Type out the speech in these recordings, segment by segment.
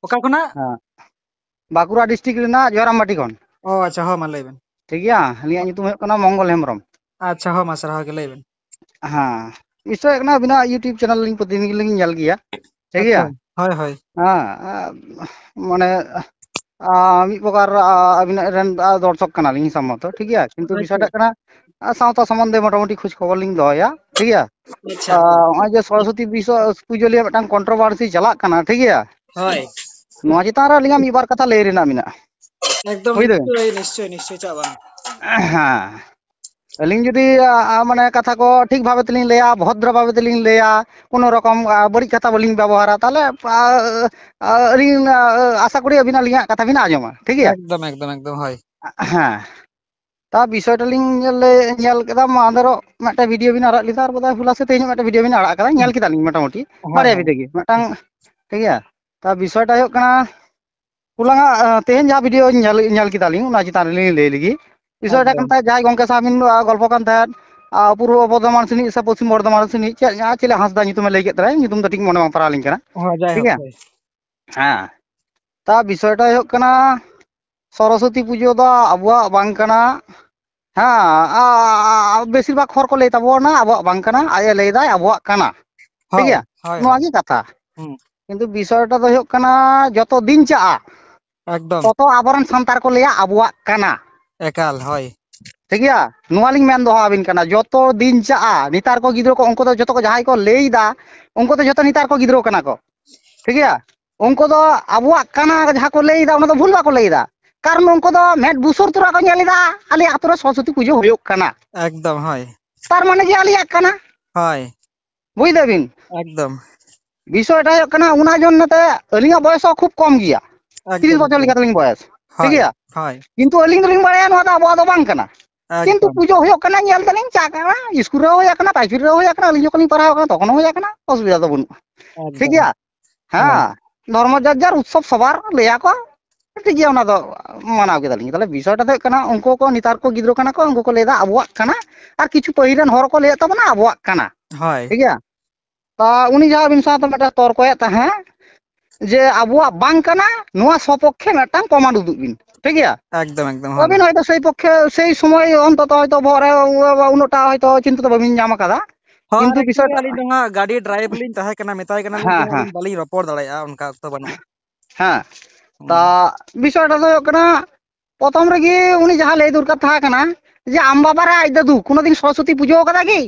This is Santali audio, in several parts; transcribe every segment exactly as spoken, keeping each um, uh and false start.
ᱚᱠᱟ ᱠᱷᱚᱱᱟᱜ? ᱦᱮᱸ, ᱵᱟᱸᱠᱩᱲᱟ ᱰᱤᱥᱴᱨᱤᱠᱴ ᱨᱮᱱᱟᱜ ᱡᱚᱭᱨᱟᱢᱵᱟᱴᱤ ᱠᱷᱚᱱ᱾ ᱚ, ᱟᱪᱪᱷᱟ, ᱦᱚᱸ, ᱢᱟ ᱞᱟᱹᱭ ᱵᱮᱱ᱾ ᱴᱷᱤᱠ ᱜᱮᱭᱟ, ᱟᱹᱞᱤᱧᱟᱜ ᱧᱩᱛᱩᱢ ᱦᱩᱭᱩᱜ ᱠᱟᱱᱟ ᱢᱚᱝᱜᱚᱞ ᱦᱮᱢᱵᱨᱚᱢ᱾ ᱟᱪᱪᱷᱟ, ᱦᱚᱸ, ᱢᱟ ᱥᱟᱨᱦᱟᱣ ᱜᱮ, ᱞᱟᱹᱭ ᱵᱮᱱ᱾ ᱦᱮᱸ, ᱱᱤᱥᱪᱚᱭ ᱠᱟᱱᱟ ᱟᱹᱵᱤᱱᱟᱜ YouTube ᱪᱮᱱᱮᱞ ᱞᱤᱧ ᱯᱨᱚᱛᱤᱫᱤᱱ ᱜᱮᱞᱤᱧ ᱧᱮᱞ ᱜᱮᱭᱟ᱾ ᱴᱷᱤᱠ ᱟᱪᱪᱷᱟ, ᱜᱮᱭᱟ᱾ ᱦᱳᱭ, ᱦᱳᱭ᱾ ᱦᱮᱸ, ᱟᱨ ᱢᱟᱱᱮ, ᱟᱨ ᱢᱤᱫ ᱯᱨᱚᱠᱟᱨ, ᱟᱨ ᱟᱹᱵᱤᱱᱟᱜ ᱨᱮᱱ, ᱟᱨ ᱫᱚᱨᱥᱚᱠ ᱠᱟᱱᱟᱞᱤᱧ ᱥᱚᱢᱵᱷᱚᱵᱚᱛᱚ, ᱴᱷᱤᱠ ᱜᱮᱭᱟ? ᱠᱤᱱᱛᱩ ᱟᱪᱪᱷᱟ᱾ ᱵᱤᱥᱚᱭᱴᱟᱜ ᱠᱟᱱᱟ, ᱟᱨ ᱥᱟᱶᱛᱟ ᱥᱚᱢᱵᱚᱱᱫᱷᱮ ᱢᱚᱴᱟᱢᱩᱴᱤ ᱠᱷᱳᱡᱽ ᱠᱷᱚᱵᱚᱨ ᱞᱤᱧ ᱫᱚᱦᱚᱭᱟ, ᱴᱷᱤᱠ ᱜᱮᱭᱟ? ᱟᱪᱪᱷᱟ᱾ ᱟᱨ ᱱᱚᱜᱼᱚᱭ ᱡᱮ ᱥᱚᱨᱚᱥᱚᱛᱤ ᱵᱤᱥᱚ-, ᱯᱩᱡᱟᱹ ᱞᱤᱭᱟᱹ ᱢᱤᱫᱴᱟᱝ ᱠᱚᱱᱴᱨᱳᱵᱷᱟᱨᱥᱤ ᱪᱟᱞᱟᱜ ᱠᱟᱱᱟ, ᱴᱷᱤᱠ ᱜᱮᱭᱟ? ᱦᱳᱭ᱾ ᱱᱚᱣᱟ ᱪᱮᱛᱟᱱ ᱨᱮ ᱟᱹᱞᱤᱧᱟᱜ ᱢᱤᱫ ᱵᱟᱨ ᱠᱟᱛᱷᱟ ᱞᱟᱹᱭ ᱨᱮᱱᱟᱜ ᱢᱮᱱᱟᱜᱼᱟ᱾ ᱮᱠᱫᱚᱢ ᱵᱩᱡᱽ ᱫᱟᱵᱮᱱ? ᱱᱤᱥᱪᱳᱭ, ᱱᱤᱥᱪᱳᱭ, ᱱᱤᱥᱪᱳᱭ, ᱪᱟᱜ ᱵᱟᱝ᱾ ᱦᱮᱸ᱾ ᱟᱹᱞᱤᱧ ᱡᱩᱫᱤ, ᱟ, ᱟ, ᱢᱟᱱᱮ, ᱠᱟᱛᱷᱟ ᱠᱚ ᱴᱷᱤᱠ ᱵᱷᱟᱵᱮ ᱛᱮᱞᱤᱧ ᱞᱟᱹᱭᱟ, ᱵᱷᱚᱫᱨᱚ ᱵᱷᱟᱵᱮ ᱛᱮᱞᱤᱧ ᱞᱟᱹᱭᱟ, ᱠᱳᱱᱳ ᱨᱚᱠᱚᱢ, ᱟ, ᱵᱟᱹᱲᱤᱡ ᱠᱟᱛᱷᱟ ᱵᱟᱹᱞᱤᱧ ᱵᱮᱵᱚᱦᱟᱨᱟ, ᱛᱟᱦᱚᱞᱮ, ᱟ, ᱟ, ᱟᱹᱞᱤᱧ, ᱟ, ᱟ, ᱟᱥᱟ ᱠᱚᱨᱤ ᱟᱹᱵᱤᱱ ᱟᱹᱞᱤᱧᱟᱜ ᱠᱟᱛᱷᱟ ᱵᱤᱱ ᱟᱸᱡᱚᱢᱟ, ᱴᱷᱤᱠ ᱜᱮᱭᱟ? ᱮᱠᱫᱚᱢ, ᱮᱠᱫᱚᱢ, ᱮᱠᱫᱚᱢ, ᱦᱳᱭ᱾ ᱦᱮᱸ᱾ ᱛᱟ ᱵᱤᱥᱚᱭ ᱴᱟ ᱞᱤᱧ ᱧᱮᱞ ᱞᱮ-, ᱧᱮᱞ ᱠᱮᱫᱟ, ᱢᱟᱦᱫᱮᱨᱚᱜ ᱢᱤᱫᱴᱮᱱ ᱵᱷᱤᱰᱤᱭᱳ ᱵᱤᱱ ᱟᱲᱟᱜ ᱞᱮᱫᱟ, ᱟᱨ ᱵᱚᱫᱷᱚᱭ ᱦᱚᱞᱟ ᱥᱮ ᱛᱮᱦᱮᱧ ᱢᱤᱫᱴᱮᱱ ᱵᱷᱤᱰᱤᱭᱳ ᱵᱤᱱ ᱟᱲᱟᱜ ᱠᱟᱫᱟ, ᱧᱮᱞ ᱠᱮᱫᱟᱞᱤᱧ ᱢᱚᱴᱟᱢᱩᱴᱤ, ᱦᱳᱭ, ᱵᱟᱨᱭᱟ ᱦᱳᱭ᱾ ᱵᱷᱤᱰᱤᱭᱳ ᱜᱮ, ᱢᱤᱫᱴᱟᱝ, ᱴᱷᱤᱠ ᱜᱮᱭᱟ᱾ ᱛᱟ ᱵᱤᱥᱚᱭᱴᱟ ᱦᱩᱭᱩᱜ ᱠᱟᱱᱟ, ᱦᱚᱞᱟᱱᱟᱜ, ᱟᱸ, ᱛᱮᱦᱮᱧ ᱡᱟᱦᱟᱸ ᱵᱷᱤᱰᱤᱭᱳ ᱧᱮᱞ, ᱧᱮᱞ ᱠᱮᱫᱟᱞᱤᱧ, ᱚᱱᱟ ᱪᱮᱛᱟᱱ ᱨᱮᱞᱤᱧ ᱞᱟᱹᱭ ᱞᱮᱜᱮ᱾ ᱵᱤᱥᱚᱭᱴᱟ ᱮᱠᱫᱚᱢ᱾ ᱠᱟᱱ ᱛᱟᱦᱮᱸᱫ, ᱡᱟᱦᱟᱸᱭ ᱜᱚᱢᱠᱮ ᱥᱟᱶ ᱵᱤᱱ, ᱟᱸ, ᱜᱚᱞᱯᱚ ᱠᱟᱱ ᱛᱟᱦᱮᱸᱫ, ᱟᱸ, ᱯᱩᱨᱵᱚ ᱵᱚᱨᱫᱷᱚᱢᱟᱱ ᱥᱮᱱᱤᱡ ᱥᱮ ᱯᱚᱥᱪᱤᱢ ᱵᱚᱨᱫᱷᱚᱢᱟᱱ ᱥᱮᱱᱤᱡ ᱪᱮᱫ, ᱟᱸ, ᱪᱮᱞᱮ ᱦᱟᱸᱥᱫᱟ ᱧᱩᱛᱩᱢᱮ ᱞᱟᱹᱭ ᱠᱮᱫ ᱛᱟᱨᱟᱭ, ᱧᱩᱛᱩᱢ ᱫᱚ ᱴᱷᱤᱠ ᱢᱚᱱᱮ ᱵᱟᱝ ᱯᱟᱲᱟᱣ ᱟᱹᱞᱤᱧ ᱠᱟᱱᱟ᱾ ᱦᱳᱭ, ᱴᱷᱤᱠ ᱡᱟᱭᱦᱳᱠ, ᱜᱮᱭᱟ? ᱦᱳᱭ᱾ ᱦᱮᱸ᱾ ᱛᱟ ᱵᱤᱥᱚᱭᱴᱟ ᱦᱩᱭᱩᱜ ᱠᱟᱱᱟ, ᱥᱚᱨᱚᱥᱚᱛᱤ ᱯᱩᱡᱟᱹ ᱫᱚ ᱟᱵᱚᱣᱟᱜ ᱵᱟᱝ ᱠᱟᱱᱟ᱾ ᱦᱮᱸ, ᱟ-, ᱟ-, ᱟ-, ᱵᱮᱥᱤᱨ ᱵᱷᱟᱜᱽ ᱦᱚᱲ ᱠᱚ ᱞᱟᱹᱭ ᱛᱟᱵᱚᱱᱟ ᱟᱵᱚᱣᱟᱜ ᱵᱟᱝ ᱠᱟᱱᱟ, ᱟᱡ ᱮ ᱞᱟᱹᱭ ᱫᱟᱭ ᱟᱵᱚᱣᱟᱜ ᱠᱟᱱᱟ᱾ ᱴᱷᱤᱠ ᱦᱳᱭ, ᱜᱮᱭᱟ? ᱦᱳᱭ, ᱱᱚᱣᱟ ᱦᱳᱭ᱾ ᱜᱮ ᱠᱟᱛᱷᱟ᱾ ᱦᱩᱸ᱾ ᱠᱤᱱᱛᱩ ᱵᱤᱥᱚᱭᱴᱟ ᱫᱚ ᱦᱩᱭᱩᱜ ᱠᱟᱱᱟ, ᱡᱚᱛᱚ ᱫᱤᱱ ᱪᱟᱜᱼᱟ, ᱮᱠᱫᱚᱢ᱾ ᱛᱚᱛᱚ ᱟᱵᱚᱨᱮᱱ ᱥᱟᱱᱛᱟᱲ ᱠᱚ ᱞᱟᱹᱭᱟ ᱟᱵᱚᱣᱟᱜ ᱠᱟᱱᱟ᱾ ᱮᱠᱟᱞ, ᱦᱳᱭ᱾ ᱴᱷᱤᱠ ᱜᱮᱭᱟ? ᱱᱚᱣᱟ ᱞᱤᱧ ᱢᱮᱱ ᱫᱚᱦᱚ ᱟᱵᱤᱱ ᱠᱟᱱᱟ, ᱡᱚᱛᱚ ᱫᱤᱱ ᱪᱟᱜᱼᱟ, ᱱᱮᱛᱟᱨ ᱠᱚ ᱜᱤᱫᱽᱨᱟᱹ ᱠᱚ, ᱩᱱᱠᱩ ᱫᱚ ᱡᱚᱛᱚ ᱠᱚ ᱡᱟᱦᱟᱸᱭ ᱠᱚ ᱞᱟᱹᱭ ᱫᱟ, ᱩᱱᱠᱩ ᱫᱚ ᱡᱚᱛᱚ ᱱᱮᱛᱟᱨ ᱠᱚ ᱜᱤᱫᱽᱨᱟᱹ ᱠᱟᱱᱟ ᱠᱚ᱾ ᱴᱷᱤᱠ ᱜᱮᱭᱟ? ᱩᱱᱠᱩ ᱫᱚ ᱟᱵᱚᱣᱟᱜ ᱠᱟᱱᱟ ᱡᱟᱦᱟᱸ ᱠᱚ ᱞᱟᱹᱭ ᱫᱟ, ᱚᱱᱟ ᱫᱚ ᱵᱷᱩᱞ ᱵᱟᱠᱚ ᱞᱟᱹᱭ ᱫᱟ᱾ ᱠᱟᱨᱚᱱ ᱩᱱᱠᱩ ᱫᱚ ᱢᱮᱫ ᱵᱩᱥᱩᱨ ᱛᱚᱨᱟ ᱠᱚ ᱧᱮᱞ ᱮᱫᱟ, ᱟᱞᱮ ᱟᱛᱳ ᱨᱮ ᱥᱚᱨᱚᱥᱚᱛᱤ ᱯᱩᱡᱟᱹ ᱦᱩᱭᱩᱜ ᱠᱟᱱᱟ᱾ ᱮᱠᱫᱚᱢ, ᱦᱳᱭ᱾ ᱛᱟᱨ ᱢᱟᱱᱮ ᱡᱮ ᱟᱞᱮᱭᱟᱜ ᱠᱟᱱᱟ᱾ ᱦᱳᱭ᱾ ᱵᱩᱡ ᱫᱟᱵᱤᱱ? ᱮᱠᱫᱚᱢ᱾ ᱵᱤᱥᱚᱭᱴᱟ ᱦᱩᱭᱩᱜ ᱠᱟᱱᱟ, ᱚᱱᱟ ᱡᱚᱱᱱᱮ ᱛᱮ ᱟᱹᱞᱤᱧᱟᱜ ᱵᱚᱭᱮᱥ ᱦᱚᱸ ᱠᱷᱩᱵ ᱠᱚᱢ ᱜᱮᱭᱟ, ᱛᱤᱨᱤᱥ ᱮᱠᱫᱚᱢ, ᱵᱚᱪᱷᱚᱨ ᱮᱠᱫᱚᱢ᱾ ᱞᱮᱠᱟ ᱛᱟᱹᱞᱤᱧ ᱵᱚᱭᱮᱥ, ᱴᱷᱤᱠ ᱦᱳᱭ, ᱜᱮᱭᱟ? ᱦᱳᱭ᱾ ᱠᱤᱱᱛᱩ ᱟᱹᱞᱤᱧ ᱫᱚᱞᱤᱧ ᱵᱟᱲᱟᱭᱟ ᱱᱚᱣᱟ ᱫᱚ ᱟᱵᱚᱣᱟᱜ ᱫᱚ ᱵᱟᱝ ᱠᱟᱱᱟ᱾ ᱠᱤᱱᱛᱩ ᱮᱠᱫᱚᱢ᱾ ᱯᱩᱡᱟᱹ ᱦᱩᱭᱩᱜ ᱠᱟᱱᱟ, ᱧᱮᱞ ᱫᱟᱞᱤᱧ ᱪᱟᱜ ᱠᱟᱱᱟ, ᱤᱥᱠᱩᱞ ᱨᱮᱦᱚᱸ ᱦᱩᱭ ᱠᱟᱱᱟ, ᱯᱟᱹᱪᱨᱤ ᱨᱮᱦᱚᱸ ᱦᱩᱭ ᱠᱟᱱᱟ, ᱟᱹᱞᱤᱧ ᱡᱚᱠᱷᱚᱱ ᱞᱤᱧ ᱯᱟᱲᱦᱟᱣ ᱠᱟᱱᱟ ᱛᱚᱠᱷᱚᱱ ᱦᱚᱸ ᱦᱩᱭ ᱠᱟᱱᱟ, ᱚᱥᱩᱵᱤᱫᱷᱟ ᱫᱚ ᱵᱟᱹᱱᱩᱜᱼᱟ, ᱴᱷᱤᱠ ᱮᱠᱫᱚᱢ᱾ ᱜᱮᱭᱟ? ᱦᱳᱭ᱾ ᱦᱮᱸ, ᱫᱷᱚᱨᱢᱚ ᱡᱟᱨ ᱡᱟᱨ ᱩᱛᱥᱚᱵ ᱥᱚᱵᱟᱨ ᱞᱟᱹᱭᱟ ᱠᱚ, ᱴᱷᱤᱠ ᱜᱮᱭᱟ, ᱚᱱᱟ ᱫᱚ ᱢᱟᱱᱟᱣ ᱠᱮᱫᱟᱞᱤᱧ᱾ ᱛᱟᱦᱞᱮ ᱵᱤᱥᱚᱭᱴᱟ ᱫᱚ ᱦᱩᱭᱩᱜ ᱠᱟᱱᱟ, ᱩᱱᱠᱩ ᱠᱚ ᱱᱮᱛᱟᱨ ᱠᱚ ᱜᱤᱫᱽᱨᱟᱹ ᱠᱟᱱᱟ ᱠᱚ, ᱩᱱᱠᱩ ᱠᱚ ᱞᱟᱹᱭᱫᱟ ᱟᱵᱚᱣᱟᱜ ᱠᱟᱱᱟ, ᱟᱨ ᱠᱤᱪᱷᱩ ᱯᱟᱹᱦᱤᱞ ᱨᱮᱱ ᱦᱚᱲ ᱠᱚ ᱞᱟᱹᱭᱮᱫ ᱛᱟᱵᱚᱱᱟ ᱟᱵᱚᱣᱟᱜ ᱠᱟᱱᱟ, ᱦᱳᱭ᱾ ᱴᱷᱤᱠ ᱜᱮᱭᱟ? ᱛᱟ ᱩᱱᱤ ᱡᱟᱦᱟᱸ ᱟᱹᱵᱤᱱ ᱥᱟᱶᱛᱮ ᱢᱤᱫᱴᱮᱱ ᱛᱚᱨᱠᱚᱭᱮᱫ ᱛᱟᱦᱮᱸᱫ, ᱡᱮ ᱟᱵᱚᱣᱟᱜ ᱵᱟᱝ ᱠᱟᱱᱟ, ᱱᱚᱣᱟ ᱥᱚᱯᱚᱠᱠᱷᱮ ᱢᱤᱫᱴᱟᱝ ᱯᱨᱚᱢᱟᱱ ᱩᱫᱩᱜ ᱵᱤᱱ, ᱴᱷᱤᱠ ᱜᱮᱭᱟ? ᱮᱠᱫᱚᱢ, ᱮᱠᱫᱚᱢ, ᱦᱳᱭ᱾ ᱟᱹᱵᱤᱱ ᱦᱚᱭᱛᱳ ᱥᱮᱭ ᱯᱚᱠᱠᱷᱮ, ᱥᱮᱭ ᱥᱚᱢᱚᱭ ᱚᱱᱛᱚᱛᱚ ᱦᱚᱭᱛᱳ ᱵᱚᱦᱚᱜ ᱨᱮ ᱩᱱᱟᱹᱜᱴᱟ ᱦᱚᱭᱛᱳ ᱪᱤᱱᱛᱟᱹ ᱫᱚ ᱵᱟᱹᱵᱤᱱ ᱧᱟᱢ ᱟᱠᱟᱫᱟ᱾ ᱦᱳᱭ, ᱠᱤᱱᱛᱩ actually ᱵᱤᱥᱚᱭ ᱟᱹᱞᱤᱧ ᱫᱚ ᱦᱟᱸᱜ ᱜᱟᱹᱰᱤ ᱰᱨᱟᱭᱤᱵᱷ ᱞᱤᱧ ᱛᱟᱦᱮᱸ ᱠᱟᱱᱟ, ᱢᱮᱛᱟᱭ ᱠᱟᱱᱟᱞᱤᱧ ᱦᱮᱸ, ᱡᱮ ᱦᱮᱸ᱾ ᱟᱹᱞᱤᱧ ᱵᱟᱹᱞᱤᱧ ᱨᱚᱯᱚᱲ ᱫᱟᱲᱮᱭᱟᱜᱼᱟ, ᱚᱱᱠᱟ ᱚᱠᱛᱚ ᱵᱟᱹᱱᱩᱜᱼᱟ᱾ ᱦᱮᱸ, ᱦᱩᱸ᱾ ᱛᱟ ᱵᱤᱥᱚᱭᱴᱟ ᱫᱚ ᱦᱩᱭᱩᱜ ᱠᱟᱱᱟ, ᱯᱨᱚᱛᱷᱚᱢ ᱨᱮᱜᱮ ᱩᱱᱤ ᱡᱟᱦᱟᱸ ᱞᱟᱹᱭ ᱫᱚᱨᱠᱟᱨ ᱛᱟᱦᱮᱸ ᱠᱟᱱᱟ ᱡᱮ ᱟᱢ ᱵᱟᱵᱟ ᱨᱮ ᱟᱡ ᱫᱟᱫᱩ ᱠᱳᱱᱳ ᱫᱤᱱ ᱥᱚᱨᱚᱥᱚᱛᱤ ᱯᱩᱡᱟᱹ ᱟᱠᱟᱫᱟ ᱠᱤ?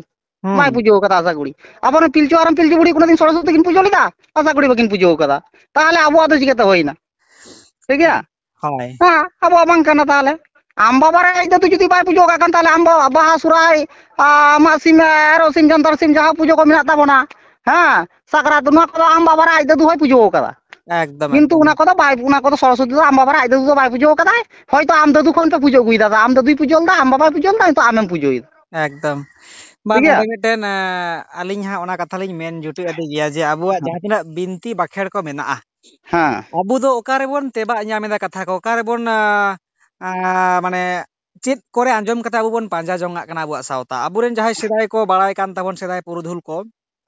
ᱦᱩᱸ, ᱵᱟᱭ ᱦᱩᱸ᱾ ᱯᱩᱡᱟᱹ ᱟᱠᱟᱫᱟ ᱟᱥᱟ ᱠᱚᱨᱤ᱾ ᱟᱵᱚᱨᱮᱱ ᱯᱤᱞᱪᱩ ᱦᱟᱲᱟᱢ ᱯᱤᱞᱪᱩ ᱵᱩᱲᱦᱤ ᱠᱳᱱᱳ ᱫᱤᱱ ᱥᱚᱨᱚᱥᱚᱛᱤ ᱠᱤᱱ ᱯᱩᱡᱟᱹ ᱞᱮᱫᱟ? ᱟᱥᱟ ᱠᱚᱨᱤ ᱵᱟᱠᱤᱱ ᱯᱩᱡᱟᱹ ᱟᱠᱟᱫᱟ᱾ ᱛᱟᱦᱚᱞᱮ ᱟᱵᱚᱣᱟᱜ ᱫᱚ ᱪᱤᱠᱟᱹᱛᱮ ᱦᱩᱭᱱᱟ? ᱴᱷᱤᱠ ᱜᱮᱭᱟ? ᱦᱳᱭ᱾ ᱦᱮᱸ, ᱟᱵᱚᱣᱟᱜ ᱵᱟᱝ ᱠᱟᱱᱟ ᱛᱟᱦᱚᱞᱮ᱾ ᱟᱢ ᱵᱟᱵᱟ ᱨᱮ ᱟᱡ ᱫᱟᱫᱩ ᱡᱩᱫᱤ ᱵᱟᱭ ᱯᱩᱡᱟᱹ ᱟᱠᱟᱫ ᱠᱷᱟᱱ, ᱛᱟᱦᱚᱞᱮ ᱟᱢ ᱵᱟ-, ᱵᱟᱦᱟ, ᱥᱚᱨᱦᱟᱭ, ᱟᱢᱟᱜ ᱥᱤᱢ, ᱮᱨᱚᱜ ᱥᱤᱢ, ᱡᱟᱱᱛᱟᱲ ᱥᱤᱢ, ᱡᱟᱦᱟᱸ ᱯᱩᱡᱟᱹ ᱠᱚ ᱢᱮᱱᱟᱜ ᱛᱟᱵᱚᱱᱟ, ᱦᱮᱸ, ᱥᱟᱠᱨᱟᱛ, ᱱᱚᱣᱟ ᱠᱚᱫᱚ ᱟᱢ ᱵᱟᱵᱟ ᱨᱮ ᱟᱡ ᱫᱟᱫᱩ ᱦᱚᱸᱭ ᱯᱩᱡᱟᱹ ᱟᱠᱟᱫᱟ᱾ ᱮᱠᱫᱚᱢ, ᱠᱤᱱᱛᱩ ᱮᱠᱫᱚᱢ᱾ ᱚᱱᱟ ᱠᱚᱫᱚ ᱵᱟᱭ, ᱚᱱᱟ ᱠᱚᱫᱚ ᱥᱚᱨᱚᱥᱚᱛᱤ ᱫᱚ ᱟᱢ ᱵᱟᱵᱟ ᱨᱮ ᱟᱡ ᱫᱟᱫᱩ ᱫᱚ ᱵᱟᱭ ᱯᱩᱡᱟᱹ ᱟᱠᱟᱫᱟᱭ, ᱦᱚᱭᱛᱚ ᱟᱢ ᱫᱟᱫᱩ ᱠᱷᱚᱱ ᱯᱮ ᱯᱩᱡᱟᱹ ᱟᱹᱜᱩᱭᱮᱫᱟ, ᱟᱢ ᱫᱟᱫᱩᱭ ᱯᱩᱡᱟᱹ ᱞᱮᱫᱟ, ᱟᱢ ᱵᱟᱵᱟᱭ ᱯᱩᱡᱟᱹ ᱞᱮᱫᱟ, ᱱᱤᱛᱚᱜ ᱟᱢᱮᱢ ᱯᱩᱡᱟᱹᱭᱮᱫᱟ᱾ ᱮᱠᱫᱚᱢ᱾ ᱵᱟᱝ, ᱴᱷᱤᱠ ᱜᱮᱭᱟ? ᱱᱚᱰᱮ ᱢᱤᱫᱴᱮᱱ, ᱮᱸ, ᱟᱹᱞᱤᱧ ᱦᱟᱸᱜ ᱚᱱᱟ ᱠᱟᱛᱷᱟ ᱞᱤᱧ ᱢᱮᱱ ᱡᱩᱴᱤᱡ ᱟᱹᱫᱤ ᱜᱮᱭᱟ ᱡᱮ ᱟᱵᱚᱣᱟᱜ ᱦᱮᱸ᱾ ᱡᱟᱦᱟᱸ ᱛᱤᱱᱟᱹᱜ ᱵᱤᱱᱛᱤ ᱵᱟᱠᱷᱮᱲ ᱠᱚ ᱢᱮᱱᱟᱜᱼᱟ, ᱦᱮᱸ᱾ ᱟᱵᱚ ᱫᱚ ᱚᱠᱟ ᱨᱮᱵᱚᱱ ᱛᱮᱵᱟᱜ ᱧᱟᱢ ᱮᱫᱟ ᱠᱟᱛᱷᱟ ᱠᱚ? ᱚᱠᱟ ᱨᱮᱵᱚᱱ, ᱟ, ᱟ, ᱢᱟᱱᱮ ᱪᱮᱫ ᱠᱚᱨᱮ ᱟᱸᱡᱚᱢ ᱠᱟᱛᱮ ᱟᱵᱚ ᱵᱚᱱ ᱯᱟᱸᱡᱟ ᱡᱚᱝᱟᱜ ᱠᱟᱱᱟ ᱟᱵᱚᱣᱟᱜ ᱥᱟᱶᱛᱟ? ᱟᱵᱚᱨᱮᱱ ᱡᱟᱦᱟᱸᱭ ᱥᱮᱫᱟᱭ ᱠᱚ ᱵᱟᱲᱟᱭ ᱠᱟᱱ ᱛᱟᱵᱚᱱ, ᱥᱮᱫᱟᱭ ᱯᱩᱨᱩᱫᱷᱩᱞ ᱠᱚ,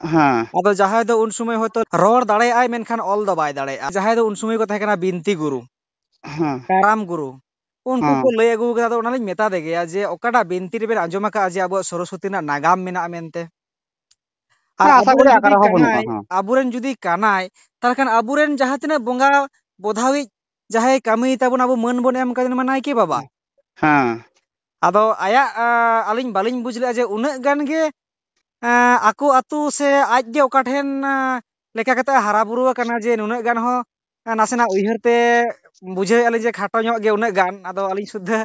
ᱦᱮᱸ᱾ ᱟᱫᱚ ᱡᱟᱦᱟᱸᱭ ᱫᱚ ᱩᱱ ᱥᱚᱢᱚᱭ ᱦᱚᱭᱛᱚ ᱨᱚᱲ ᱫᱟᱲᱮᱭᱟᱜᱼᱟᱭ, ᱢᱮᱱᱠᱷᱟᱱ ᱚᱞ ᱫᱚ ᱵᱟᱭ ᱫᱟᱲᱮᱭᱟᱜᱼᱟ᱾ ᱡᱟᱦᱟᱸᱭ ᱫᱚ ᱩᱱ ᱥᱚᱢᱚᱭ ᱠᱚ ᱛᱟᱦᱮᱸ ᱠᱟᱱᱟ ᱵᱤᱱᱛᱤ ᱜᱩᱨᱩ, ᱦᱮᱸ᱾ ᱠᱟᱨᱟᱢ ᱜᱩᱨᱩ, ᱩᱱᱠᱩ ᱦᱮᱸ᱾ ᱠᱚ ᱞᱟᱹᱭ ᱟᱹᱜᱩ ᱠᱟᱫᱟ᱾ ᱟᱫᱚ ᱚᱱᱟᱞᱤᱧ ᱢᱮᱛᱟ ᱫᱮ ᱜᱮᱭᱟ ᱡᱮ, ᱚᱠᱟᱴᱟᱜ ᱵᱤᱱᱛᱤ ᱨᱮᱵᱮᱱ ᱟᱸᱡᱚᱢ ᱟᱠᱟᱫᱼᱟ ᱡᱮ ᱟᱵᱚᱣᱟᱜ ᱥᱚᱨᱚᱥᱚᱛᱤ ᱨᱮᱱᱟᱜ ᱱᱟᱜᱟᱢ ᱢᱮᱱᱟᱜᱼᱟ ᱢᱮᱱᱛᱮ? ᱟᱨ ᱦᱮᱸ, ᱟᱥᱟ ᱟᱵᱚᱨᱮᱱ ᱠᱚᱨᱮ ᱡᱩᱫᱤ ᱟᱠᱟᱨᱮ ᱦᱚᱸ ᱵᱟᱹᱱᱩᱜᱼᱟ, ᱠᱟᱱᱟᱭ, ᱦᱮᱸ᱾ ᱟᱵᱚᱨᱮᱱ ᱡᱩᱫᱤ ᱠᱟᱱᱟᱭ, ᱛᱟᱦᱚᱞᱮ ᱠᱷᱟᱱ ᱟᱵᱚᱨᱮᱱ ᱡᱟᱦᱟᱸ ᱛᱤᱱᱟᱹᱜ ᱵᱚᱸᱜᱟ ᱵᱚᱫᱷᱟᱣᱤᱡ ᱡᱟᱦᱟᱸᱭ ᱠᱟᱹᱢᱤᱭ ᱛᱟᱵᱚᱱ, ᱟᱵᱚ ᱢᱟᱹᱱ ᱵᱚᱱ ᱮᱢ ᱠᱟᱫᱮ ᱢᱟ ᱱᱟᱭᱠᱮ ᱵᱟᱵᱟ᱾ ᱦᱮᱸ᱾ ᱟᱫᱚ ᱟᱭᱟᱜ, ᱟ, ᱟᱹᱞᱤᱧ ᱵᱟᱹᱞᱤᱧ ᱵᱩᱡᱽ ᱞᱮᱫᱼᱟ ᱡᱮ ᱩᱱᱟᱹᱜ ᱜᱟᱱ ᱜᱮ, ᱟ, ᱟᱠᱚ ᱟᱹᱛᱩ ᱥᱮ ᱟᱡ ᱜᱮ ᱚᱠᱟ ᱴᱷᱮᱱ, ᱟ, ᱞᱮᱠᱟ ᱠᱟᱛᱮ ᱦᱟᱨᱟ ᱵᱩᱨᱩ ᱟᱠᱟᱱᱟ ᱡᱮ ᱱᱩᱱᱟᱹᱜ ᱜᱟᱱ ᱦᱚᱸ, ᱟ, ᱱᱟᱥᱮᱱᱟᱜ ᱩᱭᱦᱟᱹᱨ ᱛᱮ ᱵᱩᱡᱷᱟᱹᱣᱮᱫᱼᱟ ᱞᱤᱧ ᱡᱮ ᱠᱷᱟᱴᱚ ᱧᱚᱜ ᱜᱮ ᱩᱱᱟᱹᱜ ᱜᱟᱱ᱾ ᱟᱫᱚ ᱟᱹᱞᱤᱧ ᱥᱩᱫᱽᱫᱷᱟᱹ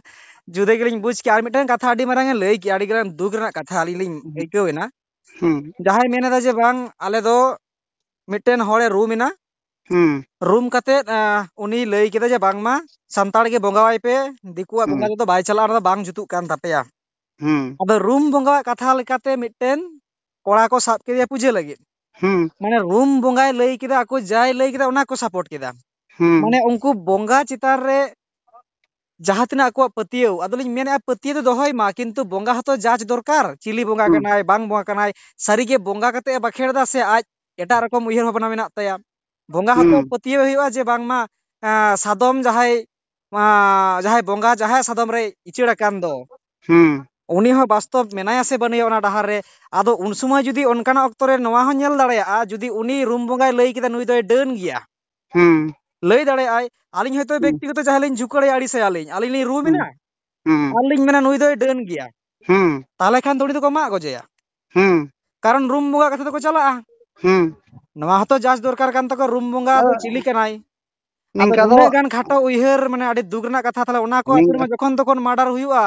ᱡᱩᱫᱟᱹ ᱜᱮᱞᱤᱧ ᱵᱩᱡᱽ ᱠᱮᱜᱼᱟ᱾ ᱟᱨ ᱢᱤᱫᱴᱟᱝ ᱠᱟᱛᱷᱟ ᱟᱹᱰᱤ ᱢᱟᱨᱟᱝ ᱮ ᱞᱟᱹᱭ ᱠᱮᱜᱼᱟ, ᱟᱹᱰᱤ ᱜᱟᱱ ᱫᱩᱠ ᱨᱮᱱᱟᱜ ᱠᱟᱛᱷᱟ ᱟᱹᱞᱤᱧ ᱞᱤᱧ ᱦᱩᱸ᱾ ᱟᱹᱭᱠᱟᱹᱣ ᱮᱱᱟ᱾ ᱦᱩᱸ᱾ ᱡᱟᱦᱟᱸᱭ ᱢᱮᱱ ᱮᱫᱟ ᱡᱮ ᱵᱟᱝ, ᱟᱞᱮ ᱫᱚ ᱢᱤᱫᱴᱮᱱ ᱦᱚᱲᱮ ᱨᱩᱢ ᱮᱱᱟ, ᱦᱩᱸ᱾ ᱨᱩᱢ ᱠᱟᱛᱮᱫ, ᱟ, ᱩᱱᱤ ᱞᱟᱹᱭ ᱠᱮᱫᱟ ᱡᱮ ᱵᱟᱝᱢᱟ ᱥᱟᱱᱛᱟᱲ ᱜᱮ ᱵᱚᱸᱜᱟᱣᱟᱭ ᱯᱮ, ᱫᱤᱠᱩᱣᱟᱜ ᱦᱩᱸ᱾ ᱵᱚᱸᱜᱟ ᱨᱮᱫᱚ ᱵᱟᱭ ᱪᱟᱞᱟᱜᱼᱟ, ᱚᱱᱟ ᱫᱚ ᱵᱟᱝ ᱡᱩᱛᱩᱜ ᱠᱟᱱ ᱛᱟᱯᱮᱭᱟ᱾ ᱦᱩᱸ᱾ ᱟᱫᱚ ᱨᱩᱢ ᱵᱚᱸᱜᱟᱣᱟᱜ ᱠᱟᱛᱷᱟ ᱞᱮᱠᱟᱛᱮ ᱢᱤᱫᱴᱮᱱ ᱠᱚᱲᱟ ᱠᱚ ᱥᱟᱵ ᱠᱮᱫᱮᱭᱟ ᱯᱩᱡᱟᱹ ᱞᱟᱹᱜᱤᱫ᱾ ᱦᱩᱸ᱾ ᱢᱟᱱᱮ ᱨᱩᱢ ᱵᱚᱸᱜᱟᱭ ᱞᱟᱹᱭ ᱠᱮᱫᱟ, ᱟᱠᱚ ᱡᱟᱭ ᱞᱟᱹᱭ ᱠᱮᱫᱟ ᱚᱱᱟ ᱠᱚ ᱥᱟᱯᱳᱨᱴ ᱠᱮᱫᱟ᱾ ᱦᱩᱸ᱾ ᱢᱟᱱᱮ ᱩᱱᱠᱩ ᱵᱚᱸᱜᱟ ᱪᱮᱛᱟᱱ ᱨᱮ ᱡᱟᱦᱟᱸ ᱛᱤᱱᱟᱹᱜ ᱟᱠᱚᱣᱟᱜ ᱯᱟᱹᱛᱭᱟᱹᱣ, ᱟᱫᱚᱞᱤᱧ ᱢᱮᱱᱮᱫᱼᱟ ᱯᱟᱹᱛᱭᱟᱹᱣ ᱫᱚ ᱫᱚᱦᱚᱭ ᱢᱟ, ᱠᱤᱱᱛᱩ ᱵᱚᱸᱜᱟ ᱦᱚᱸᱛᱚ ᱡᱟᱸᱪ ᱫᱚᱨᱠᱟᱨ, ᱪᱤᱞᱤ ᱵᱚᱸᱜᱟ ᱦᱩᱸ᱾ ᱠᱟᱱᱟᱭ, ᱵᱟᱝ ᱵᱚᱸᱜᱟ ᱠᱟᱱᱟᱭ, ᱥᱟᱹᱨᱤᱜᱮ ᱵᱚᱸᱜᱟ ᱠᱟᱛᱮ ᱮ ᱵᱟᱠᱷᱮᱲ ᱮᱫᱟ ᱥᱮ ᱟᱡ ᱮᱴᱟᱜ ᱨᱚᱠᱚᱢ ᱩᱭᱦᱟᱹᱨ ᱵᱷᱟᱵᱽᱱᱟ ᱢᱮᱱᱟᱜ ᱛᱟᱭᱟ? ᱵᱚᱸᱜᱟ ᱦᱚᱸᱛᱚ ᱦᱩᱸ᱾ ᱯᱟᱹᱛᱭᱟᱹᱣ ᱦᱩᱭᱩᱜᱼᱟ ᱡᱮ ᱵᱟᱝᱢᱟ, ᱮᱸ, ᱥᱟᱫᱚᱢ ᱡᱟᱦᱟᱸᱭ, ᱟᱸ, ᱡᱟᱦᱟᱸᱭ ᱵᱚᱸᱜᱟ ᱡᱟᱦᱟᱸᱭ ᱥᱟᱫᱚᱢ ᱨᱮ ᱤᱪᱟᱹᱲ ᱟᱠᱟᱱ ᱫᱚ, ᱦᱩᱸ᱾ ᱩᱱᱤ ᱦᱚᱸ ᱵᱟᱥᱛᱚᱵ ᱢᱮᱱᱟᱭᱟ ᱥᱮ ᱵᱟᱹᱱᱩᱭᱟ ᱚᱱᱟ ᱰᱟᱦᱟᱨ ᱨᱮ᱾ ᱟᱫᱚ ᱩᱱ ᱥᱚᱢᱚᱭ ᱡᱩᱫᱤ ᱚᱱᱠᱟᱱᱟᱜ ᱚᱠᱛᱚ ᱨᱮ ᱱᱚᱣᱟ ᱦᱚᱸ ᱧᱮᱞ ᱫᱟᱲᱮᱭᱟᱜᱼᱟ, ᱡᱩᱫᱤ ᱩᱱᱤ ᱨᱩᱢ ᱵᱚᱸᱜᱟᱭ ᱞᱟᱹᱭ ᱠᱮᱫᱟ ᱱᱩᱭ ᱫᱚᱭ ᱰᱟᱹᱱ ᱜᱮᱭᱟ, ᱦᱩᱸ᱾ ᱞᱟᱹᱭ ᱫᱟᱲᱮᱭᱟᱜᱼᱟᱭ, ᱟᱹᱞᱤᱧ ᱦᱚᱭᱛᱳ ᱦᱩᱸ᱾ ᱵᱮᱠᱛᱤᱜᱚᱛᱚ ᱡᱟᱦᱟᱸᱭ ᱞᱤᱧ ᱡᱷᱩᱠᱟᱹᱲᱮᱭᱟ, ᱟᱹᱲᱤᱥᱮᱭᱟᱞᱤᱧ, ᱟᱹᱞᱤᱧ ᱞᱤᱧ ᱨᱩᱢ ᱦᱩᱸ᱾ ᱮᱱᱟ, ᱦᱩᱸ᱾ ᱟᱨ ᱞᱤᱧ ᱢᱮᱱᱟ ᱱᱩᱭ ᱫᱚᱭ ᱰᱟᱹᱱ ᱜᱮᱭᱟ, ᱦᱩᱸ᱾ ᱛᱟᱦᱚᱞᱮ ᱠᱷᱟᱱ ᱫᱚ ᱩᱱᱤ ᱫᱚᱠᱚ ᱢᱟᱜ ᱜᱚᱡᱮᱭᱟ᱾ ᱦᱩᱸ᱾ ᱠᱟᱨᱚᱱ ᱨᱩᱢ ᱵᱚᱸᱜᱟ ᱠᱟᱛᱷᱟ ᱛᱮᱠᱚ ᱪᱟᱞᱟᱜᱼᱟ᱾ ᱦᱩᱸ᱾ ᱱᱚᱣᱟ ᱦᱚᱸᱛᱚ ᱡᱟᱸᱪ ᱫᱚᱨᱠᱟᱨ ᱠᱟᱱ ᱛᱟᱠᱚᱣᱟ, ᱨᱩᱢ ᱵᱚᱸᱜᱟ ᱫᱚ ᱟᱫᱚ ᱪᱤᱞᱤ ᱠᱟᱱᱟᱭ? ᱟᱫᱚ ᱱᱤᱝᱠᱟ ᱫᱚ ᱱᱩᱱᱟᱹᱜ ᱜᱟᱱ ᱠᱷᱟᱴᱚ ᱩᱭᱦᱟᱹᱨ, ᱢᱟᱱᱮ, ᱟᱹᱰᱤ ᱫᱩᱠ ᱨᱮᱱᱟᱜ ᱠᱟᱛᱷᱟ᱾ ᱛᱟᱦᱞᱮ ᱚᱱᱟ ᱠᱚ ᱟᱹᱛᱩ ᱱᱤᱝ-, ᱨᱮᱢᱟ ᱡᱚᱠᱷᱚᱱ ᱛᱚᱠᱷᱚᱱ ᱢᱟᱨᱰᱟᱨ ᱦᱩᱭᱩᱜᱼᱟ,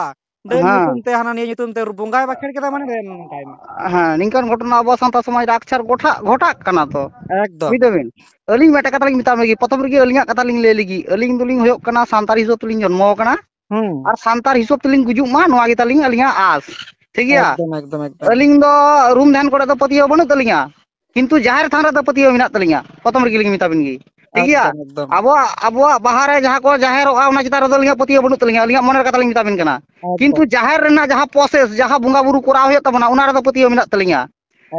ᱰᱟᱹᱱ ᱦᱮᱸ᱾ ᱧᱩᱛᱩᱢ ᱛᱮ, ᱦᱟᱱᱟ ᱱᱤᱭᱟᱹ ᱧᱩᱛᱩᱢ ᱛᱮ, ᱵᱚᱸᱜᱟᱭ ᱵᱟᱠᱷᱮᱲ ᱠᱮᱫᱟ, ᱢᱟᱱᱮ, ᱰᱟᱹᱱ ᱱᱚᱝᱠᱟᱭ ᱢᱮ᱾ ᱦᱮᱸ, ᱱᱤᱝᱠᱟᱱ ᱜᱷᱚᱴᱚᱱᱟ ᱟᱵᱚ ᱥᱟᱶᱛᱟ ᱥᱚᱢᱟᱡᱽ ᱨᱮ ᱟᱠᱪᱟᱨ ᱜᱚᱴᱟ, ᱜᱷᱚᱴᱟᱜ ᱠᱟᱱᱟ ᱛᱚ᱾ ᱮᱠᱫᱚᱢ᱾ ᱵᱩᱡ ᱫᱟᱵᱤᱱ? ᱟᱹᱞᱤᱧ ᱢᱤᱫᱴᱮᱱ ᱠᱟᱛᱷᱟ ᱞᱤᱧ ᱢᱮᱛᱟ ᱵᱤᱱ ᱜᱮ, ᱯᱨᱚᱛᱷᱚᱢ ᱨᱮᱜᱮ ᱟᱹᱞᱤᱧᱟᱜ ᱠᱟᱛᱷᱟ ᱞᱤᱧ ᱞᱟᱹᱭ ᱞᱮᱜᱮ᱾ ᱟᱹᱞᱤᱧ ᱫᱚᱞᱤᱧ ᱦᱩᱭᱩᱜ ᱠᱟᱱᱟ ᱥᱟᱱᱛᱟᱲ ᱦᱤᱥᱟᱹᱵ ᱛᱮᱞᱤᱧ ᱡᱚᱱᱢᱚ ᱟᱠᱟᱱᱟ᱾ ᱦᱩᱸ᱾ ᱟᱨ ᱥᱟᱱᱛᱟᱲ ᱦᱤᱥᱟᱹᱵ ᱛᱮᱞᱤᱧ ᱜᱩᱡᱩᱜ ᱢᱟ, ᱱᱚᱣᱟ ᱜᱮ ᱛᱟᱞᱤᱧ ᱟᱹᱞᱤᱧᱟᱜ ᱟᱸᱥ᱾ ᱴᱷᱤᱠ ᱜᱮᱭᱟ? ᱮᱠᱫᱚᱢ, ᱮᱠᱫᱚᱢ, ᱮᱠᱫᱚᱢ᱾ ᱟᱹᱞᱤᱧ ᱫᱚ ᱨᱩᱢ ᱫᱷᱟᱱ ᱠᱚᱨᱮ ᱫᱚ ᱯᱟᱹᱛᱭᱟᱹᱣ ᱵᱟᱹᱱᱩᱜ ᱛᱟᱹᱞᱤᱧᱟ, ᱠᱤᱱᱛᱩ ᱡᱟᱦᱮᱨ ᱛᱷᱟᱱ ᱨᱮᱫᱚ ᱯᱟᱹᱛᱭᱟᱹᱣ ᱢᱮᱱᱟᱜ ᱛᱟᱹᱞᱤᱧᱟ᱾ ᱯᱨᱚᱛᱷᱚᱢ ᱨᱮᱜᱮ ᱞᱤᱧ ᱢᱮᱛᱟ ᱵᱤᱱ ᱜᱮ᱾ ᱴᱷᱤᱠ ᱜᱮᱭᱟ? ᱮᱠᱫᱚᱢ, ᱮᱠᱫᱚᱢ᱾ ᱟᱵᱚᱣᱟᱜ, ᱟᱵᱚᱣᱟᱜ ᱵᱟᱦᱟ ᱨᱮ ᱡᱟᱦᱟᱸ ᱠᱚ ᱡᱟᱦᱮᱨᱚᱜᱼᱟ, ᱚᱱᱟ ᱪᱮᱛᱟᱱ ᱨᱮᱫᱚ ᱟᱹᱞᱤᱧᱟᱜ ᱯᱟᱹᱛᱭᱟᱹᱣ ᱵᱟᱹᱱᱩᱜ ᱛᱟᱹᱞᱤᱧᱟ, ᱟᱹᱞᱤᱧᱟᱜ ᱢᱚᱱᱮᱨ ᱠᱟᱛᱷᱟ ᱞᱤᱧ ᱢᱮᱛᱟ ᱵᱤᱱ ᱠᱟᱱᱟ᱾ ᱮᱠᱫᱚᱢ᱾ ᱠᱤᱱᱛᱩ ᱡᱟᱦᱮᱨ ᱨᱮᱱᱟᱜ ᱡᱟᱦᱟᱸ process, ᱡᱟᱦᱟᱸ ᱵᱚᱸᱜᱟ ᱵᱩᱨᱩ ᱠᱚᱨᱟᱣ ᱦᱩᱭᱩᱜ ᱛᱟᱵᱚᱱᱟ, ᱚᱱᱟ ᱨᱮᱫᱚ ᱯᱟᱹᱛᱭᱟᱹᱣ ᱢᱮᱱᱟᱜ ᱛᱟᱹᱞᱤᱧᱟ᱾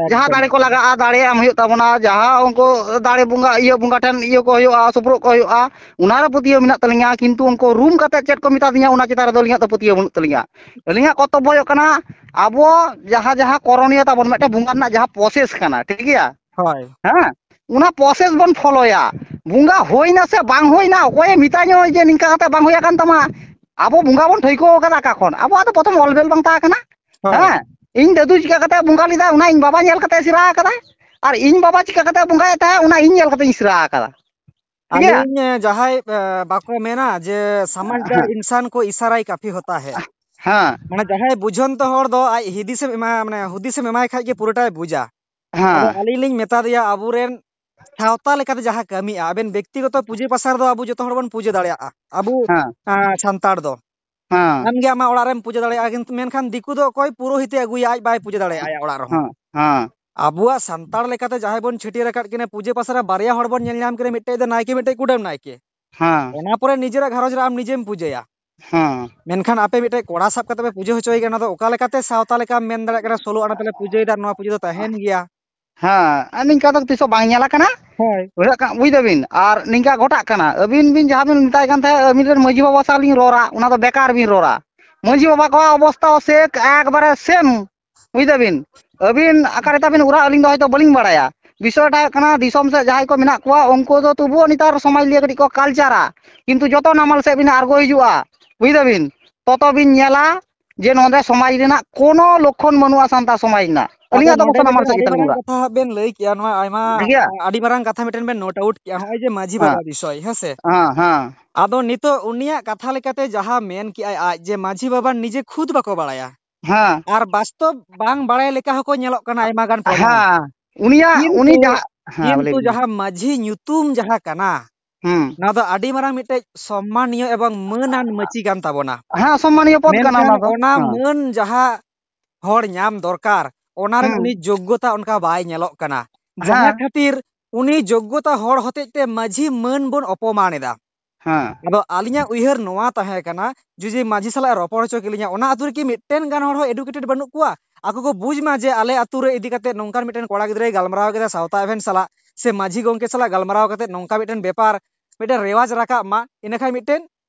ᱡᱟᱦᱟᱸ ᱮᱠᱫᱚᱢ, ᱫᱟᱲᱮ ᱠᱚ ᱮᱠᱫᱚᱢ᱾ ᱞᱟᱜᱟᱜᱼᱟ, ᱫᱟᱲᱮ ᱮᱢ ᱦᱩᱭᱩᱜ ᱛᱟᱵᱚᱱᱟ, ᱡᱟᱦᱟᱸ ᱩᱱᱠᱩ ᱫᱟᱲᱮ ᱵᱚᱸᱜᱟ, ᱤᱭᱟᱹ ᱵᱚᱸᱜᱟ ᱴᱷᱮᱱ ᱤᱭᱟᱹ ᱠᱚ ᱦᱩᱭᱩᱜᱼᱟ, ᱥᱩᱯᱩᱨᱚᱜ ᱠᱚ ᱦᱩᱭᱩᱜᱼᱟ, ᱚᱱᱟ ᱨᱮ ᱯᱟᱹᱛᱭᱟᱹᱣ ᱢᱮᱱᱟᱜ ᱛᱟᱹᱞᱤᱧᱟ᱾ ᱠᱤᱱᱛᱩ ᱩᱱᱠᱩ ᱨᱩᱢ ᱠᱟᱛᱮ ᱪᱮᱫ ᱠᱚ ᱢᱮᱛᱟ ᱫᱤᱧᱟ, ᱚᱱᱟ ᱪᱮᱛᱟᱱ ᱨᱮᱫᱚ ᱟᱹᱞᱤᱧᱟᱜ ᱫᱚ ᱯᱟᱹᱛᱭᱟᱹᱣ ᱵᱟᱹᱱᱩᱜ ᱛᱟᱹᱞᱤᱧᱟ᱾ ᱟᱹᱞᱤᱧᱟᱜ ᱠᱚᱨᱛᱚᱵᱵᱚ ᱦᱩᱭᱩᱜ ᱠᱟᱱᱟ, ᱟᱵᱚ ᱡᱟᱦᱟᱸ, ᱡᱟᱦᱟᱸ ᱠᱚᱨᱚᱱᱤᱭᱚ ᱛᱟᱵᱚᱱ, ᱢᱤᱫᱴᱮᱱ ᱵᱚᱸᱜᱟ ᱨᱮᱱᱟᱜ ᱡᱟᱦᱟᱸ process ᱠᱟᱱᱟ, ᱴᱷᱤᱠ ᱜᱮᱭᱟ? ᱦᱳᱭ᱾ ᱦᱮᱸ, ᱚᱱᱟ process ᱵᱚᱱ ᱯᱷᱚᱞᱳᱭᱟ᱾ ᱵᱚᱸᱜᱟ ᱦᱩᱭᱱᱟ ᱥᱮ ᱵᱟᱝ ᱦᱩᱭᱱᱟ, ᱚᱠᱚᱭᱮ ᱢᱮᱛᱟᱧᱟ ᱡᱮ ᱱᱤᱝᱠᱟ ᱠᱟᱛᱮ ᱵᱟᱝ ᱦᱩᱭ ᱟᱠᱟᱱ ᱛᱟᱢᱟ? ᱟᱵᱚ ᱵᱚᱸᱜᱟ ᱵᱚᱱ ᱴᱷᱟᱹᱣᱠᱟᱹ ᱟᱠᱟᱫᱟ ᱚᱠᱟ ᱠᱷᱚᱱ? ᱟᱵᱚᱣᱟᱜ ᱫᱚ ᱯᱨᱚᱛᱷᱚᱢ ᱚᱞ ᱵᱮᱞ ᱵᱟᱝ ᱛᱟᱦᱮᱸ ᱠᱟᱱᱟ᱾ ᱦᱳᱭ᱾ ᱦᱮᱸ, ᱤᱧ ᱫᱟᱫᱩ ᱪᱤᱠᱟ ᱠᱟᱛᱮ ᱵᱚᱸᱜᱟ ᱞᱮᱫᱟ, ᱚᱱᱟ ᱤᱧ ᱵᱟᱵᱟ ᱧᱮᱞ ᱠᱟᱛᱮ ᱥᱮᱬᱟ ᱟᱠᱟᱫᱟ, ᱟᱨ ᱤᱧ ᱵᱟᱵᱟ ᱪᱤᱠᱟ ᱠᱟᱛᱮ ᱵᱚᱸᱜᱟᱭᱮᱫ ᱛᱟᱦᱮᱸᱫ, ᱚᱱᱟ ᱤᱧ ᱧᱮᱞ ᱠᱟᱛᱮ ᱤᱧ ᱥᱮᱬᱟ ᱟᱠᱟᱫᱟ᱾ ᱴᱷᱤᱠ ᱜᱮᱭᱟ? ᱟᱹᱞᱤᱧ, ᱮ, ᱡᱟᱦᱟᱸᱭ, ᱮ, ᱵᱟᱠᱚ ᱢᱮᱱᱟ ᱡᱮ ᱥᱟᱢᱟᱡᱽᱫᱟᱨ ᱦᱮᱸ᱾ ᱤᱱᱥᱟᱱ ᱠᱚ ᱤᱥᱟᱨᱟ ᱦᱤ ᱠᱟᱯᱷᱤ ᱦᱳᱛᱟ ᱦᱮ᱾ ᱦᱮᱸ᱾ ᱢᱟᱱᱮ ᱡᱟᱦᱟᱸᱭ ᱵᱩᱡᱷᱚᱱᱛᱚ ᱦᱚᱲ ᱫᱚ ᱟᱡ ᱦᱤᱫᱤᱥᱮᱢ ᱮᱢᱟ-, ᱢᱟᱱᱮ ᱦᱩᱫᱤᱥᱮᱢ ᱮᱢᱟᱭ ᱠᱷᱟᱡ ᱜᱮ ᱯᱩᱨᱟᱹᱴᱟᱭ ᱵᱩᱡᱟ᱾ ᱟᱫᱚ ᱦᱮᱸ᱾ ᱟᱹᱞᱤᱧ ᱞᱤᱧ ᱢᱮᱛᱟ ᱫᱮᱭᱟ ᱟᱵᱚᱨᱮᱱ ᱥᱟᱶᱛᱟ ᱞᱮᱠᱟᱛᱮ ᱡᱟᱦᱟᱸ ᱠᱟᱹᱢᱤᱜᱼᱟ, ᱟᱵᱮᱱ ᱵᱮᱠᱛᱤᱜᱚᱛᱚ ᱯᱩᱡᱟᱹ ᱯᱟᱥᱟ ᱨᱮᱫᱚ ᱟᱵᱚ ᱡᱚᱛᱚ ᱦᱚᱲ ᱵᱚᱱ ᱯᱩᱡᱟᱹ ᱫᱟᱲᱮᱭᱟᱜᱼᱟ᱾ ᱟᱵᱚ, ᱦᱮᱸ᱾ ᱟ, ᱥᱟᱱᱛᱟᱲ ᱫᱚ᱾ ᱦᱮᱸ᱾ ᱟᱢ ᱜᱮ ᱟᱢᱟᱜ ᱚᱲᱟᱜ ᱨᱮᱢ ᱯᱩᱡᱟᱹ ᱫᱟᱲᱮᱭᱟᱜᱼᱟ, ᱠᱤᱱᱛᱩ ᱢᱮᱱᱠᱷᱟᱱ ᱫᱤᱠᱩ ᱫᱚ ᱚᱠᱚᱭ ᱯᱩᱨᱳᱦᱤᱛᱮ ᱟᱹᱜᱩᱭᱟ, ᱟᱡ ᱵᱟᱭ ᱯᱩᱡᱟᱹ ᱫᱟᱲᱮᱭᱟᱜᱼᱟ ᱟᱭᱟᱜ ᱚᱲᱟᱜ ᱨᱮᱦᱚᱸ᱾ ᱦᱮᱸ, ᱦᱮᱸ᱾ ᱟᱵᱚᱣᱟᱜ ᱥᱟᱱᱛᱟᱲ ᱞᱮᱠᱟᱛᱮ ᱡᱟᱦᱟᱸᱭ ᱵᱚᱱ ᱪᱷᱟᱹᱴᱭᱟᱹᱨ ᱟᱠᱟᱫ ᱠᱤᱱᱟ ᱯᱩᱡᱟᱹ ᱯᱟᱥᱟ ᱨᱮ ᱵᱟᱨᱭᱟ ᱦᱚᱲ ᱵᱚᱱ ᱧᱮᱞ ᱧᱟᱢ ᱠᱤᱱᱟ, ᱢᱤᱫᱴᱮᱡ ᱫᱚ ᱱᱟᱭᱠᱮ, ᱢᱤᱫᱴᱮᱡ ᱠᱩᱰᱟᱹᱢ ᱱᱟᱭᱠᱮ᱾ ᱦᱮᱸ᱾ ᱚᱱᱟ ᱯᱚᱨᱮ ᱱᱤᱡᱮᱨᱟᱜ ᱜᱷᱟᱨᱚᱸᱡᱽ ᱨᱮ ᱟᱢ ᱱᱤᱡᱮᱢ ᱯᱩᱡᱟᱹᱭᱟ᱾ ᱦᱮᱸ᱾ ᱢᱮᱱᱠᱷᱟᱱ ᱟᱯᱮ ᱢᱤᱫᱴᱮᱡ ᱠᱚᱲᱟ ᱥᱟᱵ ᱠᱟᱛᱮ ᱯᱮ ᱯᱩᱡᱟᱹ ᱦᱚᱪᱚᱭᱮ ᱠᱟᱱᱟ, ᱚᱱᱟ ᱫᱚ ᱚᱠᱟ ᱞᱮᱠᱟᱛᱮ ᱥᱟᱶᱛᱟ ᱞᱮᱠᱟᱢ ᱢᱮᱱ ᱫᱟᱲᱮᱭᱟᱜ ᱠᱟᱱᱟ, ᱥᱳᱞᱳ ᱟᱱᱟ ᱛᱮᱞᱮ ᱯᱩᱡᱟᱹᱭᱮᱫᱟ, ᱱᱚᱣᱟ ᱯᱩᱡᱟᱹ ᱫᱚ ᱛᱟᱦᱮᱱ ᱜᱮᱭᱟ? ᱦᱮᱸ, ᱟᱨ ᱱᱤᱝᱠᱟ ᱫᱚ ᱛᱤᱥ ᱦᱚᱸ ᱵᱟᱝ ᱧᱮᱞ ᱟᱠᱟᱱᱟ᱾ ᱦᱳᱭ᱾ ᱵᱩᱡᱷᱟᱹᱜ ᱠᱟᱱ, ᱵᱩᱡ ᱫᱟᱵᱤᱱ? ᱟᱨ ᱱᱤᱝᱠᱟ ᱜᱷᱚᱴᱟᱜ ᱠᱟᱱᱟ, ᱟᱹᱵᱤᱱ ᱵᱤᱱ ᱡᱟᱦᱟᱸ ᱵᱤᱱ ᱢᱮᱛᱟᱭ ᱠᱟᱱ ᱛᱟᱦᱮᱸᱫ, ᱟᱹᱵᱤᱱ ᱨᱮᱱ ᱢᱟᱺᱡᱷᱤ ᱵᱟᱵᱟ ᱥᱟᱶ ᱞᱤᱧ ᱨᱚᱲᱟ, ᱚᱱᱟ ᱫᱚ ᱵᱮᱠᱟᱨ ᱵᱤᱱ ᱨᱚᱲᱟ᱾ ᱢᱟᱺᱡᱷᱤ ᱵᱟᱵᱟ ᱠᱚᱣᱟᱜ ᱚᱵᱚᱥᱛᱟ ᱥᱮ ᱮᱠᱵᱟᱨᱮ ᱥᱮᱢ, ᱵᱩᱡ ᱫᱟᱵᱤᱱ? ᱟᱹᱵᱤᱱ ᱚᱠᱟ ᱨᱮ ᱛᱟᱵᱤᱱ ᱚᱲᱟᱜ, ᱟᱹᱞᱤᱧ ᱫᱚ ᱦᱚᱭᱛᱳ ᱵᱟᱹᱞᱤᱧ ᱵᱟᱲᱟᱭᱟ᱾ ᱵᱤᱥᱚᱭᱴᱟ ᱦᱩᱭᱩᱜ ᱠᱟᱱᱟ, ᱫᱤᱥᱚᱢ ᱥᱮᱫ ᱡᱟᱦᱟᱸᱭ ᱠᱚ ᱢᱮᱱᱟᱜ ᱠᱚᱣᱟ, ᱩᱱᱠᱩ ᱫᱚ ᱛᱚᱵᱩᱣᱳ ᱱᱮᱛᱟᱨ ᱥᱚᱢᱟᱡᱽ ᱞᱤᱭᱟᱹ ᱠᱟᱹᱴᱤᱡ ᱠᱚ ᱠᱟᱞᱪᱟᱨᱟ, ᱠᱤᱱᱛᱩ ᱡᱚᱛᱚ ᱱᱟᱢᱟᱞ ᱥᱮᱫ ᱵᱤᱱ ᱟᱬᱜᱚ ᱦᱤᱡᱩᱜᱼᱟ, ᱵᱩᱡ ᱫᱟᱵᱤᱱ, ᱛᱚᱛᱚ ᱵᱤᱱ ᱧᱮᱞᱟ ᱡᱮ ᱱᱚᱰᱮ ᱥᱚᱢᱟᱡᱽ ᱨᱮᱱᱟᱜ ᱠᱳᱱᱳ ᱞᱚᱠᱠᱷᱚᱱ ᱵᱟᱹᱱᱩᱜᱼᱟ ᱥᱟᱱᱛᱟᱲ ᱥᱚᱢᱟᱡᱽ ᱨᱮᱱᱟᱜ᱾ ᱟᱫᱚ ᱟᱹᱞᱤᱧᱟᱜ ᱫᱚ ᱱᱚᱰᱮ ᱠᱟᱛᱷᱟ ᱱᱟᱢᱟᱞ ᱢᱤᱫᱴᱮᱱ ᱥᱮᱫ ᱟᱹᱰᱤ ᱜᱮᱛᱟ ᱞᱤᱧ ᱢᱟᱨᱟᱝ ᱨᱚᱲᱟ᱾ ᱠᱟᱛᱷᱟ ᱦᱟᱸᱜ ᱵᱮᱱ ᱞᱟᱹᱭ ᱠᱮᱜᱼᱟ, ᱱᱚᱣᱟ ᱟᱭᱢᱟ, ᱴᱷᱤᱠ ᱜᱮᱭᱟ? ᱟᱹᱰᱤ ᱢᱟᱨᱟᱝ ᱠᱟᱛᱷᱟ ᱢᱤᱫᱴᱮᱱ ᱵᱮᱱ note out ᱠᱮᱜᱼᱟ, ᱱᱚᱜᱼᱚᱭ ᱡᱮ ᱢᱟᱹᱡᱷᱤ ᱦᱮᱸ, ᱵᱟᱵᱟ ᱵᱤᱥᱚᱭ, ᱦᱮᱸ ᱥᱮ? ᱦᱮᱸ, ᱦᱮᱸ᱾ ᱟᱫᱚ ᱱᱤᱛᱚᱜ ᱩᱱᱤᱭᱟᱜ ᱠᱟᱛᱷᱟ ᱞᱮᱠᱟᱛᱮ ᱡᱟᱦᱟᱸ ᱢᱮᱱ ᱠᱮᱜᱼᱟᱭ ᱟᱡ, ᱡᱮ ᱢᱟᱹᱡᱷᱤ ᱵᱟᱵᱟ ᱱᱤᱡᱮ ᱠᱷᱩᱫ ᱵᱟᱠᱚ ᱵᱟᱲᱟᱭᱟ᱾ ᱦᱮᱸ᱾ ᱟᱨ ᱵᱟᱥᱛᱚᱵ ᱵᱟᱝ ᱵᱟᱲᱟᱭ ᱞᱮᱠᱟ ᱦᱚᱸᱠᱚ ᱧᱮᱞᱚᱜ ᱠᱟᱱᱟ ᱟᱭᱢᱟ ᱜᱟᱱ ᱯᱨᱚᱢᱟᱱ᱾ ᱦᱮᱸ, ᱩᱱᱤᱭᱟᱜ, ᱩᱱᱤ ᱠᱤᱱᱛᱩ, ᱡᱟᱦᱟᱸ, ᱦᱮᱸ, ᱞᱟᱹᱭ ᱠᱤᱱᱛᱩ ᱵᱤᱱ᱾ ᱡᱟᱦᱟᱸ ᱢᱟᱹᱡᱷᱤ ᱧᱩᱛᱩᱢ ᱡᱟᱦᱟᱸ ᱠᱟᱱᱟ, ᱦᱩᱸ᱾ ᱱᱚᱣᱟ ᱫᱚ ᱟᱹᱰᱤ ᱢᱟᱨᱟᱝ ᱢᱤᱫᱴᱮᱡ ᱥᱚᱢᱢᱟᱱᱤᱭᱚ ᱮᱵᱚᱝ ᱢᱟᱹᱱᱟᱱ ᱢᱟᱹᱪᱤ ᱠᱟᱱ ᱛᱟᱵᱚᱱᱟ᱾ ᱦᱮᱸ, ᱥᱚᱢᱢᱟᱱᱤᱭᱚ ᱯᱚᱫ ᱠᱟᱱᱟ ᱢᱮᱱᱠᱷᱟᱱ ᱚᱱᱟ ᱫᱚ᱾ ᱚᱱᱟ ᱦᱮᱸ᱾ ᱢᱟᱹᱱ ᱡᱟᱦᱟᱸ ᱦᱚᱲ ᱧᱟᱢ ᱫᱚᱨᱠᱟᱨ, ᱚᱱᱟ ᱨᱮᱱ ᱦᱩᱸ᱾ ᱩᱱᱤ ᱡᱳᱜᱽᱜᱚᱛᱟ ᱚᱱᱠᱟ ᱵᱟᱭ ᱧᱮᱞᱚᱜ ᱠᱟᱱᱟ᱾ ᱡᱟᱦᱟᱸ ᱦᱮᱸ᱾ ᱠᱷᱟᱹᱛᱤᱨ ᱩᱱᱤ ᱡᱳᱜᱽᱜᱚᱛᱟ ᱦᱚᱲ ᱦᱚᱛᱮᱡ ᱛᱮ ᱢᱟᱹᱡᱷᱤ ᱢᱟᱹᱱ ᱵᱚᱱ ᱚᱯᱚᱢᱟᱱ ᱮᱫᱟ᱾ ᱦᱮᱸ᱾ ᱟᱫᱚ ᱟᱹᱞᱤᱧᱟᱜ ᱩᱭᱦᱟᱹᱨ ᱱᱚᱣᱟ ᱛᱟᱦᱮᱸ ᱠᱟᱱᱟ, ᱡᱩᱫᱤ ᱢᱟᱹᱡᱷᱤ ᱥᱟᱞᱟᱜ ᱨᱚᱯᱚᱲ ᱦᱚᱪᱚ ᱠᱮᱞᱤᱧᱟ, ᱚᱱᱟ ᱟᱹᱛᱩ ᱨᱮᱠᱤ ᱢᱤᱫᱴᱮᱱ ᱜᱟᱱ ᱦᱚᱲ ᱦᱚᱸ educated ᱵᱟᱹᱱᱩᱜ ᱠᱚᱣᱟ? ᱟᱠᱚ ᱠᱚ ᱵᱩᱡᱽ ᱢᱟ ᱡᱮ ᱟᱞᱮ ᱟᱹᱛᱩ ᱨᱮ ᱤᱫᱤ ᱠᱟᱛᱮ ᱱᱚᱝᱠᱟᱱ ᱢᱤᱫᱴᱮᱱ ᱠᱚᱲᱟ ᱜᱤᱫᱽᱨᱟᱹᱭ ᱜᱟᱞᱢᱟᱨᱟᱣ ᱠᱮᱫᱟ ᱥᱟᱶᱛᱟ ᱮᱵᱷᱮᱱ ᱥᱟᱞᱟᱜ, ᱥᱮ ᱢᱟᱹᱡᱷᱤ ᱜᱚᱢᱠᱮ ᱥᱟᱞᱟᱜ ᱜᱟᱞᱢᱟᱨᱟᱣ ᱠᱟᱛᱮ ᱱᱚᱝᱠᱟ ᱢᱤᱫᱴᱮᱱ ᱵᱮᱯᱟᱨ, ᱢᱤᱫᱴᱮᱱ ᱨᱮᱣᱟᱡᱽ ᱨᱟᱠᱟᱵ ᱢᱟ, ᱤᱱᱟᱹᱠᱷᱟᱱ ᱢᱤᱫᱴᱮᱱ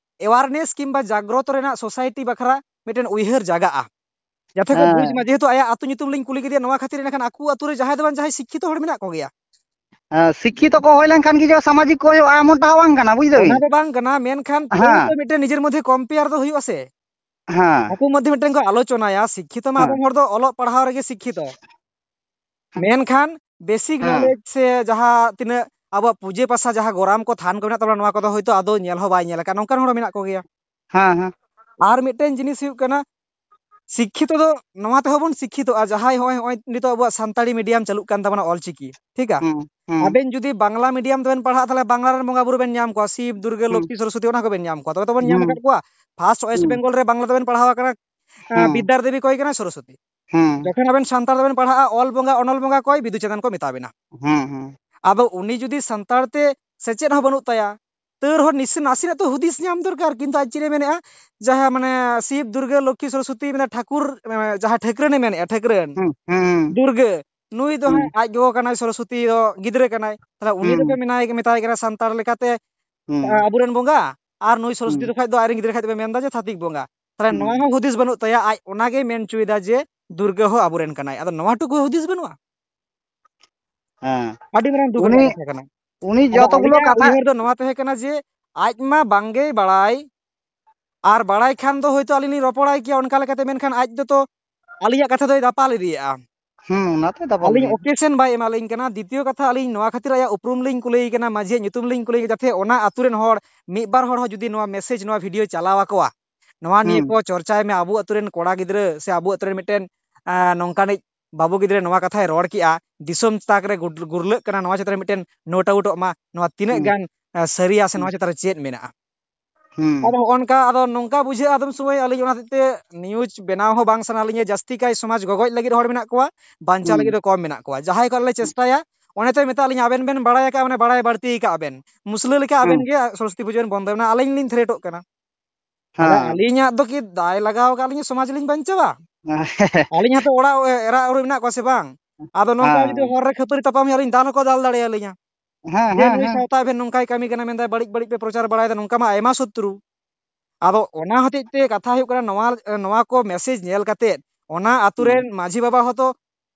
awareness ᱠᱤᱝᱵᱟ ᱡᱟᱜᱽᱨᱚᱛ ᱨᱮᱱᱟᱜ society ᱵᱟᱠᱷᱨᱟ ᱢᱤᱫᱴᱮᱱ ᱩᱭᱦᱟᱹᱨ ᱡᱟᱜᱟᱜᱼᱟ᱾ ᱡᱟᱛᱮ ᱠᱚ ᱵᱩᱡᱽ ᱦᱮᱸ᱾ ᱢᱟ, ᱡᱮᱦᱮᱛᱩ ᱟᱭᱟᱜ ᱟᱹᱛᱩ ᱧᱩᱛᱩᱢ ᱞᱤᱧ ᱠᱩᱞᱤ ᱠᱮᱫᱮᱭᱟ, ᱱᱚᱣᱟ ᱠᱷᱟᱹᱛᱤᱨ ᱮᱱᱠᱷᱟᱱ ᱟᱠᱚ ᱟᱹᱛᱩ ᱨᱮ ᱡᱟᱦᱟᱸᱭ ᱫᱚ ᱵᱟᱝ ᱡᱟᱦᱟᱸᱭ ᱥᱤᱠᱠᱷᱤᱛᱚ ᱦᱚᱲ ᱢᱮᱱᱟᱜ ᱠᱚᱜᱮᱭᱟ᱾ ᱦᱮᱸ, ᱥᱤᱠᱠᱷᱤᱛᱚ ᱠᱚ ᱦᱩᱭ ᱞᱮᱱᱠᱷᱟᱱ ᱜᱮ ᱡᱮ ᱥᱟᱢᱟᱡᱤᱠ ᱠᱚ ᱦᱩᱭᱩᱜᱼᱟ, ᱮᱢᱚᱱᱴᱟ ᱦᱚᱸ ᱵᱟᱝ ᱠᱟᱱᱟ, ᱵᱩᱡ ᱚᱱᱟ ᱫᱟᱵᱤᱱ? ᱫᱚ ᱵᱟᱝ ᱠᱟᱱᱟ, ᱢᱮᱱᱠᱷᱟᱱ ᱛᱟᱹᱣ ᱦᱮᱸ᱾ ᱛᱚ ᱢᱤᱫᱴᱮᱱ ᱱᱤᱡᱮᱨ ᱢᱚᱫᱽᱫᱷᱮ compare ᱫᱚ ᱦᱩᱭᱩᱜᱼᱟ ᱥᱮ᱾ ᱦᱮᱸ᱾ ᱟᱠᱚ ᱢᱚᱫᱽᱫᱷᱮ ᱢᱤᱫᱴᱮᱱ ᱠᱚ ᱟᱞᱳᱪᱚᱱᱟᱭᱟ, ᱥᱤᱠᱠᱷᱤᱛᱚ ᱢᱟ ᱦᱮᱸ᱾ ᱟᱵᱚ ᱦᱚᱲ ᱫᱚ ᱚᱞᱚᱜ ᱯᱟᱲᱦᱟᱣ ᱨᱮᱜᱮ ᱥᱤᱠᱠᱷᱤᱛᱚ᱾ ᱦᱮᱸ᱾ ᱢᱮᱱᱠᱷᱟᱱ basic ᱦᱮᱸ᱾ knowledge ᱥᱮ ᱡᱟᱦᱟᱸ ᱛᱤᱱᱟᱹᱜ ᱟᱵᱚᱣᱟᱜ ᱯᱩᱡᱟᱹ ᱯᱟᱥᱟ ᱡᱟᱦᱟᱸ ᱜᱚᱨᱟᱢ ᱠᱚ ᱛᱷᱟᱱ ᱠᱚ ᱢᱮᱱᱟᱜ ᱛᱟᱵᱚᱱᱟ, ᱱᱚᱣᱟ ᱠᱚᱫᱚ ᱦᱚᱭᱛᱳ ᱟᱫᱚ ᱧᱮᱞ ᱦᱚᱸ ᱵᱟᱭ ᱧᱮᱞ ᱟᱠᱟᱫ, ᱱᱚᱝᱠᱟᱱ ᱦᱚᱲ ᱦᱚᱸ ᱢᱮᱱᱟᱜ ᱠᱚᱜᱮᱭᱟ᱾ ᱦᱮᱸ, ᱦᱮᱸ᱾ ᱟᱨ ᱢᱤᱫᱴᱮᱱ ᱡᱤᱱᱤᱥ ᱦᱩᱭᱩᱜ ᱠᱟᱱᱟ, ᱥᱤᱠᱠᱷᱤᱛᱚ ᱫᱚ ᱱᱚᱣᱟ ᱛᱮᱦᱚᱸ ᱵᱚᱱ ᱥᱤᱠᱠᱷᱤᱛᱚᱜᱼᱟ, ᱡᱟᱦᱟᱸᱭ ᱦᱚᱸᱜᱼᱚᱭ, ᱦᱚᱸᱜᱼᱚᱭ ᱱᱤᱛᱚᱜ ᱟᱵᱚᱣᱟᱜ ᱥᱟᱱᱛᱟᱲᱤ medium ᱪᱟᱹᱞᱩᱜ ᱠᱟᱱ ᱛᱟᱵᱚᱱᱟ, ᱚᱞᱪᱤᱠᱤ, ᱴᱷᱤᱠᱟ? ᱦᱩᱸ, ᱦᱩᱸ᱾ ᱟᱵᱮᱱ ᱡᱩᱫᱤ ᱵᱟᱝᱞᱟ medium ᱛᱮᱵᱮᱱ ᱯᱟᱲᱦᱟᱜᱼᱟ, ᱛᱟᱦᱞᱮ ᱵᱟᱝᱞᱟ ᱨᱮᱱ ᱵᱚᱸᱜᱟ ᱵᱩᱨᱩ ᱵᱮᱱ ᱧᱟᱢ ᱠᱚᱣᱟ, ᱥᱤᱵ, ᱫᱩᱨᱜᱟᱹ, ᱦᱩᱸ᱾ ᱞᱚᱠᱠᱷᱤ, ᱥᱚᱨᱚᱥᱚᱛᱤ, ᱚᱱᱟ ᱠᱚᱵᱮᱱ ᱧᱟᱢ ᱦᱩᱸ᱾ ᱟᱠᱟᱫ ᱠᱚᱣᱟ᱾ First West ᱦᱩᱸ᱾ Bengal ᱨᱮ ᱵᱟᱝᱞᱟ ᱛᱮᱵᱮᱱ ᱯᱟᱲᱦᱟᱣ ᱟᱠᱟᱱᱟ, ᱟᱸ, ᱦᱩᱸ᱾ ᱵᱤᱫᱽᱫᱟᱨ ᱫᱮᱵᱤ ᱚᱠᱚᱭ ᱠᱟᱱᱟ? ᱥᱚᱨᱚᱥᱚᱛᱤ᱾ ᱦᱩᱸ᱾ ᱡᱚᱠᱷᱚᱱ ᱟᱵᱮᱱ ᱥᱟᱱᱛᱟᱲ ᱛᱮᱵᱮᱱ ᱯᱟᱲᱦᱟᱜᱼᱟ, ᱚᱞ ᱵᱚᱸᱜᱟ, ᱚᱱᱚᱞ ᱵᱚᱸᱜᱟ ᱚᱠᱚᱭ? ᱵᱤᱫᱩ ᱪᱟᱸᱫᱟᱱ ᱠᱚ ᱢᱮᱛᱟ ᱵᱮᱱᱟ᱾ ᱦᱩᱸ, ᱦᱩᱸ᱾ ᱟᱫᱚ ᱩᱱᱤ ᱡᱩᱫᱤ ᱥᱟᱱᱛᱟᱲ ᱛᱮ ᱥᱮᱪᱮᱫ ᱦᱚᱸ ᱵᱟᱹᱱᱩᱜ ᱛᱟᱭᱟ, ᱛᱟᱹᱣ ᱨᱮᱦᱚᱸ ᱱᱤᱥ-, ᱱᱟᱥᱮᱱᱟᱜ ᱛᱚ ᱦᱩᱫᱤᱥ ᱧᱟᱢ ᱫᱚᱨᱠᱟᱨ, ᱠᱤᱱᱛᱩ ᱟᱡ ᱪᱮᱫ ᱮ ᱢᱮᱱᱮᱫᱼᱟ, ᱡᱟᱦᱟᱸ ᱢᱟᱱᱮ ᱥᱤᱵ, ᱫᱩᱨᱜᱟᱹ, ᱞᱚᱠᱠᱷᱤ, ᱥᱚᱨᱚᱥᱚᱛᱤ, ᱢᱟᱱᱮ ᱴᱷᱟᱹᱠᱩᱨ, ᱮ, ᱡᱟᱦᱟᱸ ᱴᱷᱟᱹᱠᱨᱟᱹᱱᱮ ᱢᱮᱱᱮᱫᱼᱟ, ᱴᱷᱟᱹᱠᱨᱟᱹᱱ, ᱦᱩᱸ, ᱦᱩᱸ, ᱦᱩᱸ᱾ ᱫᱩᱨᱜᱟᱹ, ᱱᱩᱭ ᱫᱚ ᱦᱟᱸᱜ ᱟᱡ ᱜᱚᱜᱚ ᱠᱟᱱᱟᱭ, ᱥᱚᱨᱚᱥᱚᱛᱤ ᱫᱚ ᱜᱤᱫᱽᱨᱟᱹ ᱠᱟᱱᱟᱭ, ᱛᱟᱦᱚᱞᱮ ᱩᱱᱤ ᱫᱚᱯᱮ ᱢᱮᱱᱟᱭ ᱢᱮᱛᱟᱭ ᱠᱟᱱᱟ ᱥᱟᱱᱛᱟᱲ ᱞᱮᱠᱟᱛᱮ ᱟᱵᱚᱨᱮᱱ ᱵᱚᱸᱜᱟ, ᱟᱨ ᱱᱩᱭ ᱥᱚᱨᱚᱥᱚᱛᱤ ᱫᱚ ᱠᱷᱟᱡ ᱫᱚ ᱟᱡᱨᱮᱱ ᱜᱤᱫᱽᱨᱟᱹ ᱠᱷᱟᱡ ᱫᱚᱯᱮ ᱢᱮᱱᱫᱟ ᱡᱮ ᱪᱷᱟᱹᱛᱤᱠ ᱵᱚᱸᱜᱟ᱾ ᱛᱟᱦᱚᱞᱮ ᱱᱚᱣᱟ ᱦᱚᱸ ᱦᱩᱫᱤᱥ ᱵᱟᱹᱱᱩᱜ ᱛᱟᱭᱟ, ᱟᱡ ᱚᱱᱟᱜᱮ ᱢᱮᱱ ᱦᱚᱪᱚᱭᱮᱫᱟ ᱡᱮ ᱫᱩᱨᱜᱟᱹ ᱦᱚᱸ ᱟᱵᱚᱨᱮᱱ ᱠᱟᱱᱟᱭ᱾ ᱟᱫᱚ ᱱᱚᱣᱟ ᱴᱩᱠᱩ ᱦᱩᱫᱤᱥ ᱵᱟᱹᱱᱩᱜᱼᱟ? ᱦᱮᱸ᱾ ᱟᱹᱰᱤ ᱢᱟᱨᱟᱝ ᱫᱩᱠ ᱩᱱᱤ ᱨᱮᱱᱟᱜ ᱠᱟᱛᱷᱟ ᱠᱟᱱᱟ᱾ ᱩᱱᱤ ᱟᱫᱚ ᱡᱚᱛᱚ ᱜᱩᱞᱳ ᱟᱹᱞᱤᱧᱟᱜ ᱠᱟᱛᱷᱟ ᱩᱭᱦᱟᱹᱨ ᱫᱚ ᱱᱚᱣᱟ ᱛᱟᱦᱮᱸ ᱠᱟᱱᱟ ᱡᱮ ᱟᱡ ᱢᱟ ᱵᱟᱝᱜᱮᱭ ᱵᱟᱲᱟᱭ, ᱟᱨ ᱵᱟᱲᱟᱭ ᱠᱷᱟᱱ ᱫᱚ ᱦᱳᱭᱛᱳ ᱟᱹᱞᱤᱧ ᱞᱤᱧ ᱨᱚᱯᱚᱲᱟᱭ ᱠᱮᱭᱟ ᱚᱱᱠᱟ ᱞᱮᱠᱟᱛᱮ, ᱢᱮᱱᱠᱷᱟᱱ ᱟᱡ ᱫᱚᱛᱚ ᱟᱹᱞᱤᱧᱟᱜ ᱠᱟᱛᱷᱟ ᱫᱚᱭ ᱫᱟᱯᱟᱞ ᱤᱫᱤᱭᱮᱫᱼᱟ᱾ ᱦᱩᱸ, ᱚᱱᱟ ᱛᱚᱭ ᱫᱟᱯᱟᱞ ᱟᱹᱞᱤᱧ ᱜᱮᱭᱟ᱾ ᱚᱠᱮᱥᱮᱱ ᱵᱟᱭ ᱮᱢᱟᱞᱤᱧ ᱠᱟᱱᱟ᱾ ᱫᱤᱛᱤᱭᱚ ᱠᱟᱛᱷᱟ, ᱟᱹᱞᱤᱧ ᱱᱚᱣᱟ ᱠᱷᱟᱹᱛᱤᱨ ᱟᱭᱟᱜ ᱩᱯᱨᱩᱢ ᱞᱤᱧ ᱠᱩᱞᱤᱭᱮ ᱠᱟᱱᱟ, ᱢᱟᱹᱡᱷᱤᱭᱟᱜ ᱧᱩᱛᱩᱢ ᱞᱤᱧ ᱠᱩᱞᱤᱭᱮ ᱠᱟᱱᱟ, ᱡᱟᱛᱮ ᱚᱱᱟ ᱟᱹᱛᱩ ᱨᱮᱱ ᱦᱚᱲ ᱢᱤᱫ ᱵᱟᱨ ᱦᱚᱲ ᱦᱚᱸ ᱡᱩᱫᱤ ᱱᱚᱣᱟ ᱢᱮᱥᱮᱡᱽ, ᱱᱚᱣᱟ ᱵᱷᱤᱰᱤᱭᱳ ᱪᱟᱞᱟᱣ ᱟᱠᱚᱣᱟ, ᱱᱚᱣᱟ ᱱᱤᱭᱟᱹ ᱦᱩᱸ᱾ ᱠᱚ ᱪᱚᱨᱪᱟᱭ ᱢᱮ, ᱟᱵᱚ ᱟᱹᱛᱩ ᱨᱮᱱ ᱠᱚᱲᱟ ᱜᱤᱫᱽᱨᱟᱹ ᱥᱮ ᱟᱵᱚ ᱟᱹᱛᱩ ᱨᱮᱱ ᱢᱤᱫᱴᱮᱱ, ᱟᱸ, ᱱᱚᱝᱠᱟᱱᱤᱡ ᱵᱟᱹᱵᱩ ᱜᱤᱫᱽᱨᱟᱹ ᱱᱚᱣᱟ ᱠᱟᱛᱷᱟᱭ ᱨᱚᱲ ᱠᱮᱜᱼᱟ, ᱫᱤᱥᱚᱢ ᱛᱟᱠ ᱨᱮ ᱜᱩᱨ-, ᱜᱩᱨᱞᱟᱹᱜ ᱠᱟᱱᱟ, ᱱᱚᱣᱟ ᱪᱮᱛᱟᱱ ᱨᱮ ᱢᱤᱫᱴᱮᱱ ᱱᱳᱴ ᱟᱣᱩᱴᱚᱜ ᱢᱟ, ᱱᱚᱣᱟ ᱛᱤᱱᱟᱹᱜ ᱦᱩᱸ᱾ ᱜᱟᱱ, ᱟᱸ, ᱥᱟᱹᱨᱤᱭᱟ ᱥᱮ ᱦᱩᱸ᱾ ᱱᱚᱣᱟ ᱪᱮᱛᱟᱱ ᱨᱮ ᱪᱮᱫ ᱢᱮᱱᱟᱜᱼᱟ᱾ ᱦᱩᱸ᱾ ᱟᱫᱚ ᱦᱚᱸᱜᱼᱚ ᱱᱚᱝᱠᱟ, ᱟᱫᱚ ᱱᱚᱝᱠᱟ ᱵᱩᱡᱷᱟᱹᱜᱼᱟ ᱟᱫᱚᱢ ᱥᱚᱢᱚᱭ, ᱟᱹᱞᱤᱧ ᱚᱱᱟ ᱦᱚᱛᱮᱡ ᱛᱮ ᱱᱤᱭᱩᱡᱽ ᱵᱮᱱᱟᱣ ᱦᱚᱸ ᱵᱟᱝ ᱥᱟᱱᱟ ᱞᱤᱧᱟ᱾ ᱡᱟᱹᱥᱛᱤ ᱠᱟᱭ ᱥᱚᱢᱟᱡᱽ ᱜᱚᱜᱚᱡ ᱞᱟᱹᱜᱤᱫ ᱦᱚᱲ ᱢᱮᱱᱟᱜ ᱠᱚᱣᱟ, ᱵᱟᱧᱪᱟᱣ ᱦᱩᱸ᱾ ᱞᱟᱹᱜᱤᱫ ᱫᱚ ᱠᱚᱢ ᱢᱮᱱᱟᱜ ᱠᱚᱣᱟ᱾ ᱡᱟᱦᱟᱸᱭ ᱠᱚ ᱟᱞᱮ ᱪᱮᱥᱴᱟᱭᱟ, ᱚᱱᱮ ᱛᱚᱭ ᱢᱮᱛᱟᱜ ᱞᱤᱧᱟ, "ᱟᱵᱮᱱ ᱵᱮᱱ ᱵᱟᱲᱟᱭ ᱟᱠᱟᱫᱼᱟ, ᱢᱟᱱᱮ ᱵᱟᱲᱟᱭ ᱵᱟᱹᱲᱛᱤ ᱟᱠᱟᱫ ᱵᱮᱱ, ᱢᱩᱥᱞᱟᱹ ᱞᱮᱠᱟ ᱟᱵᱮᱱ ᱦᱩᱸ᱾ ᱜᱮ ᱥᱚᱨᱚᱥᱚᱛᱤ ᱯᱩᱡᱟᱹ ᱵᱮᱱ ᱵᱚᱱᱫᱚᱭ ᱢᱟ", ᱟᱹᱞᱤᱧ ᱞᱤᱧ ᱛᱷᱨᱮᱴᱚᱜ ᱠᱟᱱᱟ᱾ ᱛᱟᱦᱞᱮ ᱦᱮᱸ᱾ ᱟᱹᱞᱤᱧᱟᱜ ᱫᱚ ᱠᱤ ᱫᱟᱭ ᱞᱟᱜᱟᱣ ᱟᱠᱟᱫ ᱞᱤᱧᱟ ᱥᱚᱢᱟᱡᱽ ᱞᱤᱧ ᱵᱟᱧᱪᱟᱣᱟ? ᱟᱹᱞᱤᱧ ᱦᱚᱸᱛᱚ ᱚᱲᱟᱜ ᱮᱨᱟ ᱩᱨᱩ ᱢᱮᱱᱟᱜ ᱠᱚᱣᱟ ᱥᱮ ᱵᱟᱝ? ᱟᱫᱚ ᱱᱚᱝᱠᱟ ᱡᱩᱫᱤ ᱦᱮᱸ᱾ ᱦᱚᱨ ᱨᱮ ᱠᱷᱟᱹᱯᱟᱹᱨᱤ ᱛᱟᱯᱟᱢ ᱦᱩᱭᱩᱜᱼᱟ, ᱟᱹᱞᱤᱧ ᱫᱟᱞ ᱦᱚᱸᱠᱚ ᱫᱟᱞ ᱫᱟᱲᱮᱭᱟᱞᱤᱧᱟ᱾ ᱦᱮᱸ, ᱡᱮ ᱦᱮᱸ, ᱱᱩᱭ ᱦᱮᱸ᱾ ᱥᱟᱶᱛᱟ ᱟᱵᱮᱱ ᱱᱚᱝᱠᱟᱭ ᱠᱟᱹᱢᱤ ᱠᱟᱱᱟ ᱢᱮᱱᱫᱟᱭ, ᱵᱟᱹᱲᱤᱡ ᱵᱟᱹᱲᱤᱡ ᱯᱮ ᱯᱨᱚᱪᱟᱨ ᱵᱟᱲᱟᱭᱮᱫᱟ, ᱱᱚᱝᱠᱟ ᱢᱟ ᱟᱭᱢᱟ ᱥᱚᱛᱨᱩ᱾ ᱟᱫᱚ ᱚᱱᱟ ᱦᱚᱛᱮᱡ ᱛᱮ ᱠᱟᱛᱷᱟ ᱦᱩᱭᱩᱜ ᱠᱟᱱᱟ, ᱱᱚᱣᱟ, ᱱᱚᱣᱟ ᱠᱚ ᱢᱮᱥᱮᱡᱽ ᱧᱮᱞ ᱠᱟᱛᱮᱫ ᱚᱱᱟ ᱟᱛᱩ ᱦᱩᱸ᱾ ᱨᱮᱱ ᱢᱟᱹᱡᱷᱤ ᱵᱟᱵᱟ ᱦᱚᱸᱛᱚ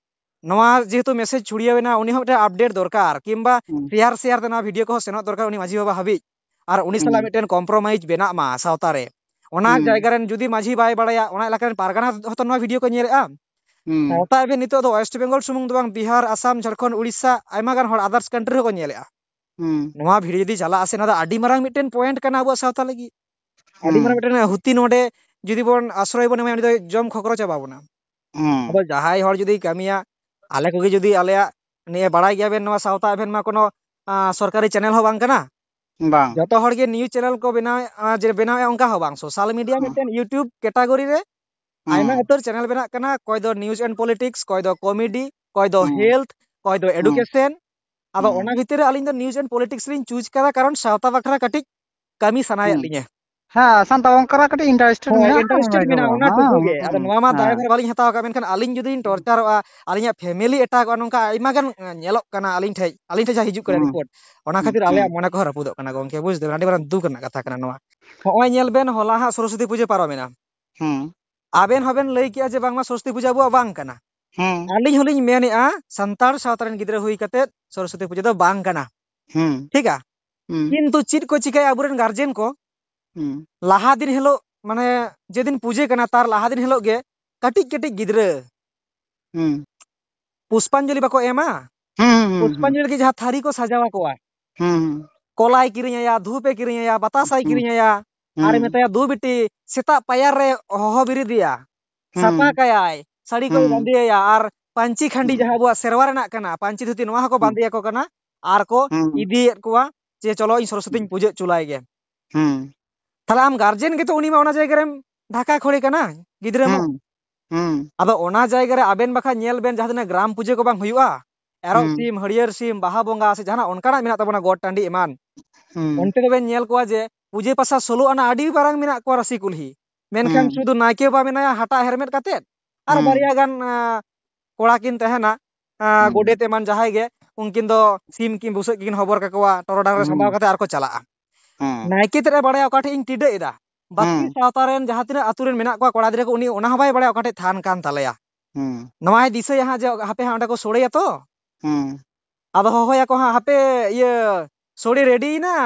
ᱱᱚᱣᱟ ᱡᱮᱦᱮᱛᱩ ᱢᱮᱥᱮᱡᱽ ᱪᱷᱩᱲᱭᱟᱹᱣ ᱮᱱᱟ, ᱩᱱᱤ ᱦᱚᱸ ᱢᱤᱫᱴᱮᱱ ᱟᱯᱰᱮᱴ ᱫᱚᱨᱠᱟᱨ, ᱠᱤᱝᱵᱟ ᱦᱩᱸ᱾ ᱥᱮᱭᱟᱨ, ᱥᱮᱭᱟᱨ ᱛᱮ ᱱᱚᱣᱟ ᱵᱷᱤᱰᱤᱭᱳ ᱠᱚᱦᱚᱸ ᱥᱮᱱᱚᱜ ᱫᱚᱨᱠᱟᱨ ᱩᱱᱤ ᱢᱟᱹᱡᱷᱤ ᱵᱟᱵᱟ ᱦᱟᱹᱵᱤᱡ, ᱟᱨ ᱩᱱᱤ ᱥᱟᱞᱟᱜ ᱦᱩᱸ᱾ ᱢᱤᱫᱴᱮᱱ ᱠᱚᱢᱯᱨᱳᱢᱟᱭᱤᱡᱽ ᱵᱮᱱᱟᱜ ᱢᱟ ᱥᱟᱶᱛᱟ ᱨᱮ᱾ ᱚᱱᱟ ᱦᱩᱸ᱾ ᱡᱟᱭᱜᱟ ᱨᱮᱱ ᱡᱩᱫᱤ ᱢᱟᱹᱡᱷᱤ ᱵᱟᱭ ᱵᱟᱲᱟᱭᱟ, ᱚᱱᱟ ᱮᱞᱟᱠᱟ ᱨᱮᱱ ᱯᱟᱨᱜᱟᱱᱟ ᱦᱚᱸᱛᱚ ᱱᱚᱣᱟ ᱵᱷᱤᱰᱤᱭᱳ ᱠᱚ ᱧᱮᱞᱮᱫᱼᱟ᱾ ᱦᱩᱸ᱾ ᱥᱟᱶᱛᱟ ᱮᱵᱷᱮᱱ ᱱᱤᱛᱚᱜ ᱫᱚ ᱳᱭᱮᱥᱴ ᱵᱮᱝᱜᱚᱞ ᱥᱩᱢᱩᱝ ᱫᱚ ᱵᱟᱝ, ᱵᱤᱦᱟᱨ, ᱟᱥᱟᱢ, ᱡᱷᱟᱲᱠᱷᱚᱸᱰ, ᱩᱲᱤᱥᱥᱟ, ᱟᱭᱢᱟ ᱜᱟᱱ ᱦᱚᱲ others country ᱦᱚᱸᱠᱚ ᱧᱮᱞᱮᱫᱼᱟ᱾ ᱦᱩᱸ᱾ ᱱᱚᱣᱟ ᱵᱷᱤᱰᱤᱭᱳ ᱡᱩᱫᱤ ᱪᱟᱞᱟᱜᱼᱟ ᱥᱮ, ᱱᱚᱣᱟ ᱫᱚ ᱟᱹᱰᱤ ᱢᱟᱨᱟᱝ ᱢᱤᱫᱴᱮᱱ ᱯᱚᱭᱮᱱᱴ ᱠᱟᱱᱟ ᱟᱵᱚᱣᱟᱜ ᱥᱟᱶᱛᱟ ᱞᱟᱹᱜᱤᱫ᱾ ᱟᱹᱰᱤ ᱢᱟᱨᱟᱝ ᱦᱩᱸ᱾ ᱢᱤᱫᱴᱮᱱ ᱦᱩᱛᱤ ᱱᱚᱰᱮ ᱡᱩᱫᱤ ᱵᱚᱱ ᱟᱥᱨᱚᱭ ᱵᱚᱱ ᱮᱢᱟᱭᱟ, ᱩᱱᱤ ᱫᱚ ᱡᱚᱢ ᱠᱷᱚᱠᱨᱚ ᱪᱟᱵᱟ ᱵᱚᱱᱟ᱾ ᱦᱩᱸ᱾ ᱟᱫᱚ ᱡᱟᱦᱟᱸᱭ ᱦᱚᱲ ᱡᱩᱫᱤ ᱠᱟᱹᱢᱤᱭᱟ, ᱟᱞᱮ ᱠᱚᱜᱮ ᱡᱩᱫᱤ ᱟᱞᱮᱭᱟᱜ ᱱᱤᱭᱟᱹ, ᱵᱟᱲᱟᱭ ᱜᱮᱭᱟᱵᱮᱱ ᱱᱚᱣᱟ ᱥᱟᱶᱛᱟ ᱮᱵᱷᱮᱱ ᱢᱟ ᱠᱳᱱᱳ, ᱟᱸ, ᱥᱚᱨᱠᱟᱨᱤ ᱪᱮᱱᱮᱞ ᱦᱚᱸ ᱵᱟᱝ ᱠᱟᱱᱟ᱾ ᱵᱟᱝ᱾ ᱡᱚᱛᱚ ᱦᱚᱲ ᱜᱮ ᱱᱤᱭᱩᱡᱽ ᱪᱮᱱᱮᱞ ᱠᱚ ᱵᱮᱱᱟᱣᱮᱫ, ᱟᱸ, ᱡᱮ ᱵᱮᱱᱟᱣᱮᱫᱼᱟ ᱚᱱᱠᱟ ᱦᱚᱸ ᱵᱟᱝ᱾ ᱥᱳᱥᱟᱞ ᱢᱤᱰᱤᱭᱟ ᱦᱩᱸ᱾ ᱢᱤᱫᱴᱮᱱ YouTube category ᱨᱮ ᱟᱭᱢᱟ ᱦᱩᱸ᱾ ᱩᱛᱟᱹᱨ ᱪᱮᱱᱮᱞ ᱵᱮᱱᱟᱜ ᱠᱟᱱᱟ, ᱚᱠᱚᱭ ᱫᱚ news and politics, ᱚᱠᱚᱭ ᱫᱚ comedy, ᱚᱠᱚᱭ ᱫᱚ ᱦᱩᱸ᱾ health, ᱚᱠᱚᱭ ᱫᱚ ᱦᱩᱸ᱾ education᱾ ᱟᱫᱚ ᱦᱩᱸ᱾ ᱚᱱᱟ ᱵᱷᱤᱛᱤᱨ ᱨᱮ ᱟᱹᱞᱤᱧ ᱫᱚ news and politics ᱞᱤᱧ choose ᱠᱟᱫᱟ, ᱠᱟᱨᱚᱱ ᱥᱟᱶᱛᱟ ᱵᱟᱠᱷᱨᱟ ᱠᱟᱹᱴᱤᱡ ᱠᱟᱹᱢᱤ ᱥᱟᱱᱟᱭᱮᱫ ᱦᱩᱸ᱾ ᱞᱤᱧᱟᱹ᱾ ᱦᱮᱸ, ᱥᱟᱱᱛᱟᱲ ᱚᱱᱠᱟᱱᱟᱜ ᱠᱟᱹᱴᱤᱡ ᱤᱱᱴᱟᱨᱮᱥᱴᱮᱰ ᱦᱳᱭ, ᱢᱮᱱᱟᱜᱼᱟ, ᱤᱱᱴᱟᱨᱮᱥᱴᱮᱰ ᱚᱱᱟ ᱢᱮᱱᱟᱜᱼᱟ, ᱜᱮ᱾ ᱚᱱᱟ ᱦᱮᱸ, ᱴᱩᱠᱩ ᱜᱮ᱾ ᱦᱮᱸ, ᱟᱫᱚ ᱦᱮᱸ, ᱱᱚᱣᱟ ᱢᱟ ᱦᱮᱸ᱾ ᱫᱟᱭᱵᱷᱟᱨ ᱵᱟᱹᱞᱤᱧ ᱦᱟᱛᱟᱣ ᱟᱠᱟᱫ, ᱢᱮᱱᱠᱷᱟᱱ ᱟᱹᱞᱤᱧ ᱡᱩᱫᱤ ᱞᱤᱧ ᱴᱚᱨᱪᱟᱨᱚᱜᱼᱟ, ᱟᱹᱞᱤᱧᱟᱜ ᱯᱷᱮᱢᱮᱞᱤ ᱮᱴᱟᱜᱚᱜᱼᱟ, ᱱᱚᱝᱠᱟ ᱟᱭᱢᱟ ᱜᱟᱱ, ᱮᱸ, ᱧᱮᱞᱚᱜ ᱠᱟᱱᱟ ᱟᱹᱞᱤᱧ ᱴᱷᱮᱡ, ᱟᱹᱞᱤᱧ ᱴᱷᱮᱡ ᱡᱟᱦᱟᱸ ᱦᱤᱡᱩᱜ ᱠᱟᱱᱟ ᱦᱩᱸ, ᱨᱤᱯᱳᱨᱴ, ᱚᱱᱟ ᱦᱩᱸ, ᱠᱷᱟᱹᱛᱤᱨ ᱟᱞᱮᱭᱟᱜ ᱦᱩᱸ, ᱢᱚᱱᱮ ᱠᱚᱦᱚᱸ ᱨᱟᱹᱯᱩᱫᱚᱜ ᱠᱟᱱᱟ ᱜᱚᱝᱠᱮ, ᱵᱩᱡᱽ ᱫᱟᱵᱮᱱ, ᱟᱹᱰᱤ ᱢᱟᱨᱟᱝ ᱫᱩᱠ ᱨᱮᱱᱟᱜ ᱠᱟᱛᱷᱟ ᱠᱟᱱᱟ ᱱᱚᱣᱟ᱾ ᱦᱚᱸᱜᱼᱚᱭ ᱧᱮᱞ ᱵᱮᱱ, ᱦᱚᱞᱟ ᱦᱟᱸᱜ ᱥᱚᱨᱚᱥᱚᱛᱤ ᱯᱩᱡᱟᱹ ᱯᱟᱨᱚᱢᱮᱱᱟ᱾ ᱦᱩᱸ᱾ ᱟᱵᱮᱱ ᱦᱚᱸᱵᱮᱱ ᱞᱟᱹᱭ ᱠᱮᱜᱼᱟ ᱡᱮ ᱵᱟᱝᱢᱟ ᱥᱚᱨᱚᱥᱚᱛᱤ ᱯᱩᱡᱟᱹ ᱟᱵᱚᱣᱟᱜ ᱵᱟᱝ ᱠᱟᱱᱟ᱾ ᱦᱩᱸ᱾ ᱟᱹᱞᱤᱧ ᱦᱚᱸᱞᱤᱧ ᱢᱮᱱᱮᱜᱼᱟ, ᱥᱟᱱᱛᱟᱲ ᱥᱟᱶᱛᱟ ᱨᱮᱱ ᱜᱤᱫᱽᱨᱟᱹ ᱦᱩᱭ ᱠᱟᱛᱮᱫ ᱥᱚᱨᱚᱥᱚᱛᱤ ᱯᱩᱡᱟᱹ ᱫᱚ ᱵᱟᱝ ᱠᱟᱱᱟ᱾ ᱦᱩᱸ᱾ ᱴᱷᱤᱠᱟ? ᱦᱩᱸ᱾ ᱠᱤᱱᱛᱩ ᱪᱮᱫ ᱠᱚ ᱪᱤᱠᱟᱹᱭᱟ ᱟᱵᱚᱨᱮᱱ ᱜᱟᱨᱡᱮᱱ ᱠᱚ? ᱦᱩᱸ᱾ ᱞᱟᱦᱟ ᱫᱤᱱ ᱦᱤᱞᱳᱜ, ᱢᱟᱱᱮ, ᱡᱮᱫᱤᱱ ᱯᱩᱡᱟᱹ ᱠᱟᱱᱟ, ᱛᱟᱨ ᱞᱟᱦᱟ ᱫᱤᱱ ᱦᱤᱞᱳᱜ ᱜᱮ ᱠᱟᱹᱴᱤᱡ ᱠᱟᱹᱴᱤᱡ ᱜᱤᱫᱽᱨᱟᱹ ᱦᱩᱸ᱾ ᱯᱩᱥᱯᱟᱧᱡᱚᱞᱤ ᱵᱟᱠᱚ ᱮᱢᱟ? ᱦᱩᱸ, ᱦᱩᱸ, ᱦᱩᱸ, ᱦᱩᱸ᱾ ᱯᱩᱥᱯᱟᱧᱡᱚᱞᱤ ᱞᱟᱹᱜᱤᱫ ᱡᱟᱦᱟᱸ ᱛᱷᱟᱹᱨᱤ ᱠᱚ ᱥᱟᱡᱟᱣ ᱟᱠᱚᱣᱟ, ᱦᱩᱸ, ᱦᱩᱸ᱾ ᱠᱚᱞᱟᱭ ᱠᱤᱨᱤᱧ ᱟᱭᱟ, ᱫᱷᱩᱯᱮ ᱠᱤᱨᱤᱧ ᱟᱭᱟ, ᱵᱟᱛᱟᱥᱟᱭ ᱦᱩᱸ, ᱠᱤᱨᱤᱧ ᱟᱭᱟ, ᱟᱨᱮ ᱦᱩᱸ᱾ ᱢᱮᱛᱟᱭᱟ, "ᱫᱩ ᱵᱤᱴᱤ, ᱥᱮᱛᱟᱜ ᱯᱟᱭᱟᱨ ᱨᱮ ᱦᱚᱦᱚ ᱵᱤᱨᱤᱫᱮᱭᱟ, ᱦᱩᱸ᱾ ᱥᱟᱯᱷᱟ ᱠᱟᱭᱟᱭ, ᱥᱟᱹᱲᱤ ᱠᱚᱭ ᱦᱩᱸ᱾ ᱵᱟᱸᱫᱮᱭᱟᱭᱟ, ᱟᱨ ᱯᱟᱹᱧᱪᱤ ᱠᱷᱟᱸᱰᱤ ᱦᱩᱸ᱾ ᱡᱟᱦᱟᱸ ᱟᱵᱚᱣᱟᱜ ᱥᱮᱨᱣᱟ ᱨᱮᱱᱟᱜ ᱠᱟᱱᱟ, ᱯᱟᱹᱧᱪᱤ ᱫᱷᱩᱛᱤ, ᱱᱚᱣᱟ ᱦᱚᱸᱠᱚ ᱦᱩᱸ᱾ ᱵᱟᱸᱫᱮᱭᱟᱠᱚ ᱠᱟᱱᱟ, ᱟᱨ ᱠᱚ ᱦᱩᱸ᱾ ᱤᱫᱤᱭᱮᱫ ᱠᱚᱣᱟ ᱡᱮ, 'ᱪᱚᱞᱚ, ᱤᱧ ᱥᱚᱨᱚᱥᱚᱛᱤᱧ ᱦᱩᱸ᱾ ᱯᱩᱡᱟᱹ ᱦᱚᱪᱚ ᱞᱟᱭ ᱜᱮ.'" ᱦᱩᱸ᱾ ᱛᱟᱦᱞᱮ ᱟᱢ ᱜᱟᱨᱡᱮᱱ ᱜᱮᱛᱚ ᱩᱱᱤ ᱢᱟ ᱚᱱᱟ ᱡᱟᱭᱜᱟ ᱨᱮᱢ ᱰᱷᱟᱠᱟ ᱠᱷᱚᱲᱮ ᱠᱟᱱᱟ, ᱜᱤᱫᱽᱨᱟᱹ ᱢᱟ᱾ ᱦᱩᱸ᱾ ᱦᱩᱸ᱾ ᱟᱫᱚ ᱚᱱᱟ ᱡᱟᱭᱜᱟ ᱨᱮ ᱟᱵᱮᱱ ᱵᱟᱠᱷᱟᱡ ᱧᱮᱞ ᱵᱮᱱ, ᱡᱟᱦᱟᱸ ᱛᱤᱱᱟᱹᱜ ᱜᱨᱟᱢ ᱯᱩᱡᱟᱹ ᱠᱚ ᱵᱟᱝ ᱦᱩᱭᱩᱜᱼᱟ, ᱮᱨᱚᱜ ᱦᱩᱸ᱾ ᱥᱤᱢ, ᱦᱟᱹᱲᱭᱟᱹᱨ ᱥᱤᱢ, ᱵᱟᱦᱟ ᱵᱚᱸᱜᱟ ᱥᱮ ᱡᱟᱦᱟᱱᱟᱜ ᱚᱱᱠᱟᱱᱟᱜ ᱢᱮᱱᱟᱜ ᱛᱟᱵᱚᱱᱟ, ᱜᱚᱴ ᱴᱟᱺᱰᱤ ᱮᱢᱟᱱ, ᱦᱩᱸ᱾ ᱚᱱᱛᱮ ᱫᱚᱵᱮᱱ ᱧᱮᱞ ᱠᱚᱣᱟ ᱡᱮ ᱯᱩᱡᱟᱹ ᱯᱟᱥᱟ ᱥᱳᱞᱳ ᱟᱱᱟ ᱟᱹᱰᱤ ᱢᱟᱨᱟᱝ ᱢᱮᱱᱟᱜ ᱠᱚᱣᱟ ᱨᱟᱹᱥᱤ ᱠᱩᱞᱦᱤ, ᱢᱮᱱᱠᱷᱟᱱ ᱦᱩᱸ᱾ ᱥᱩᱫᱷᱩ ᱱᱟᱭᱠᱮ ᱵᱟᱵᱟ ᱢᱮᱱᱟᱭᱟ ᱦᱟᱴᱟᱜ ᱦᱮᱨᱢᱮᱫ ᱠᱟᱛᱮᱫ, ᱟᱨ ᱦᱩᱸ᱾ ᱵᱟᱨᱭᱟ ᱜᱟᱱ, ᱟᱸ, ᱠᱚᱲᱟ ᱠᱤᱱ ᱛᱟᱦᱮᱱᱟ, ᱟᱸ, ᱦᱩᱸ᱾ ᱜᱚᱰᱮᱛ ᱮᱢᱟᱱ ᱡᱟᱦᱟᱸᱭ ᱜᱮ, ᱩᱱᱠᱤᱱ ᱫᱚ ᱥᱤᱢ ᱠᱤᱱ ᱵᱩᱥᱟᱹᱜ ᱠᱤᱱ ᱦᱚᱵᱚᱨ ᱠᱟᱠᱚᱣᱟ, ᱴᱚᱨᱚᱰᱟᱝ ᱨᱮ ᱦᱩᱸ᱾ ᱥᱟᱢᱵᱟᱣ ᱠᱟᱛᱮ ᱟᱨ ᱠᱚ ᱪᱟᱞᱟᱜᱼᱟ᱾ ᱦᱩᱸ᱾ ᱱᱟᱭᱠᱮ ᱛᱮᱫ ᱮ ᱵᱟᱲᱟᱭᱟ ᱚᱠᱟ ᱴᱷᱮᱡ ᱤᱧ ᱴᱤᱰᱟᱹᱜ ᱮᱫᱟ᱾ ᱵᱟᱹᱠᱤ ᱦᱩᱸ᱾ ᱥᱟᱶᱛᱟ ᱨᱮᱱ ᱡᱟᱦᱟᱸ ᱛᱤᱱᱟᱹᱜ ᱟᱹᱛᱩ ᱨᱮᱱ ᱢᱮᱱᱟᱜ ᱠᱚᱣᱟ ᱠᱚᱲᱟ ᱜᱤᱫᱽᱨᱟᱹ ᱠᱚ, ᱩᱱᱤ ᱚᱱᱟ ᱦᱚᱸ ᱵᱟᱭ ᱵᱟᱲᱟᱭᱟ ᱚᱠᱟ ᱴᱷᱮᱡ ᱛᱷᱟᱱ ᱠᱟᱱ ᱛᱟᱞᱮᱭᱟ᱾ ᱦᱩᱸ᱾ ᱱᱚᱣᱟᱭ ᱫᱤᱥᱟᱹᱭᱟ ᱦᱟᱸᱜ ᱡᱮ ᱦᱟᱯᱮ ᱦᱟᱸᱜ ᱚᱸᱰᱮ ᱠᱚ ᱥᱳᱲᱮᱭᱟ ᱛᱚ᱾ ᱦᱩᱸ᱾ ᱟᱫᱚ ᱦᱚᱦᱚᱭᱟᱠᱚ ᱦᱟᱸᱜ, "ᱦᱟᱯᱮ, ᱤᱭᱟᱹ, ᱥᱳᱲᱮ ᱨᱮᱰᱤᱭᱮᱱᱟ?"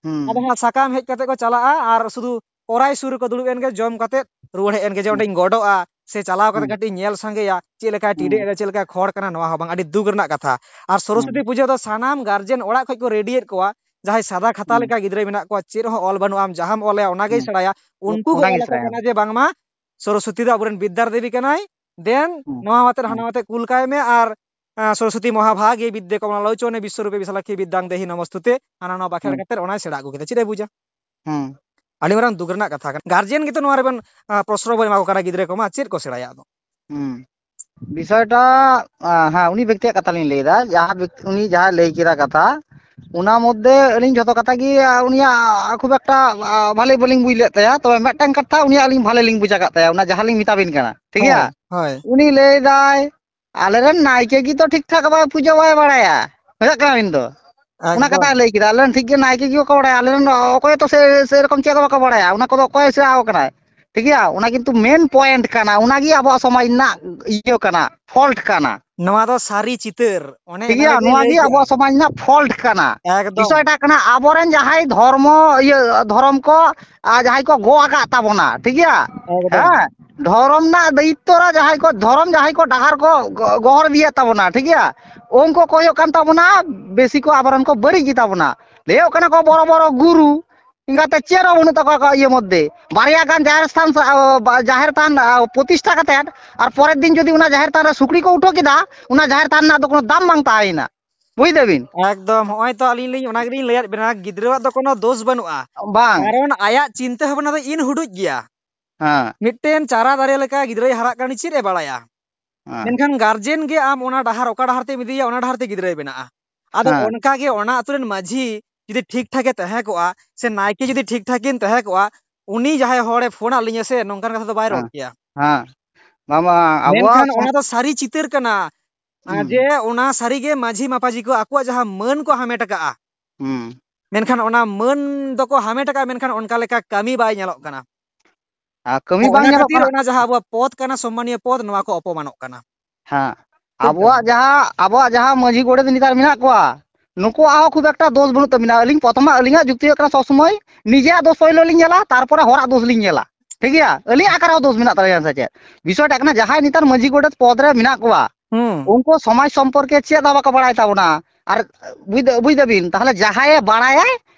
ᱦᱩᱸ᱾ ᱟᱫᱚ ᱦᱟᱸᱜ ᱥᱟᱠᱟᱢ ᱦᱮᱡ ᱠᱟᱛᱮ ᱠᱚ ᱪᱟᱞᱟᱜᱼᱟ ᱟᱨ ᱥᱩᱫᱷᱩ ᱚᱨᱟᱭ ᱥᱩᱨ ᱨᱮᱠᱚ ᱫᱩᱲᱩᱵ ᱮᱱ ᱜᱮ, ᱡᱚᱢ ᱠᱟᱛᱮ ᱨᱩᱣᱟᱹᱲ ᱦᱮᱡ ᱮᱱ ᱜᱮ, ᱡᱮ ᱦᱩᱸ᱾ ᱚᱸᱰᱮᱧ ᱜᱚᱰᱚᱜᱼᱟ ᱥᱮ ᱪᱟᱞᱟᱣ ᱠᱟᱛᱮ ᱦᱩᱸ᱾ ᱠᱟᱹᱴᱤᱡ ᱧᱮᱞ ᱥᱟᱸᱜᱮᱭᱟ, ᱪᱮᱫ ᱞᱮᱠᱟᱭ ᱴᱤᱰᱟᱹᱜ ᱦᱩᱸ᱾ ᱮᱫᱟ, ᱪᱮᱫ ᱞᱮᱠᱟᱭ ᱠᱷᱚᱲ ᱠᱟᱱᱟ, ᱱᱚᱣᱟ ᱦᱚᱸ ᱵᱟᱝ᱾ ᱟᱹᱰᱤ ᱫᱩᱠ ᱨᱮᱱᱟᱜ ᱠᱟᱛᱷᱟ᱾ ᱟᱨ ᱥᱚᱨᱚᱥᱚᱛᱤ ᱦᱩᱸ᱾ ᱯᱩᱡᱟᱹ ᱫᱚ ᱥᱟᱱᱟᱢ ᱜᱟᱨᱡᱮᱱ ᱚᱲᱟᱜ ᱠᱷᱚᱡ ᱠᱚ ᱨᱮᱰᱤᱭᱮᱫ ᱠᱚᱣᱟ, ᱡᱟᱦᱟᱸᱭ ᱥᱟᱫᱟ ᱠᱷᱟᱛᱟ ᱦᱩᱸ᱾ ᱞᱮᱠᱟ ᱜᱤᱫᱽᱨᱟᱹᱭ ᱢᱮᱱᱟᱜ ᱠᱚᱣᱟ, ᱪᱮᱫ ᱦᱚᱸ ᱚᱞ ᱵᱟᱹᱱᱩᱜᱼᱟ, ᱟᱢ ᱡᱟᱦᱟᱸᱢ ᱚᱞ ᱟᱭᱟ ᱚᱱᱟ ᱜᱮᱭ ᱦᱩᱸ᱾ ᱥᱮᱬᱟᱭᱟ᱾ ᱩᱱᱠᱩ ᱠᱚ ᱚᱱᱟᱜᱮ ᱚᱞ ᱟᱠᱚ ᱥᱮᱬᱟᱭᱟ᱾ ᱠᱟᱱᱟ ᱡᱮ ᱵᱟᱝᱢᱟ ᱥᱚᱨᱚᱥᱚᱛᱤ ᱫᱚ ᱟᱵᱚᱨᱮᱱ ᱵᱤᱫᱽᱫᱟᱨ ᱫᱮᱵᱤ ᱠᱟᱱᱟᱭ, ᱫᱮᱱ ᱦᱩᱸ᱾ ᱱᱚᱣᱟ ᱟᱛᱮᱫ ᱦᱟᱱᱟ ᱦᱩᱸ᱾ ᱟᱛᱮᱫ ᱠᱩᱞ ᱠᱟᱭ ᱢᱮ, ᱟᱨ, ᱟᱸ, ᱥᱚᱨᱚᱥᱚᱛᱤ ᱢᱚᱦᱟ ᱵᱷᱟᱜᱮ ᱵᱤᱫᱽᱫᱟᱹ ᱠᱚᱢᱞᱟ ᱞᱳᱪᱚᱱᱮ ᱵᱤᱥᱥᱚᱨᱩᱯᱮ ᱵᱤᱥᱟᱞᱟᱠᱠᱷᱤ ᱵᱤᱫᱽᱫᱟᱝ ᱫᱮᱦᱤ ᱱᱚᱢᱚᱥᱛᱩᱛᱮ, ᱦᱟᱱᱟ ᱱᱚᱣᱟ ᱵᱟᱠᱷᱮᱲ ᱦᱩᱸ᱾ ᱠᱟᱛᱮᱫ ᱚᱱᱟᱭ ᱥᱮᱬᱟ ᱟᱹᱜᱩ ᱠᱮᱫᱟ᱾ ᱪᱮᱫ ᱮ ᱵᱩᱡᱟ? ᱦᱩᱸ᱾ ᱟᱹᱰᱤ ᱢᱟᱨᱟᱝ ᱫᱩᱠ ᱨᱮᱱᱟᱜ ᱠᱟᱛᱷᱟ ᱠᱟᱱᱟ᱾ ᱜᱟᱨᱡᱮᱱ ᱜᱮᱛᱚ ᱱᱚᱣᱟ ᱨᱮᱵᱚᱱ, ᱟᱸ, ᱯᱨᱚᱥᱨᱚᱭ ᱵᱚᱱ ᱮᱢᱟ ᱠᱚ ᱠᱟᱱᱟ ᱜᱤᱫᱽᱨᱟᱹ ᱠᱚᱢᱟ, ᱪᱮᱫ ᱠᱚ ᱥᱮᱬᱟᱭᱟ ᱟᱫᱚ? ᱦᱩᱸ᱾ ᱵᱤᱥᱚᱭᱴᱟ, ᱟᱸ, ᱦᱮᱸ, ᱩᱱᱤ ᱵᱮᱠᱛᱤᱭᱟᱜ ᱠᱟᱛᱷᱟ ᱞᱤᱧ ᱞᱟᱹᱭᱫᱟ, ᱡᱟᱦᱟᱸ ᱵᱮᱠ-, ᱩᱱᱤ ᱡᱟᱦᱟᱸᱭ ᱞᱟᱹᱭ ᱠᱮᱫᱟ ᱠᱟᱛᱷᱟ, ᱚᱱᱟ ᱢᱚᱫᱽᱫᱷᱮ ᱟᱹᱞᱤᱧ ᱡᱷᱚᱛᱚ ᱠᱟᱛᱷᱟ ᱜᱮ, ᱟ, ᱩᱱᱤᱭᱟᱜ ᱠᱷᱩᱵ ᱮᱠᱴᱟ, ᱟ, ᱵᱷᱟᱞᱮ ᱵᱟᱹᱞᱤᱧ ᱵᱩᱡᱽ ᱞᱮᱫ ᱛᱟᱭᱟ᱾ ᱛᱚᱵᱮ ᱢᱤᱫᱴᱟᱝ ᱠᱟᱛᱷᱟ ᱩᱱᱤᱭᱟᱜ ᱟᱹᱞᱤᱧ ᱵᱷᱟᱞᱮ ᱞᱤᱧ ᱵᱩᱡᱽ ᱟᱠᱟᱫ ᱛᱟᱭᱟ, ᱚᱱᱟ ᱡᱟᱦᱟᱸ ᱞᱤᱧ ᱢᱮᱛᱟ ᱵᱤᱱ ᱠᱟᱱᱟ, ᱴᱷᱤᱠ ᱜᱮᱭᱟ? ᱦᱳᱭ, ᱦᱳᱭ᱾ ᱩᱱᱤ ᱞᱟᱹᱭ ᱫᱟᱭ, "ᱟᱞᱮᱨᱮᱱ ᱱᱟᱭᱠᱮ ᱜᱮ ᱛᱚ ᱴᱷᱤᱠ ᱴᱷᱟᱠ ᱵᱟᱭ ᱯᱩᱡᱟᱹ ᱵᱟᱭ ᱵᱟᱲᱟᱭᱟ", ᱵᱩᱡᱷᱟᱹᱜ ᱠᱟᱱᱟ ᱵᱤᱱ ᱫᱚ? ᱚᱱᱟ ᱠᱟᱛᱷᱟᱭ ᱮᱠᱫᱚᱢ᱾ ᱞᱟᱹᱭ ᱠᱮᱫᱟ, "ᱟᱞᱮᱨᱮᱱ ᱴᱷᱤᱠ ᱜᱮ ᱱᱟᱭᱠᱮ ᱜᱮ ᱵᱟᱠᱚ ᱵᱟᱲᱟᱭᱟ, ᱟᱞᱮᱨᱮᱱ ᱚᱠᱚᱭ ᱛᱚ ᱥᱮ, ᱥᱮᱨᱚᱠᱚᱢ ᱪᱮᱫ ᱦᱚᱸ ᱵᱟᱠᱚ ᱵᱟᱲᱟᱭᱟ, ᱚᱱᱟ ᱠᱚᱫᱚ ᱚᱠᱚᱭ ᱥᱮᱬᱟ ᱟᱠᱚ ᱠᱟᱱᱟᱭ?" ᱴᱷᱤᱠ ᱜᱮᱭᱟ, ᱚᱱᱟ ᱠᱤᱱᱛᱩ ᱢᱮᱱ ᱯᱚᱭᱮᱱᱴ ᱠᱟᱱᱟ, ᱚᱱᱟᱜᱮ ᱟᱵᱚᱣᱟᱜ ᱥᱚᱢᱟᱡᱽ ᱨᱮᱱᱟᱜ ᱤᱭᱟᱹ ᱠᱟᱱᱟ, ᱯᱷᱚᱞᱴ ᱠᱟᱱᱟ᱾ ᱱᱚᱣᱟ ᱫᱚ ᱥᱟᱹᱨᱤ ᱪᱤᱛᱟᱹᱨ, ᱚᱱᱮ ᱴᱷᱤᱠ ᱮᱱᱟᱝ ᱜᱮᱭᱟ, ᱨᱮᱜᱮᱞᱤᱧ ᱱᱚᱣᱟ ᱞᱟᱹᱭ ᱜᱮ ᱠᱮᱜᱼᱟ᱾ ᱟᱵᱚᱣᱟᱜ ᱥᱚᱢᱟᱡᱽ ᱨᱮᱱᱟᱜ ᱯᱷᱚᱞᱴ ᱠᱟᱱᱟ᱾ ᱮᱠᱫᱚᱢ᱾ ᱵᱤᱥᱚᱭᱴᱟ ᱠᱟᱱᱟ, ᱟᱵᱚᱨᱮᱱ ᱡᱟᱦᱟᱸᱭ ᱫᱷᱚᱨᱢᱚ, ᱤᱭᱟᱹ, ᱫᱷᱚᱨᱚᱢ ᱠᱚ, ᱟᱨ ᱡᱟᱦᱟᱸᱭ ᱠᱚ ᱜᱚᱜ ᱟᱠᱟᱫ ᱛᱟᱵᱚᱱᱟ, ᱴᱷᱤᱠ ᱜᱮᱭᱟ? ᱮᱠᱫᱚᱢ᱾ ᱦᱮᱸ, ᱫᱷᱚᱨᱚᱢ ᱨᱮᱱᱟᱜ ᱫᱟᱭᱤᱛᱛᱚ ᱨᱮ ᱡᱟᱦᱟᱸᱭ ᱠᱚ, ᱫᱷᱚᱨᱚᱢ ᱡᱟᱦᱟᱸᱭ ᱠᱚ ᱰᱟᱦᱟᱨ ᱠᱚ ᱜᱚ-, ᱜᱚᱦᱚᱲ ᱤᱫᱤᱭᱮᱫ ᱛᱟᱵᱚᱱᱟ, ᱴᱷᱤᱠ ᱜᱮᱭᱟ? ᱩᱱᱠᱩ ᱠᱚ ᱦᱩᱭᱩᱜ ᱠᱟᱱ ᱛᱟᱵᱚᱱᱟ, ᱵᱮᱥᱤ ᱠᱚ ᱟᱵᱚᱨᱮᱱ ᱠᱚ ᱵᱟᱹᱲᱤᱡ ᱜᱮ ᱛᱟᱵᱚᱱᱟ᱾ ᱞᱟᱹᱭᱚᱜ ᱠᱟᱱᱟ ᱠᱚ ᱵᱚᱲᱚ ᱵᱚᱲᱚ ᱜᱩᱨᱩ, ᱮᱸᱜᱟᱛᱮ ᱪᱮᱫ ᱦᱚᱸ ᱵᱟᱹᱱᱩᱜ ᱛᱟᱠᱚᱣᱟ ᱟᱠᱚᱣᱟᱜ ᱤᱭᱟᱹ ᱢᱚᱫᱽᱫᱷᱮ᱾ ᱵᱟᱨᱭᱟ ᱜᱟᱱ ᱡᱟᱦᱮᱨ ᱛᱷᱟᱱ ᱥᱟ-, ᱟ, ᱵᱟ-, ᱡᱟᱦᱮᱨ ᱛᱷᱟᱱ, ᱟ, ᱯᱨᱚᱛᱤᱥᱴᱷᱟ ᱠᱟᱛᱮᱫ, ᱟᱨ ᱯᱚᱨᱮᱨ ᱫᱤᱱ ᱡᱩᱫᱤ ᱚᱱᱟ ᱡᱟᱦᱮᱨ ᱛᱷᱟᱱ ᱨᱮ ᱥᱩᱠᱨᱤ ᱠᱚ ᱩᱴᱷᱟᱹ ᱠᱮᱫᱟ, ᱚᱱᱟ ᱡᱟᱦᱮᱨ ᱛᱷᱟᱱ ᱨᱮᱱᱟᱜ ᱫᱚ ᱠᱳᱱᱳ ᱫᱟᱢ ᱵᱟᱝ ᱛᱟᱦᱮᱸᱭᱮᱱᱟ᱾ ᱵᱩᱡ ᱫᱟᱵᱤᱱ? ᱮᱠᱫᱚᱢ, ᱦᱚᱸᱜᱼᱚᱭ ᱛᱚ ᱟᱹᱞᱤᱧ ᱞᱤᱧ ᱚᱱᱟ ᱜᱮᱞᱤᱧ ᱞᱟᱹᱭᱟᱫ ᱵᱮᱱᱟ, ᱜᱤᱫᱽᱨᱟᱹᱣᱟᱜ ᱫᱚ ᱠᱳᱱᱳ ᱫᱳᱥ ᱵᱟᱹᱱᱩᱜᱼᱟ᱾ ᱵᱟᱝ᱾ ᱠᱟᱨᱚᱱ ᱟᱭᱟᱜ ᱪᱤᱱᱛᱟᱹ ᱵᱷᱟᱵᱽᱱᱟ ᱫᱚ ᱤᱱ ᱦᱩᱰᱩᱡ ᱜᱮᱭᱟ᱾ ᱦᱮᱸ᱾ ᱢᱤᱫᱴᱮᱱ ᱪᱟᱨᱟ ᱫᱟᱨᱮ ᱞᱮᱠᱟ ᱜᱤᱫᱽᱨᱟᱹᱭ ᱦᱟᱨᱟᱜ ᱠᱟᱱᱟ, ᱪᱮᱫ ᱮ ᱵᱟᱲᱟᱭᱟ? ᱦᱮᱸ᱾ ᱢᱮᱱᱠᱷᱟᱱ ᱜᱟᱨᱡᱮᱱ ᱜᱮ ᱟᱢ ᱚᱱᱟ ᱰᱟᱦᱟᱨ, ᱚᱠᱟ ᱰᱟᱦᱟᱨ ᱛᱮᱢ ᱤᱫᱤᱭᱟ, ᱚᱱᱟ ᱰᱟᱦᱟᱨ ᱛᱮ ᱜᱤᱫᱽᱨᱟᱹᱭ ᱵᱮᱱᱟᱜᱼᱟ᱾ ᱟᱫᱚ ᱦᱮᱸ᱾ ᱚᱱᱠᱟ ᱜᱮ ᱚᱱᱟ ᱟᱛᱳ ᱨᱮᱱ ᱢᱟᱹᱡᱷᱤ ᱡᱩᱫᱤ ᱴᱷᱤᱠ ᱴᱷᱟᱠ ᱮ ᱛᱟᱦᱮᱸ ᱠᱚᱜᱼᱟ, ᱥᱮ ᱱᱟᱭᱠᱮ ᱡᱩᱫᱤ ᱴᱷᱤᱠ ᱴᱷᱟᱠ ᱠᱤᱱ ᱛᱟᱦᱮᱸ ᱠᱚᱜᱼᱟ, ᱩᱱᱤ ᱡᱟᱦᱟᱸᱭ ᱦᱚᱲᱮ ᱯᱷᱳᱱ ᱟᱫ ᱞᱤᱧᱟ ᱥᱮ, ᱱᱚᱝᱠᱟᱱ ᱠᱟᱛᱷᱟ ᱫᱚ ᱵᱟᱭ ᱨᱚᱲ ᱦᱮᱸ᱾ ᱠᱮᱭᱟ᱾ ᱦᱮᱸ᱾ ᱵᱟᱝ, ᱵᱟᱝ, ᱟᱵᱚᱣᱟᱜ ᱢᱮᱱᱠᱷᱟᱱ ᱥᱚᱢ- ᱚᱱᱟ ᱫᱚ ᱥᱟᱹᱨᱤ ᱪᱤᱛᱟᱹᱨ ᱠᱟᱱᱟ, ᱦᱩᱸ᱾ ᱡᱮ ᱚᱱᱟ ᱥᱟᱹᱨᱤ ᱜᱮ ᱢᱟᱹᱡᱷᱤ ᱢᱟᱯᱟᱡᱷᱤ ᱠᱚ ᱟᱠᱚᱣᱟᱜ ᱡᱟᱦᱟᱸ ᱢᱟᱹᱱ ᱠᱚ ᱦᱟᱢᱮᱴ ᱟᱠᱟᱜᱼᱟ, ᱦᱩᱸ᱾ ᱢᱮᱱᱠᱷᱟᱱ ᱚᱱᱟ ᱢᱟᱹᱱ ᱫᱚᱠᱚ ᱦᱟᱢᱮᱴ ᱟᱠᱟᱜᱼᱟ, ᱢᱮᱱᱠᱷᱟᱱ ᱚᱱᱠᱟ ᱞᱮᱠᱟ ᱠᱟᱹᱢᱤ ᱵᱟᱭ ᱧᱮᱞᱚᱜ ᱠᱟᱱᱟ᱾ ᱟᱨ ᱠᱟᱹᱢᱤ ᱵᱟᱝ ᱚᱱᱟ ᱧᱮᱞᱚᱜ ᱠᱷᱟᱹᱛᱤᱨ ᱠᱟᱱᱟ᱾ ᱚᱱᱟ ᱡᱟᱦᱟᱸ ᱟᱵᱚᱣᱟᱜ ᱯᱚᱫᱽ ᱠᱟᱱᱟ, ᱥᱚᱢᱢᱟᱱᱤᱭᱚ ᱯᱚᱫᱽ, ᱱᱚᱣᱟ ᱠᱚ ᱚᱯᱚᱢᱟᱱᱚᱜ ᱠᱟᱱᱟ᱾ ᱦᱮᱸ, ᱴᱷᱤᱠ ᱟᱵᱚᱣᱟᱜ ᱠᱟᱱᱟ᱾ ᱡᱟᱦᱟᱸ, ᱟᱵᱚᱣᱟᱜ ᱡᱟᱦᱟᱸ ᱢᱟᱹᱡᱷᱤ ᱜᱚᱰᱮᱛ ᱱᱮᱛᱟᱨ ᱢᱮᱱᱟᱜ ᱠᱚᱣᱟ, ᱱᱩᱠᱩᱣᱟᱜ ᱦᱚᱸ ᱠᱷᱩᱵ ᱮᱠᱴᱟ ᱫᱳᱥ ᱵᱟᱹᱱᱩᱜ ᱛᱟᱵᱤᱱᱟ᱾ ᱟᱹᱞᱤᱧ ᱯᱨᱚᱛᱷᱚᱢ ᱟᱹᱞᱤᱧᱟᱜ ᱡᱩᱠᱛᱤ ᱦᱩᱭᱩᱜ ᱠᱟᱱᱟ, ᱥᱚᱵ ᱥᱚᱢᱚᱭ ᱱᱤᱡᱮᱨᱟᱜ ᱫᱳᱥ ᱯᱳᱭᱞᱳ ᱞᱤᱧ ᱧᱮᱞᱟ, ᱛᱟᱨᱯᱚᱨᱮ ᱦᱚᱲᱟᱜ ᱫᱳᱥ ᱞᱤᱧ ᱧᱮᱞᱟ᱾ ᱴᱷᱤᱠ ᱜᱮᱭᱟ? ᱟᱹᱞᱤᱧᱟᱜ ᱟᱠᱟᱨ ᱦᱚᱸ ᱫᱳᱥ ᱢᱮᱱᱟᱜ ᱛᱟᱹᱞᱤᱧᱟ ᱥᱮ ᱪᱮᱫ? ᱵᱤᱥᱚᱭᱴᱟ ᱠᱟᱱᱟ, ᱡᱟᱦᱟᱸᱭ ᱱᱮᱛᱟᱨ ᱢᱟᱹᱡᱷᱤ ᱜᱚᱰᱮᱛ ᱯᱚᱫᱽ ᱨᱮ ᱢᱮᱱᱟᱜ ᱠᱚᱣᱟ, ᱦᱩᱸ᱾ ᱩᱱᱠᱩ ᱥᱚᱢᱟᱡᱽ ᱥᱚᱢᱯᱚᱨᱠᱮ ᱪᱮᱫ ᱦᱚᱸ ᱵᱟᱠᱚ ᱵᱟᱲᱟᱭ ᱛᱟᱵᱚᱱᱟ᱾ ᱟᱨ ᱵᱩᱡ ᱫᱟ-, ᱵᱩᱡ ᱫᱟᱵᱤᱱ? ᱛᱟᱦᱞᱮ ᱡᱟᱦᱟᱸᱭᱮ ᱵᱟᱲᱟᱭᱟᱭ,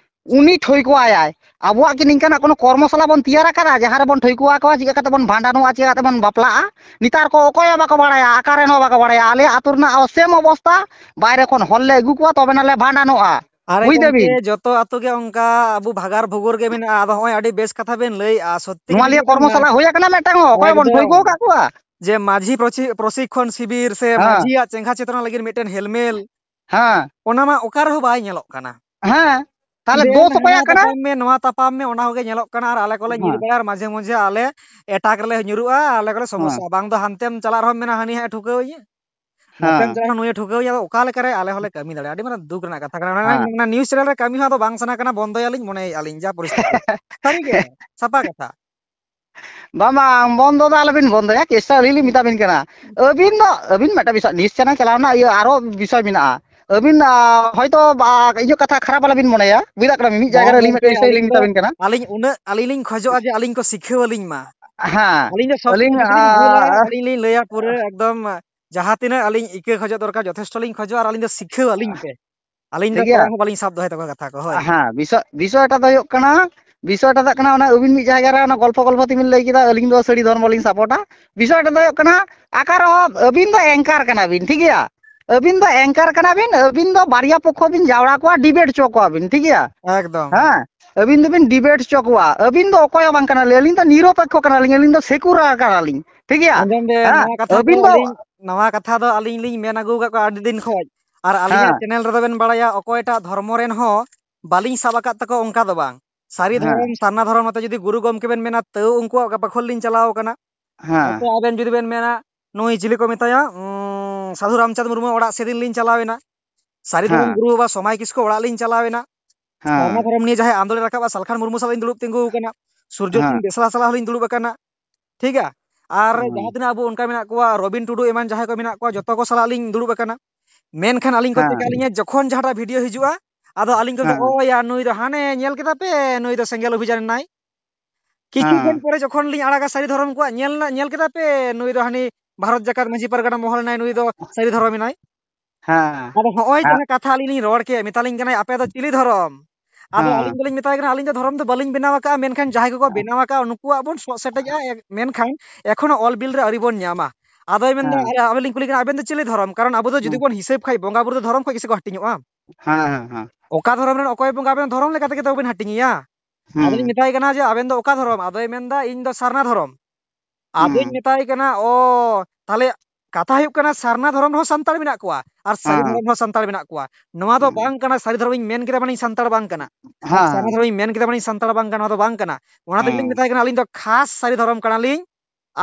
ᱩᱱᱤ ᱴᱷᱟᱹᱣᱠᱟᱹᱣᱟᱭᱟᱭ᱾ ᱟᱵᱚᱣᱟᱜ ᱠᱤ ᱱᱤᱝᱠᱟᱱᱟᱜ ᱠᱳᱱᱳ ᱠᱚᱨᱢᱚᱥᱟᱞᱟ ᱵᱚᱱ ᱛᱮᱭᱟᱨ ᱟᱠᱟᱫᱟ, ᱡᱟᱦᱟᱸ ᱨᱮᱵᱚᱱ ᱴᱷᱟᱹᱣᱠᱟᱹ ᱟᱠᱚᱣᱟ ᱪᱤᱠᱟ ᱠᱟᱛᱮ ᱵᱚᱱ ᱵᱷᱟᱸᱰᱟᱱᱚᱜᱼᱟ, ᱪᱤᱠᱟ ᱠᱟᱛᱮ ᱵᱚᱱ ᱵᱟᱯᱞᱟᱜᱼᱟ? ᱱᱮᱛᱟᱨ ᱠᱚ ᱚᱠᱚᱭ ᱦᱚᱸ ᱵᱟᱠᱚ ᱵᱟᱲᱟᱭᱟ, ᱚᱠᱟᱨᱮᱱ ᱦᱚᱸ ᱵᱟᱠᱚ ᱵᱟᱲᱟᱭᱟ᱾ ᱟᱞᱮᱭᱟᱜ ᱟᱹᱛᱩ ᱨᱮᱱᱟᱜ ᱦᱚᱸ ᱥᱮᱢ ᱚᱵᱚᱥᱛᱟ, ᱵᱟᱭᱨᱮ ᱠᱷᱚᱱ ᱦᱚᱲ ᱞᱮ ᱟᱹᱜᱩ ᱠᱚᱣᱟ, ᱛᱚᱵᱮ ᱱᱟᱞᱮ ᱵᱷᱟᱸᱰᱟᱱᱚᱜᱼᱟ᱾ ᱟᱨᱮ ᱵᱩᱡ ᱜᱚᱢᱠᱮ, ᱫᱟᱵᱤᱱ? ᱡᱚᱛᱚ ᱟᱹᱛᱩ ᱜᱮ ᱚᱱᱠᱟ ᱟᱵᱚ ᱵᱷᱟᱜᱟᱨ ᱵᱷᱩᱜᱩᱨ ᱜᱮ ᱢᱮᱱᱟᱜᱼᱟ᱾ ᱟᱫᱚ ᱦᱚᱸᱜᱼᱚᱭ ᱟᱹᱰᱤ ᱵᱮᱥ ᱠᱟᱛᱷᱟ ᱵᱮᱱ ᱞᱟᱹᱭᱮᱜᱼᱟ, ᱥᱚᱛᱛᱤ ᱱᱚᱣᱟ ᱜᱮᱵᱮᱱ ᱞᱤᱭᱟᱹ ᱞᱟᱹᱭᱮᱫ ᱠᱟᱱᱟ᱾ ᱠᱚᱨᱢᱚᱥᱟᱞᱟ ᱦᱩᱭ ᱟᱠᱟᱱᱟ ᱢᱤᱫᱴᱟᱝ ᱦᱚᱸ? ᱚᱠᱚᱭ ᱵᱚᱱ ᱮᱠᱫᱚᱢ᱾ ᱴᱷᱟᱹᱣᱠᱟᱹ ᱟᱠᱟᱫ ᱠᱚᱣᱟ? ᱡᱮ ᱢᱟᱹᱡᱷᱤ ᱯᱨᱚᱪᱤ-, ᱯᱨᱚᱥᱤᱠᱠᱷᱚᱱ ᱥᱤᱵᱤᱨ ᱥᱮ ᱦᱮᱸ᱾ ᱢᱟᱹᱡᱷᱤᱭᱟᱜ ᱪᱮᱸᱜᱷᱟ ᱪᱮᱛᱱᱟ ᱞᱟᱹᱜᱤᱫ ᱢᱤᱫᱴᱮᱱ ᱦᱮᱞᱢᱮᱞ, ᱦᱮᱸ᱾ ᱚᱱᱟ ᱢᱟ ᱚᱠᱟ ᱨᱮᱦᱚᱸ ᱵᱟᱭ ᱧᱮᱞᱚᱜ ᱠᱟᱱᱟ᱾ ᱦᱮᱸ᱾ ᱛᱟᱦᱞᱮ ᱫᱮᱱ ᱫᱳᱥ ᱚᱠᱚᱭᱟᱜ ᱦᱟᱱᱟ ᱠᱟᱱᱟ? ᱛᱟᱯᱟᱢ ᱢᱮ, ᱱᱚᱣᱟ ᱛᱟᱯᱟᱢ ᱢᱮ, ᱚᱱᱟ ᱠᱚᱜᱮ ᱧᱮᱞᱚᱜ ᱠᱟᱱᱟ᱾ ᱟᱨ ᱟᱞᱮ ᱠᱚᱞᱮ ᱧᱤᱨ ᱦᱮᱸ᱾ ᱵᱟᱲᱟᱭᱟ, ᱟᱨ ᱢᱟᱡᱷᱮ ᱢᱚᱡᱷᱮ ᱟᱞᱮ ᱮᱴᱟᱜ ᱨᱮᱞᱮ ᱧᱩᱨᱩᱜᱼᱟ, ᱟᱞᱮ ᱠᱚᱞᱮ ᱦᱮᱸ᱾ ᱥᱚᱢᱚᱥᱥᱟ᱾ ᱵᱟᱝ ᱫᱚ ᱦᱟᱱᱛᱮᱢ ᱪᱟᱞᱟᱜ ᱨᱮᱦᱚᱸ ᱢᱮᱱᱟ, "ᱦᱟᱹᱱᱤ ᱦᱟᱸᱜ ᱮ ᱴᱷᱩᱠᱟᱹᱣ ᱤᱧᱟᱹ", ᱱᱚᱛᱮᱢ ᱦᱮᱸ᱾ ᱪᱟᱞᱟᱜ ᱨᱮᱦᱚᱸ ᱱᱩᱭᱮ ᱴᱷᱩᱠᱟᱹᱣ ᱤᱧᱟᱹ᱾ ᱟᱫᱚ ᱚᱠᱟ ᱞᱮᱠᱟᱨᱮ ᱟᱞᱮ ᱦᱚᱸᱞᱮ ᱠᱟᱹᱢᱤ ᱫᱟᱲᱮᱭᱟᱜᱼᱟ? ᱟᱹᱰᱤ ᱢᱟᱨᱟᱝ ᱫᱩᱠ ᱨᱮᱱᱟᱜ ᱠᱟᱛᱷᱟ ᱠᱟᱱᱟ᱾ ᱚᱱᱟ, ᱦᱮᱸ᱾ ᱚᱱᱟ news channel ᱨᱮ ᱠᱟᱹᱢᱤ ᱦᱚᱸ ᱟᱫᱚ ᱵᱟᱝ ᱥᱟᱱᱟ ᱠᱟᱱᱟ, ᱵᱚᱱᱫᱚᱭ ᱟᱹᱞᱤᱧ ᱡᱟ ᱯᱚᱨᱤᱥᱛᱷᱤᱛᱤ᱾ ᱥᱟᱹᱨᱤ ᱜᱮ, ᱥᱟᱯᱷᱟ ᱠᱟᱛᱷᱟ᱾ ᱵᱟᱝ, ᱵᱟᱝ, ᱵᱚᱱᱫᱚ ᱫᱚ ᱟᱞᱚᱵᱤᱱ ᱵᱚᱱᱫᱚᱭᱟ, ᱪᱮᱥᱴᱟ ᱟᱹᱞᱤᱧ ᱞᱤᱧ ᱢᱮᱛᱟ ᱵᱤᱱ ᱠᱟᱱᱟ᱾ ᱟᱹᱵᱤᱱ ᱫᱚ, ᱟᱹᱵᱤᱱ ᱢᱤᱫᱴᱟᱝ ᱵᱤᱥᱚᱭ, news channel ᱪᱟᱞᱟᱣ ᱨᱮᱱᱟᱜ ᱤᱭᱟᱹ ᱟᱨᱚ ᱵᱤᱥᱚᱭ ᱢᱮᱱᱟᱜᱼᱟ᱾ ᱟᱹᱵᱤᱱ, ᱟ, ᱦᱚᱭᱛᱚ, ᱟ, ᱤᱧᱟᱹᱜ ᱠᱟᱛᱷᱟ ᱠᱷᱟᱨᱟᱯ ᱟᱞᱚᱵᱤᱱ ᱢᱚᱱᱮᱭᱟ, ᱵᱩᱡᱽ ᱫᱟᱲᱮᱭᱟᱜ ᱠᱟᱱᱟ ᱵᱤᱱ, ᱢᱤᱫ ᱡᱟᱭᱜᱟ ᱵᱟᱝ ᱨᱮ ᱟᱹᱞᱤᱧ ᱜᱚᱢᱠᱮ, ᱢᱤᱫᱴᱟᱝ ᱵᱤᱥᱚᱭ ᱟᱹᱞᱤᱧ ᱞᱤᱧ ᱫᱚ, ᱢᱮᱛᱟ ᱵᱤᱱ ᱠᱟᱱᱟ᱾ ᱟᱹᱞᱤᱧ ᱩᱱᱟᱹᱜ, ᱟᱹᱞᱤᱧ ᱞᱤᱧ ᱠᱷᱚᱡᱚᱜᱼᱟ ᱡᱮ ᱟᱹᱞᱤᱧ ᱠᱚ ᱥᱤᱠᱷᱟᱹᱣ ᱟᱹᱞᱤᱧ ᱢᱟ᱾ ᱦᱮᱸ, ᱟᱹᱞᱤᱧ ᱫᱚ ᱥᱚᱵ ᱟᱹᱞᱤᱧ, ᱠᱤᱪᱷᱩ ᱡᱩᱫᱤ ᱞᱤᱧ ᱵᱷᱩᱞᱟ, ᱟ, ᱟᱹᱞᱤᱧ ᱞᱤᱧ ᱞᱟᱹᱭᱟ ᱯᱩᱨᱟᱹ ᱮᱠᱫᱚᱢ, ᱡᱟᱦᱟᱸ ᱛᱤᱱᱟᱹᱜ ᱟᱹᱞᱤᱧ ᱤᱠᱟᱹ ᱠᱷᱚᱡᱚᱜ ᱫᱚᱨᱠᱟᱨ, ᱡᱚᱛᱷᱮᱥᱴᱚ ᱞᱤᱧ ᱠᱷᱚᱡᱚᱜᱼᱟ, ᱟᱨ ᱟᱹᱞᱤᱧ ᱫᱚ ᱥᱤᱠᱷᱟᱹᱣ ᱟᱹᱞᱤᱧ ᱯᱮ᱾ ᱟᱹᱞᱤᱧ ᱫᱚ ᱴᱷᱤᱠ ᱜᱮᱭᱟ? ᱚᱠᱚᱭᱟᱜ ᱦᱚᱸ ᱵᱟᱹᱞᱤᱧ ᱥᱟᱵ ᱫᱚᱦᱚᱭ ᱛᱟᱠᱚᱣᱟ ᱠᱟᱛᱷᱟ ᱠᱚ, ᱦᱳᱭ᱾ ᱦᱮᱸ, ᱵᱤᱥᱚᱭ, ᱵᱤᱥᱚᱭᱴᱟ ᱫᱚ ᱦᱩᱭᱩᱜ ᱠᱟᱱᱟ, ᱵᱤᱥᱚᱭᱴᱟ ᱫᱚ ᱦᱩᱭᱩᱜ ᱠᱟᱱᱟ, ᱚᱱᱟ ᱟᱹᱵᱤᱱ ᱢᱤᱫ ᱡᱟᱭᱜᱟ ᱨᱮ ᱚᱱᱟ ᱜᱚᱞᱯᱷᱚ ᱜᱚᱞᱯᱷᱚ ᱛᱮᱵᱤᱱ ᱞᱟᱹᱭ ᱠᱮᱫᱟ, ᱟᱹᱞᱤᱧ ᱫᱚ ᱥᱟᱹᱨᱤ ᱫᱷᱚᱨᱢᱚ ᱞᱤᱧ ᱥᱟᱯᱳᱨᱴᱟ᱾ ᱵᱤᱥᱚᱭᱴᱟ ᱫᱚ ᱦᱩᱭᱩᱜ ᱠᱟᱱᱟ, ᱟᱠᱟ ᱨᱮᱦᱚᱸ ᱟᱹᱵᱤᱱ ᱫᱚ anchor ᱠᱟᱱᱟ ᱵᱤᱱ, ᱴᱷᱤᱠ ᱜᱮᱭᱟ? ᱟᱹᱵᱤᱱ ᱫᱚ anchor ᱠᱟᱱᱟ ᱵᱤᱱ, ᱟᱹᱵᱤᱱ ᱫᱚ ᱵᱟᱨᱭᱟ ᱯᱚᱠᱠᱷᱚ ᱵᱤᱱ ᱡᱟᱣᱨᱟ ᱠᱚᱣᱟ, debate ᱦᱚᱪᱚ ᱠᱚᱣᱟ ᱵᱤᱱ, ᱴᱷᱤᱠ ᱜᱮᱭᱟ? ᱮᱠᱫᱚᱢ᱾ ᱦᱮᱸ, ᱟᱹᱵᱤᱱ ᱫᱚᱵᱤᱱ debate ᱦᱚᱪᱚ ᱠᱚᱣᱟ᱾ ᱟᱹᱵᱤᱱ ᱫᱚ ᱚᱠᱚᱭ ᱦᱚᱸ ᱵᱟᱝ ᱠᱟᱱᱟ ᱞᱤᱧ, ᱟᱹᱞᱤᱧ ᱫᱚ ᱱᱤᱨᱚᱯᱮᱠᱠᱷᱚ ᱠᱟᱱᱟ ᱞᱤᱧ, ᱟᱹᱞᱤᱧ ᱫᱚ secular ᱠᱟᱱᱟ ᱞᱤᱧ, ᱴᱷᱤᱠ ᱜᱮᱭᱟ? ᱟᱸᱡᱚᱢ ᱵᱮᱱ, ᱦᱮᱸ, ᱱᱚᱣᱟ ᱠᱟᱛᱷᱟ ᱫᱚ ᱟᱹᱵᱤᱱ ᱫᱚ ᱟᱹᱞᱤᱧ, ᱱᱚᱣᱟ ᱠᱟᱛᱷᱟ ᱫᱚ ᱟᱹᱞᱤᱧ ᱞᱤᱧ ᱢᱮᱱ ᱟᱹᱜᱩ ᱟᱠᱟᱫ ᱠᱚᱣᱟ ᱟᱹᱰᱤ ᱫᱤᱱ ᱠᱷᱚᱱ, ᱟᱨ ᱟᱹᱞᱤᱧᱟᱜ ᱦᱮᱸ᱾ channel ᱨᱮᱫᱚ ᱵᱮᱱ ᱵᱟᱲᱟᱭᱟ, ᱚᱠᱚᱭᱴᱟᱜ ᱫᱷᱚᱨᱢᱚ ᱨᱮᱱ ᱦᱚᱸ ᱵᱟᱹᱞᱤᱧ ᱥᱟᱵ ᱟᱠᱟᱫ ᱛᱟᱠᱚᱣᱟ ᱚᱱᱠᱟ ᱫᱚ ᱵᱟᱝ᱾ ᱥᱟᱹᱨᱤ ᱦᱮᱸ᱾ ᱫᱷᱚᱨᱚᱢ, ᱥᱟᱨᱱᱟ ᱫᱷᱚᱨᱚᱢ ᱱᱚᱛᱮ ᱡᱩᱫᱤ ᱜᱩᱨᱩ ᱜᱚᱢᱠᱮ ᱵᱮᱱ ᱢᱮᱱᱟ, ᱛᱟᱹᱣ ᱩᱱᱠᱩᱣᱟᱜ ᱵᱟᱠᱷᱳᱞ ᱞᱤᱧ ᱪᱟᱞᱟᱣ ᱟᱠᱟᱱᱟ᱾ ᱦᱮᱸ᱾ ᱱᱚᱛᱮ ᱟᱵᱮᱱ ᱡᱩᱫᱤ ᱵᱮᱱ ᱢᱮᱱᱟ, ᱱᱩᱭ ᱪᱤᱞᱤ ᱠᱚ ᱢᱮᱛᱟᱭᱟ, ᱩᱸ, ᱥᱟᱫᱷᱩ ᱨᱟᱢᱪᱟᱸᱫᱽ ᱢᱩᱨᱢᱩ ᱚᱲᱟᱜ ᱥᱮᱫᱤᱱ ᱞᱤᱧ ᱪᱟᱞᱟᱣ ᱮᱱᱟ᱾ ᱥᱟᱹᱨᱤ ᱫᱷᱚᱨᱚᱢ ᱦᱮᱸ᱾ ᱜᱩᱨᱩ ᱵᱟᱵᱟ ᱥᱚᱢᱟᱭ ᱠᱤᱥᱠᱩ ᱚᱲᱟᱜ ᱞᱤᱧ ᱪᱟᱞᱟᱣ ᱮᱱᱟ᱾ ᱦᱮᱸ᱾ ᱥᱟᱨᱱᱟ ᱫᱷᱚᱨᱚᱢ ᱱᱤᱭᱮ ᱡᱟᱦᱟᱸᱭ ᱟᱱᱫᱳᱞᱚᱱ ᱨᱟᱠᱟᱵᱼᱟ, ᱥᱟᱞᱠᱷᱟᱱ ᱢᱩᱨᱢᱩ ᱥᱟᱞᱟᱜ ᱞᱤᱧ ᱫᱩᱲᱩᱵ ᱛᱤᱸᱜᱩ ᱟᱠᱟᱱᱟ᱾ ᱥᱩᱨᱡᱚ ᱦᱮᱸ᱾ ᱥᱤᱝ ᱵᱮᱥᱨᱟ ᱥᱟᱞᱟᱜ ᱦᱚᱸᱞᱤᱧ ᱫᱩᱲᱩᱵ ᱟᱠᱟᱱᱟ᱾ ᱴᱷᱤᱠ ᱜᱮᱭᱟ? ᱟᱨ ᱦᱮᱸ᱾ ᱡᱟᱦᱟᱸ ᱛᱤᱱᱟᱹᱜ ᱟᱵᱚ ᱚᱱᱠᱟ ᱢᱮᱱᱟᱜ ᱠᱚᱣᱟ, ᱨᱚᱵᱤᱱ ᱴᱩᱰᱩ ᱮᱢᱟᱱ ᱡᱟᱦᱟᱸᱭ ᱠᱚ ᱢᱮᱱᱟᱜ ᱠᱚᱣᱟ, ᱡᱚᱛᱚ ᱠᱚ ᱥᱟᱞᱟᱜ ᱞᱤᱧ ᱫᱩᱲᱩᱵ ᱟᱠᱟᱱᱟ᱾ ᱢᱮᱱᱠᱷᱟᱱ ᱟᱹᱞᱤᱧ ᱠᱚ ᱦᱮᱸ᱾ ᱪᱤᱠᱟᱹ, ᱟᱹᱞᱤᱧᱟᱜ ᱡᱚᱠᱷᱚᱱ ᱡᱟᱦᱟᱸᱴᱟᱜ video ᱦᱤᱡᱩᱜᱼᱟ, ᱟᱫᱚ ᱟᱹᱞᱤᱧ ᱠᱚ, ᱦᱮᱸ᱾ "ᱳᱭᱟ, ᱱᱩᱭ ᱫᱚ ᱦᱟᱱᱮ ᱧᱮᱞ ᱠᱮᱫᱟ ᱯᱮ, ᱱᱩᱭ ᱫᱚ ᱥᱮᱸᱜᱮᱞ ᱚᱵᱷᱤᱡᱟᱱ ᱮᱱᱟᱭ?" ᱠᱤᱪᱷᱩ ᱠᱷᱚᱱ ᱦᱮᱸ᱾ ᱯᱚᱨᱮ ᱡᱚᱠᱷᱚᱱ ᱞᱤᱧ ᱟᱲᱟᱜᱟ ᱥᱟᱹᱨᱤ ᱫᱷᱚᱨᱚᱢ ᱠᱚᱣᱟᱜ, "ᱧᱮᱞ ᱱᱟ-, ᱧᱮᱞ ᱠᱮᱫᱟ ᱯᱮ, ᱱᱩᱭ ᱫᱚ ᱦᱟᱹᱱᱤ ᱵᱷᱟᱨᱚᱛ ᱡᱟᱠᱟᱛ ᱢᱟᱹᱡᱷᱤ ᱯᱟᱨᱜᱟᱱᱟ ᱢᱚᱦᱚᱞ ᱮᱱᱟᱭ, ᱱᱩᱭ ᱫᱚ ᱥᱟᱹᱨᱤ ᱫᱷᱚᱨᱚᱢ ᱮᱱᱟᱭ?" ᱦᱮᱸ᱾ ᱟᱫᱚ ᱦᱚᱸᱜᱼᱚᱭ ᱡᱮ ᱦᱮᱸ᱾ ᱡᱟᱦᱟᱸ ᱠᱟᱛᱷᱟ ᱟᱹᱞᱤᱧ ᱞᱤᱧ ᱨᱚᱲ ᱠᱮᱫ, ᱢᱮᱛᱟᱞᱤᱧ ᱠᱟᱱᱟᱭ, "ᱟᱯᱮ ᱫᱚ ᱪᱤᱞᱤ ᱫᱷᱚᱨᱚᱢ?" ᱟᱫᱚ ᱦᱮᱸ᱾ ᱟᱹᱞᱤᱧ ᱫᱚᱞᱤᱧ ᱢᱮᱛᱟᱭ ᱠᱟᱱᱟ, "ᱟᱹᱞᱤᱧ ᱫᱚ ᱫᱷᱚᱨᱚᱢ ᱫᱚ ᱵᱟᱹᱞᱤᱧ ᱵᱮᱱᱟᱣ ᱟᱠᱟᱫᱼᱟ, ᱢᱮᱱᱠᱷᱟᱱ ᱡᱟᱦᱟᱸᱭ ᱠᱚᱠᱚ ᱦᱮᱸ᱾ ᱵᱮᱱᱟᱣ ᱟᱠᱟᱫᱼᱟ, ᱱᱩᱠᱩᱣᱟᱜ ᱵᱚᱱ ᱥᱚᱜ ᱥᱮᱴᱮᱡᱼᱟ, ᱮ-, ᱢᱮᱱᱠᱷᱟᱱ ᱮᱠᱷᱚᱱᱳ ᱚᱞ ᱵᱤᱞ ᱨᱮ ᱟᱹᱣᱨᱤ ᱵᱚᱱ ᱧᱟᱢᱟ᱾" ᱟᱫᱚᱭ ᱢᱮᱱᱫᱟ, ᱦᱮᱸ᱾ ᱟᱨ ᱟᱹᱞᱤᱧ ᱠᱩᱞᱤ ᱠᱟᱱᱟ, "ᱟᱵᱮᱱ ᱫᱚ ᱪᱤᱞᱤ ᱫᱷᱚᱨᱚᱢ?" ᱠᱟᱨᱚᱱ ᱟᱵᱚ ᱫᱚ ᱡᱩᱫᱤ ᱦᱮᱸ᱾ ᱵᱚᱱ ᱦᱤᱥᱟᱹᱵ ᱠᱷᱟᱡ, ᱵᱚᱸᱜᱟ ᱵᱩᱨᱩ ᱫᱚ ᱫᱷᱚᱨᱚᱢ ᱠᱷᱚᱡ ᱜᱮᱥᱮ ᱠᱚ ᱦᱟᱹᱴᱤᱧᱚᱜᱼᱟ᱾ ᱦᱮᱸ, ᱦᱮᱸ, ᱦᱮᱸ᱾ ᱚᱠᱟ ᱫᱷᱚᱨᱚᱢ ᱨᱮᱱ ᱚᱠᱚᱭ ᱵᱚᱸᱜᱟ, ᱟᱵᱮᱱ ᱫᱷᱚᱨᱚᱢ ᱞᱮᱠᱟ ᱛᱮᱜᱮ ᱛᱚ ᱵᱮᱱ ᱦᱟᱹᱴᱤᱧᱮᱭᱟ᱾ ᱦᱮᱸ᱾ ᱟᱫᱚᱞᱤᱧ ᱢᱮᱛᱟᱭ ᱠᱟᱱᱟ ᱡᱮ, "ᱟᱵᱮᱱ ᱫᱚ ᱚᱠᱟ ᱫᱷᱚᱨᱚᱢ?" ᱟᱫᱚᱭ ᱢᱮᱱᱫᱟ, "ᱤᱧ ᱫᱚ ᱥᱟᱨᱱᱟ ᱫᱷᱚᱨᱚᱢ᱾" ᱟᱫᱚᱧ ᱦᱮᱸ᱾ ᱢᱮᱛᱟᱭ ᱠᱟᱱᱟ, "ᱚ, ᱛᱟᱦᱞᱮ ᱠᱟᱛᱷᱟ ᱦᱩᱭᱩᱜ ᱠᱟᱱᱟ, ᱥᱟᱨᱱᱟ ᱫᱷᱚᱨᱚᱢ ᱨᱮᱦᱚᱸ ᱥᱟᱱᱛᱟᱲ ᱢᱮᱱᱟᱜ ᱠᱚᱣᱟ ᱟᱨ ᱥᱟᱹᱨᱤ ᱦᱮᱸ᱾ ᱫᱷᱚᱨᱚᱢ ᱨᱮᱦᱚᱸ ᱥᱟᱱᱛᱟᱲ ᱢᱮᱱᱟᱜ ᱠᱚᱣᱟ᱾ ᱱᱚᱣᱟ ᱫᱚ ᱦᱮᱸ᱾ ᱵᱟᱝ ᱠᱟᱱᱟ ᱥᱟᱹᱨᱤ ᱫᱷᱚᱨᱚᱢ ᱤᱧ ᱢᱮᱱ ᱠᱮᱫᱟ ᱢᱟᱱᱮ ᱤᱧ ᱥᱟᱱᱛᱟᱲ ᱵᱟᱝ ᱠᱟᱱᱟ, ᱟᱨ ᱥᱟᱨᱱᱟ ᱦᱮᱸ᱾ ᱫᱷᱚᱨᱚᱢ ᱤᱧ ᱢᱮᱱ ᱠᱮᱫᱟ ᱢᱟᱱᱮ ᱤᱧ ᱥᱟᱱᱛᱟᱲ ᱵᱟᱝ ᱠᱟᱱᱟ, ᱱᱚᱣᱟ ᱫᱚ ᱵᱟᱝ ᱠᱟᱱᱟ᱾ ᱚᱱᱟ ᱛᱮᱜᱮ ᱞᱤᱧ ᱦᱮᱸ᱾ ᱢᱮᱛᱟᱭ ᱠᱟᱱᱟ, ᱟᱹᱞᱤᱧ ᱫᱚ ᱠᱷᱟᱥ ᱥᱟᱹᱨᱤ ᱫᱷᱚᱨᱚᱢ ᱠᱟᱱᱟᱞᱤᱧ,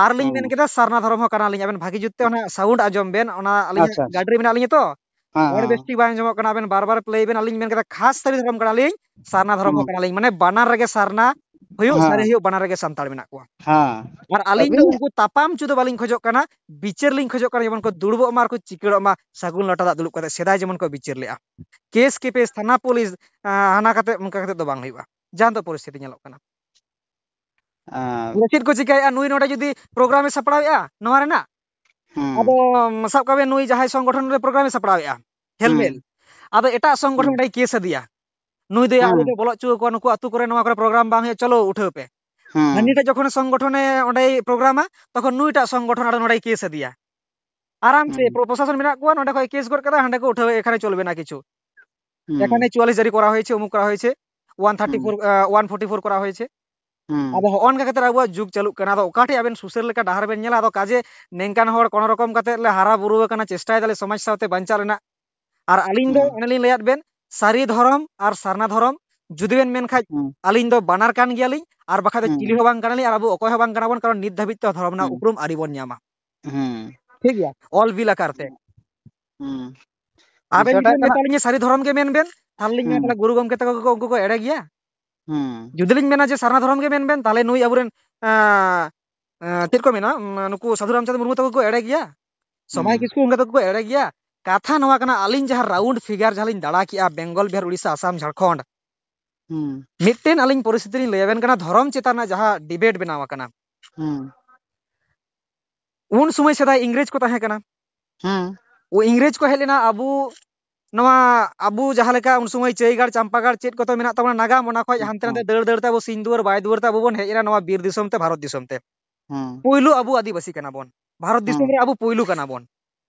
ᱟᱨ ᱞᱤᱧ ᱢᱮᱱ ᱦᱮᱸ᱾ ᱠᱮᱫᱟ ᱥᱟᱨᱱᱟ ᱫᱷᱚᱨᱚᱢ ᱦᱚᱸ ᱠᱟᱱᱟᱞᱤᱧ᱾ ᱟᱵᱮᱱ ᱵᱷᱟᱹᱜᱤ ᱡᱩᱛ ᱛᱮ ᱚᱱᱟ ᱥᱟᱣᱩᱱᱰ ᱟᱸᱡᱚᱢ ᱵᱮᱱ, ᱚᱱᱟ ᱟᱹᱞᱤᱧᱟᱜ ᱟᱪᱪᱷᱟ, ᱟᱪᱪᱷᱟ᱾ ᱜᱟᱹᱰᱤ ᱨᱮ ᱢᱮᱱᱟᱜ ᱞᱤᱧᱟ ᱛᱚ, ᱦᱮᱸ, ᱦᱚᱲ ᱦᱮᱸ, ᱵᱮᱥ ᱦᱮᱸ᱾ ᱴᱷᱤᱠ ᱵᱟᱭ ᱟᱸᱡᱚᱢᱚᱜ ᱠᱟᱱᱟ, ᱟᱵᱮᱱ ᱵᱟᱨ ᱵᱟᱨ ᱯᱞᱮᱭ ᱵᱮᱱ, ᱟᱹᱞᱤᱧ ᱢᱮᱱ ᱠᱮᱫᱟ ᱠᱷᱟᱥ ᱥᱟᱹᱨᱤ ᱫᱷᱚᱨᱚᱢ ᱠᱟᱱᱟᱞᱤᱧ, ᱥᱟᱨᱱᱟ ᱫᱷᱚᱨᱚᱢ ᱦᱚᱸ ᱦᱩᱸ᱾ ᱠᱟᱱᱟᱞᱤᱧ, ᱢᱟᱱᱮ ᱵᱟᱱᱟᱨ ᱨᱮᱜᱮ ᱥᱟᱨᱱᱟ ᱦᱩᱭᱩᱜ, ᱥᱟᱹᱨᱤ ᱦᱮᱸ᱾ ᱦᱩᱭᱩᱜ, ᱵᱟᱱᱟᱨ ᱨᱮᱜᱮ ᱥᱟᱱᱛᱟᱲ ᱢᱮᱱᱟᱜ ᱠᱚᱣᱟ᱾ ᱦᱮᱸ᱾ ᱟᱨ ᱟᱹᱞᱤᱧ ᱫᱚ ᱟᱹᱵᱤᱱ ᱩᱱᱠᱩ ᱛᱟᱯᱟᱢ ᱦᱚᱪᱚ ᱫᱚ ᱵᱟᱹᱞᱤᱧ ᱠᱷᱚᱡᱚᱜ ᱠᱟᱱᱟ, ᱵᱤᱪᱟᱹᱨ ᱞᱤᱧ ᱠᱷᱚᱡᱚᱜ ᱠᱟᱱᱟ, ᱡᱮᱢᱚᱱ ᱠᱚ ᱫᱩᱲᱩᱵᱚᱜ ᱢᱟ ᱟᱨ ᱠᱚ ᱪᱤᱠᱟᱹᱲᱚᱜ ᱢᱟ ᱥᱟᱹᱜᱩᱱ ᱞᱚᱴᱟ ᱫᱟᱜ ᱫᱩᱞᱩᱵ ᱠᱟᱛᱮ, ᱥᱮᱫᱟᱭ ᱡᱮᱢᱚᱱ ᱠᱚ ᱵᱤᱪᱟᱹᱨ ᱞᱮᱜᱼᱟ᱾ ᱠᱮᱥ ᱠᱮᱯᱮᱥ, ᱛᱷᱟᱱᱟ ᱯᱩᱞᱤᱥ, ᱟᱸ, ᱦᱟᱱᱟ ᱠᱟᱛᱮ ᱚᱱᱠᱟ ᱠᱟᱛᱮ ᱫᱚ ᱵᱟᱝ ᱦᱩᱭᱩᱜᱼᱟ, ᱡᱟᱦᱟᱸ ᱫᱚ ᱯᱚᱨᱤᱥᱛᱷᱤᱛᱤ ᱧᱮᱞᱚᱜ ᱠᱟᱱᱟ᱾ ᱟᱨ ᱵᱚᱞᱮ ᱪᱮᱫ ᱠᱚ ᱪᱤᱠᱟᱹᱭᱮᱫᱼᱟ, ᱱᱩᱭ ᱱᱚᱰᱮ ᱡᱩᱫᱤ ᱯᱨᱳᱜᱨᱟᱢ ᱮ ᱥᱟᱯᱲᱟᱣᱮᱫᱼᱟ ᱱᱚᱣᱟ ᱨᱮᱱᱟᱜ, ᱦᱩᱸ᱾ ᱟᱫᱚ, ᱩᱢ, ᱥᱟᱵ ᱠᱟᱜ ᱵᱮᱱ ᱱᱩᱭ ᱡᱟᱦᱟᱸᱭ ᱥᱚᱝᱜᱚᱴᱷᱚᱱ ᱨᱮ ᱯᱨᱳᱜᱨᱟᱢ ᱮ ᱥᱟᱯᱲᱟᱣᱮᱫᱼᱟ, ᱦᱩᱸ᱾ ᱦᱮᱞᱢᱮᱞ, ᱟᱫᱚ ᱮᱴᱟᱜ ᱥᱚᱝᱜᱚᱴᱷᱚᱱ ᱦᱩᱸ᱾ ᱚᱸᱰᱮᱭ ᱠᱮᱥ ᱟᱫᱮᱭᱟ, ᱱᱩᱭ ᱫᱚᱭᱟ ᱟᱞᱮ ᱦᱩᱸ᱾ ᱫᱚ ᱵᱚᱞᱚ ᱦᱚᱪᱚ ᱟᱠᱚᱣᱟ, ᱱᱩᱠᱩ ᱟᱹᱛᱩ ᱠᱚᱨᱮ ᱱᱚᱣᱟ ᱠᱚᱨᱮ ᱯᱨᱳᱜᱨᱟᱢ ᱵᱟᱝ ᱦᱩᱭᱩᱜᱼᱟ, ᱪᱚᱞᱚ ᱩᱴᱷᱟᱹᱣ ᱯᱮ᱾ ᱦᱩᱸ᱾ ᱦᱟᱹᱱᱤᱴᱟᱜ ᱡᱚᱠᱷᱚᱱ ᱥᱚᱝᱜᱚᱴᱷᱚᱱᱮ ᱚᱸᱰᱮᱭ ᱯᱨᱳᱜᱨᱟᱢᱟ, ᱛᱚᱠᱷᱚᱱ ᱱᱩᱭᱴᱟᱜ ᱥᱚᱝᱜᱚᱴᱷᱚᱱ ᱟᱨᱚ ᱱᱚᱰᱮᱭ ᱠᱮᱥ ᱟᱫᱮᱭᱟ᱾ ᱟᱨᱟᱢ ᱥᱮ ᱦᱩᱸ᱾ ᱯᱨᱚ-, ᱯᱨᱚᱥᱟᱥᱚᱱ ᱢᱮᱱᱟᱜ ᱠᱚᱣᱟ, ᱱᱚᱸᱰᱮ ᱠᱷᱚᱡ ᱠᱮᱥ ᱜᱚᱫ ᱠᱟᱫᱟ, ᱦᱟᱸᱰᱮ ᱠᱚ ᱩᱴᱷᱟᱹᱣ, ᱮᱠᱷᱟᱱᱮ ᱪᱚᱞᱵᱮ ᱱᱟ ᱠᱤᱪᱷᱩ᱾ ᱦᱩᱸ᱾ ᱮᱠᱷᱟᱱᱮ ᱪᱩᱣᱟᱞᱤᱥ ᱡᱟᱹᱨᱤ ᱠᱚᱨᱟ ᱦᱚᱭᱮᱪᱷᱮ, ᱚᱢᱩᱠ ᱠᱚᱨᱟ ᱦᱚᱭᱮᱪᱷᱮ, ᱦᱩᱸ᱾ ᱚᱣᱟᱱ ᱛᱷᱟᱨᱴᱤ ᱯᱷᱳᱨ, ᱟ, ᱚᱣᱟᱱ ᱯᱷᱳᱨᱴᱤ ᱯᱷᱳᱨ ᱠᱚᱨᱟ ᱦᱚᱭᱮᱪᱷᱮ᱾ ᱦᱩᱸ᱾ ᱟᱫᱚ ᱦᱚᱸᱜᱼᱚ ᱱᱚᱝᱠᱟ ᱠᱟᱛᱮ ᱟᱵᱚᱣᱟᱜ ᱡᱩᱜᱽ ᱪᱟᱹᱞᱩᱜ ᱠᱟᱱᱟ᱾ ᱟᱫᱚ ᱚᱠᱟ ᱴᱷᱮᱡ ᱟᱵᱮᱱ ᱥᱩᱥᱟᱹᱨ ᱞᱮᱠᱟ ᱰᱟᱦᱟᱨ ᱵᱮᱱ ᱧᱮᱞᱟ? ᱟᱫᱚ ᱠᱟᱡᱮ ᱱᱤᱝᱠᱟᱱ ᱦᱚᱲ ᱠᱚᱱᱚ ᱨᱚᱠᱚᱢ ᱠᱟᱛᱮ ᱞᱮ ᱦᱟᱨᱟ ᱵᱩᱨᱩ ᱟᱠᱟᱱᱟ, ᱪᱮᱥᱴᱟᱭ ᱫᱟᱞᱮ ᱥᱚᱢᱟᱡᱽ ᱥᱟᱶᱛᱮ ᱵᱟᱧᱪᱟᱜ ᱨᱮᱱᱟᱜ᱾ ᱟᱨ ᱟᱹᱞᱤᱧ ᱫᱚ ᱦᱩᱸ᱾ ᱚᱱᱮ ᱞᱤᱧ ᱞᱟᱹᱭᱟᱫ ᱵᱮᱱ, ᱥᱟᱹᱨᱤ ᱫᱷᱚᱨᱚᱢ ᱟᱨ ᱥᱟᱨᱱᱟ ᱫᱷᱚᱨᱚᱢ ᱡᱩᱫᱤ ᱵᱮᱱ ᱢᱮᱱ ᱠᱷᱟᱡ, ᱦᱩᱸ᱾ ᱟᱹᱞᱤᱧ ᱫᱚ ᱵᱟᱱᱟᱨ ᱠᱟᱱ ᱜᱮᱭᱟᱞᱤᱧ, ᱟᱨ ᱵᱟᱠᱷᱟᱡ ᱫᱚ ᱦᱩᱸ᱾ ᱪᱤᱞᱤ ᱦᱚᱸ ᱵᱟᱝ ᱠᱟᱱᱟᱞᱤᱧ, ᱟᱨ ᱟᱵᱚ ᱚᱠᱚᱭ ᱦᱚᱸ ᱵᱟᱝ ᱠᱟᱱᱟ ᱵᱚᱱ, ᱠᱟᱨᱚᱱ ᱱᱤᱛ ᱫᱷᱟᱹᱵᱤᱡ ᱛᱮ ᱫᱷᱚᱨᱚᱢ ᱨᱮᱱᱟᱜ ᱦᱩᱸ᱾ ᱩᱯᱨᱩᱢ ᱟᱹᱣᱨᱤ ᱵᱚᱱ ᱧᱟᱢᱟ᱾ ᱦᱩᱸ᱾ ᱴᱷᱤᱠ ᱜᱮᱭᱟ? ᱚᱞ ᱵᱤᱞ ᱟᱠᱟᱨ ᱛᱮ᱾ ᱦᱩᱸ᱾ ᱟᱵᱮᱱ ᱵᱤᱥᱚᱭᱴᱟ ᱡᱩᱫᱤ ᱦᱩᱭᱩᱜ ᱠᱟᱱᱟ ᱢᱮᱛᱟ ᱞᱤᱧᱟ ᱥᱟᱹᱨᱤ ᱫᱷᱚᱨᱚᱢ ᱜᱮ ᱢᱮᱱ ᱵᱮᱱ, ᱛᱟᱦᱞᱮ ᱞᱤᱧ ᱢᱮᱱᱟ, ᱦᱩᱸ᱾ ᱛᱟᱦᱞᱮ ᱜᱩᱨᱩ ᱜᱚᱢᱠᱮ ᱛᱟᱠᱚ ᱠᱚ, ᱩᱱᱠᱩ ᱠᱚ ᱮᱲᱮ ᱜᱮᱭᱟ? ᱦᱩᱸ᱾ ᱡᱩᱫᱤ ᱞᱤᱧ ᱢᱮᱱᱟ ᱡᱮ ᱥᱟᱨᱱᱟ ᱫᱷᱚᱨᱚᱢ ᱜᱮ ᱢᱮᱱ ᱵᱮᱱ, ᱛᱟᱦᱞᱮ ᱱᱩᱭ ᱟᱵᱚᱨᱮᱱ, ᱟᱸ, ᱟᱸ, ᱪᱮᱫ ᱠᱚ ᱢᱮᱱᱟ, ᱩᱢ, ᱱᱩᱠᱩ ᱥᱟᱹᱫᱷᱩ ᱨᱟᱢᱪᱟᱸᱫᱽ ᱢᱩᱨᱢᱩ ᱛᱟᱠᱚ ᱠᱚ ᱮᱲᱮ ᱜᱮᱭᱟ? ᱥᱚᱢᱟᱭ ᱦᱩᱸ᱾ ᱠᱤᱥᱠᱩ ᱚᱱᱠᱟ ᱛᱟᱠᱚ ᱠᱚ ᱮᱲᱮ ᱜᱮᱭᱟ? ᱠᱟᱛᱷᱟ ᱱᱚᱣᱟ ᱠᱟᱱᱟ, ᱟᱹᱞᱤᱧ ᱡᱟᱦᱟᱸ ᱨᱟᱣᱩᱱᱰ ᱯᱷᱤᱜᱟᱨ ᱡᱟᱦᱟᱸ ᱞᱤᱧ ᱫᱟᱬᱟ ᱠᱮᱜᱼᱟ, ᱵᱮᱝᱜᱚᱞ, ᱵᱤᱦᱟᱨ, ᱩᱲᱤᱥᱥᱟ, ᱟᱥᱟᱢ, ᱡᱷᱟᱲᱠᱷᱚᱸᱰ, ᱦᱩᱸ᱾ ᱢᱤᱫᱴᱮᱱ ᱟᱹᱞᱤᱧ ᱯᱚᱨᱤᱥᱛᱷᱤᱛᱤ ᱞᱤᱧ ᱞᱟᱹᱭ ᱟᱵᱮᱱ ᱠᱟᱱᱟ, ᱫᱷᱚᱨᱚᱢ ᱪᱮᱛᱟᱱ ᱨᱮᱱᱟᱜ ᱡᱟᱦᱟᱸ ᱰᱤᱵᱮᱴ ᱵᱮᱱᱟᱣ ᱟᱠᱟᱱᱟ᱾ ᱦᱩᱸ᱾ ᱩᱱ ᱥᱚᱢᱚᱭ ᱥᱮᱫᱟᱭ ᱤᱝᱨᱮᱡᱽ ᱠᱚ ᱛᱟᱦᱮᱸ ᱠᱟᱱᱟ᱾ ᱦᱩᱸ᱾ ᱳ ᱤᱝᱨᱮᱡᱽ ᱠᱚ ᱦᱮᱡ ᱞᱮᱱᱟ, ᱟᱵᱚ ᱱᱚᱣᱟ, ᱟᱵᱚ ᱡᱟᱦᱟᱸ ᱞᱮᱠᱟ ᱩᱱ ᱥᱚᱢᱚᱭ ᱪᱟᱹᱭᱜᱟᱲ, ᱪᱟᱢᱯᱟᱜᱟᱲ ᱪᱮᱫ ᱠᱚᱛᱚ ᱢᱮᱱᱟᱜ ᱛᱟᱵᱚᱱᱟ ᱱᱟᱜᱟᱢ, ᱚᱱᱟ ᱠᱷᱚᱡ ᱦᱩᱸ, ᱦᱟᱱᱛᱮ ᱦᱩᱸ᱾ ᱱᱟᱛᱮ ᱫᱟᱹᱲ ᱫᱟᱹᱲ ᱛᱮ ᱟᱵᱚ ᱥᱤᱧ ᱫᱩᱣᱟᱹᱨ ᱵᱟᱭ ᱫᱩᱣᱟᱹᱨ ᱛᱮ ᱟᱵᱚ ᱵᱚᱱ ᱦᱮᱡ ᱮᱱᱟ ᱱᱚᱣᱟ ᱵᱤᱨ ᱫᱤᱥᱚᱢ ᱛᱮ, ᱵᱷᱟᱨᱚᱛ ᱫᱤᱥᱚᱢ ᱛᱮ᱾ ᱦᱩᱸ᱾ ᱯᱩᱭᱞᱩ ᱟᱵᱚ ᱟᱹᱫᱤᱵᱟᱹᱥᱤ ᱠᱟᱱᱟ ᱵᱚᱱ, ᱵᱷᱟᱨᱚᱛ ᱫᱤᱥᱚᱢ ᱦᱩᱸ᱾ ᱨᱮ ᱟᱵᱚ ᱯᱩᱭᱞᱩ ᱠᱟᱱᱟ ᱵᱚᱱ᱾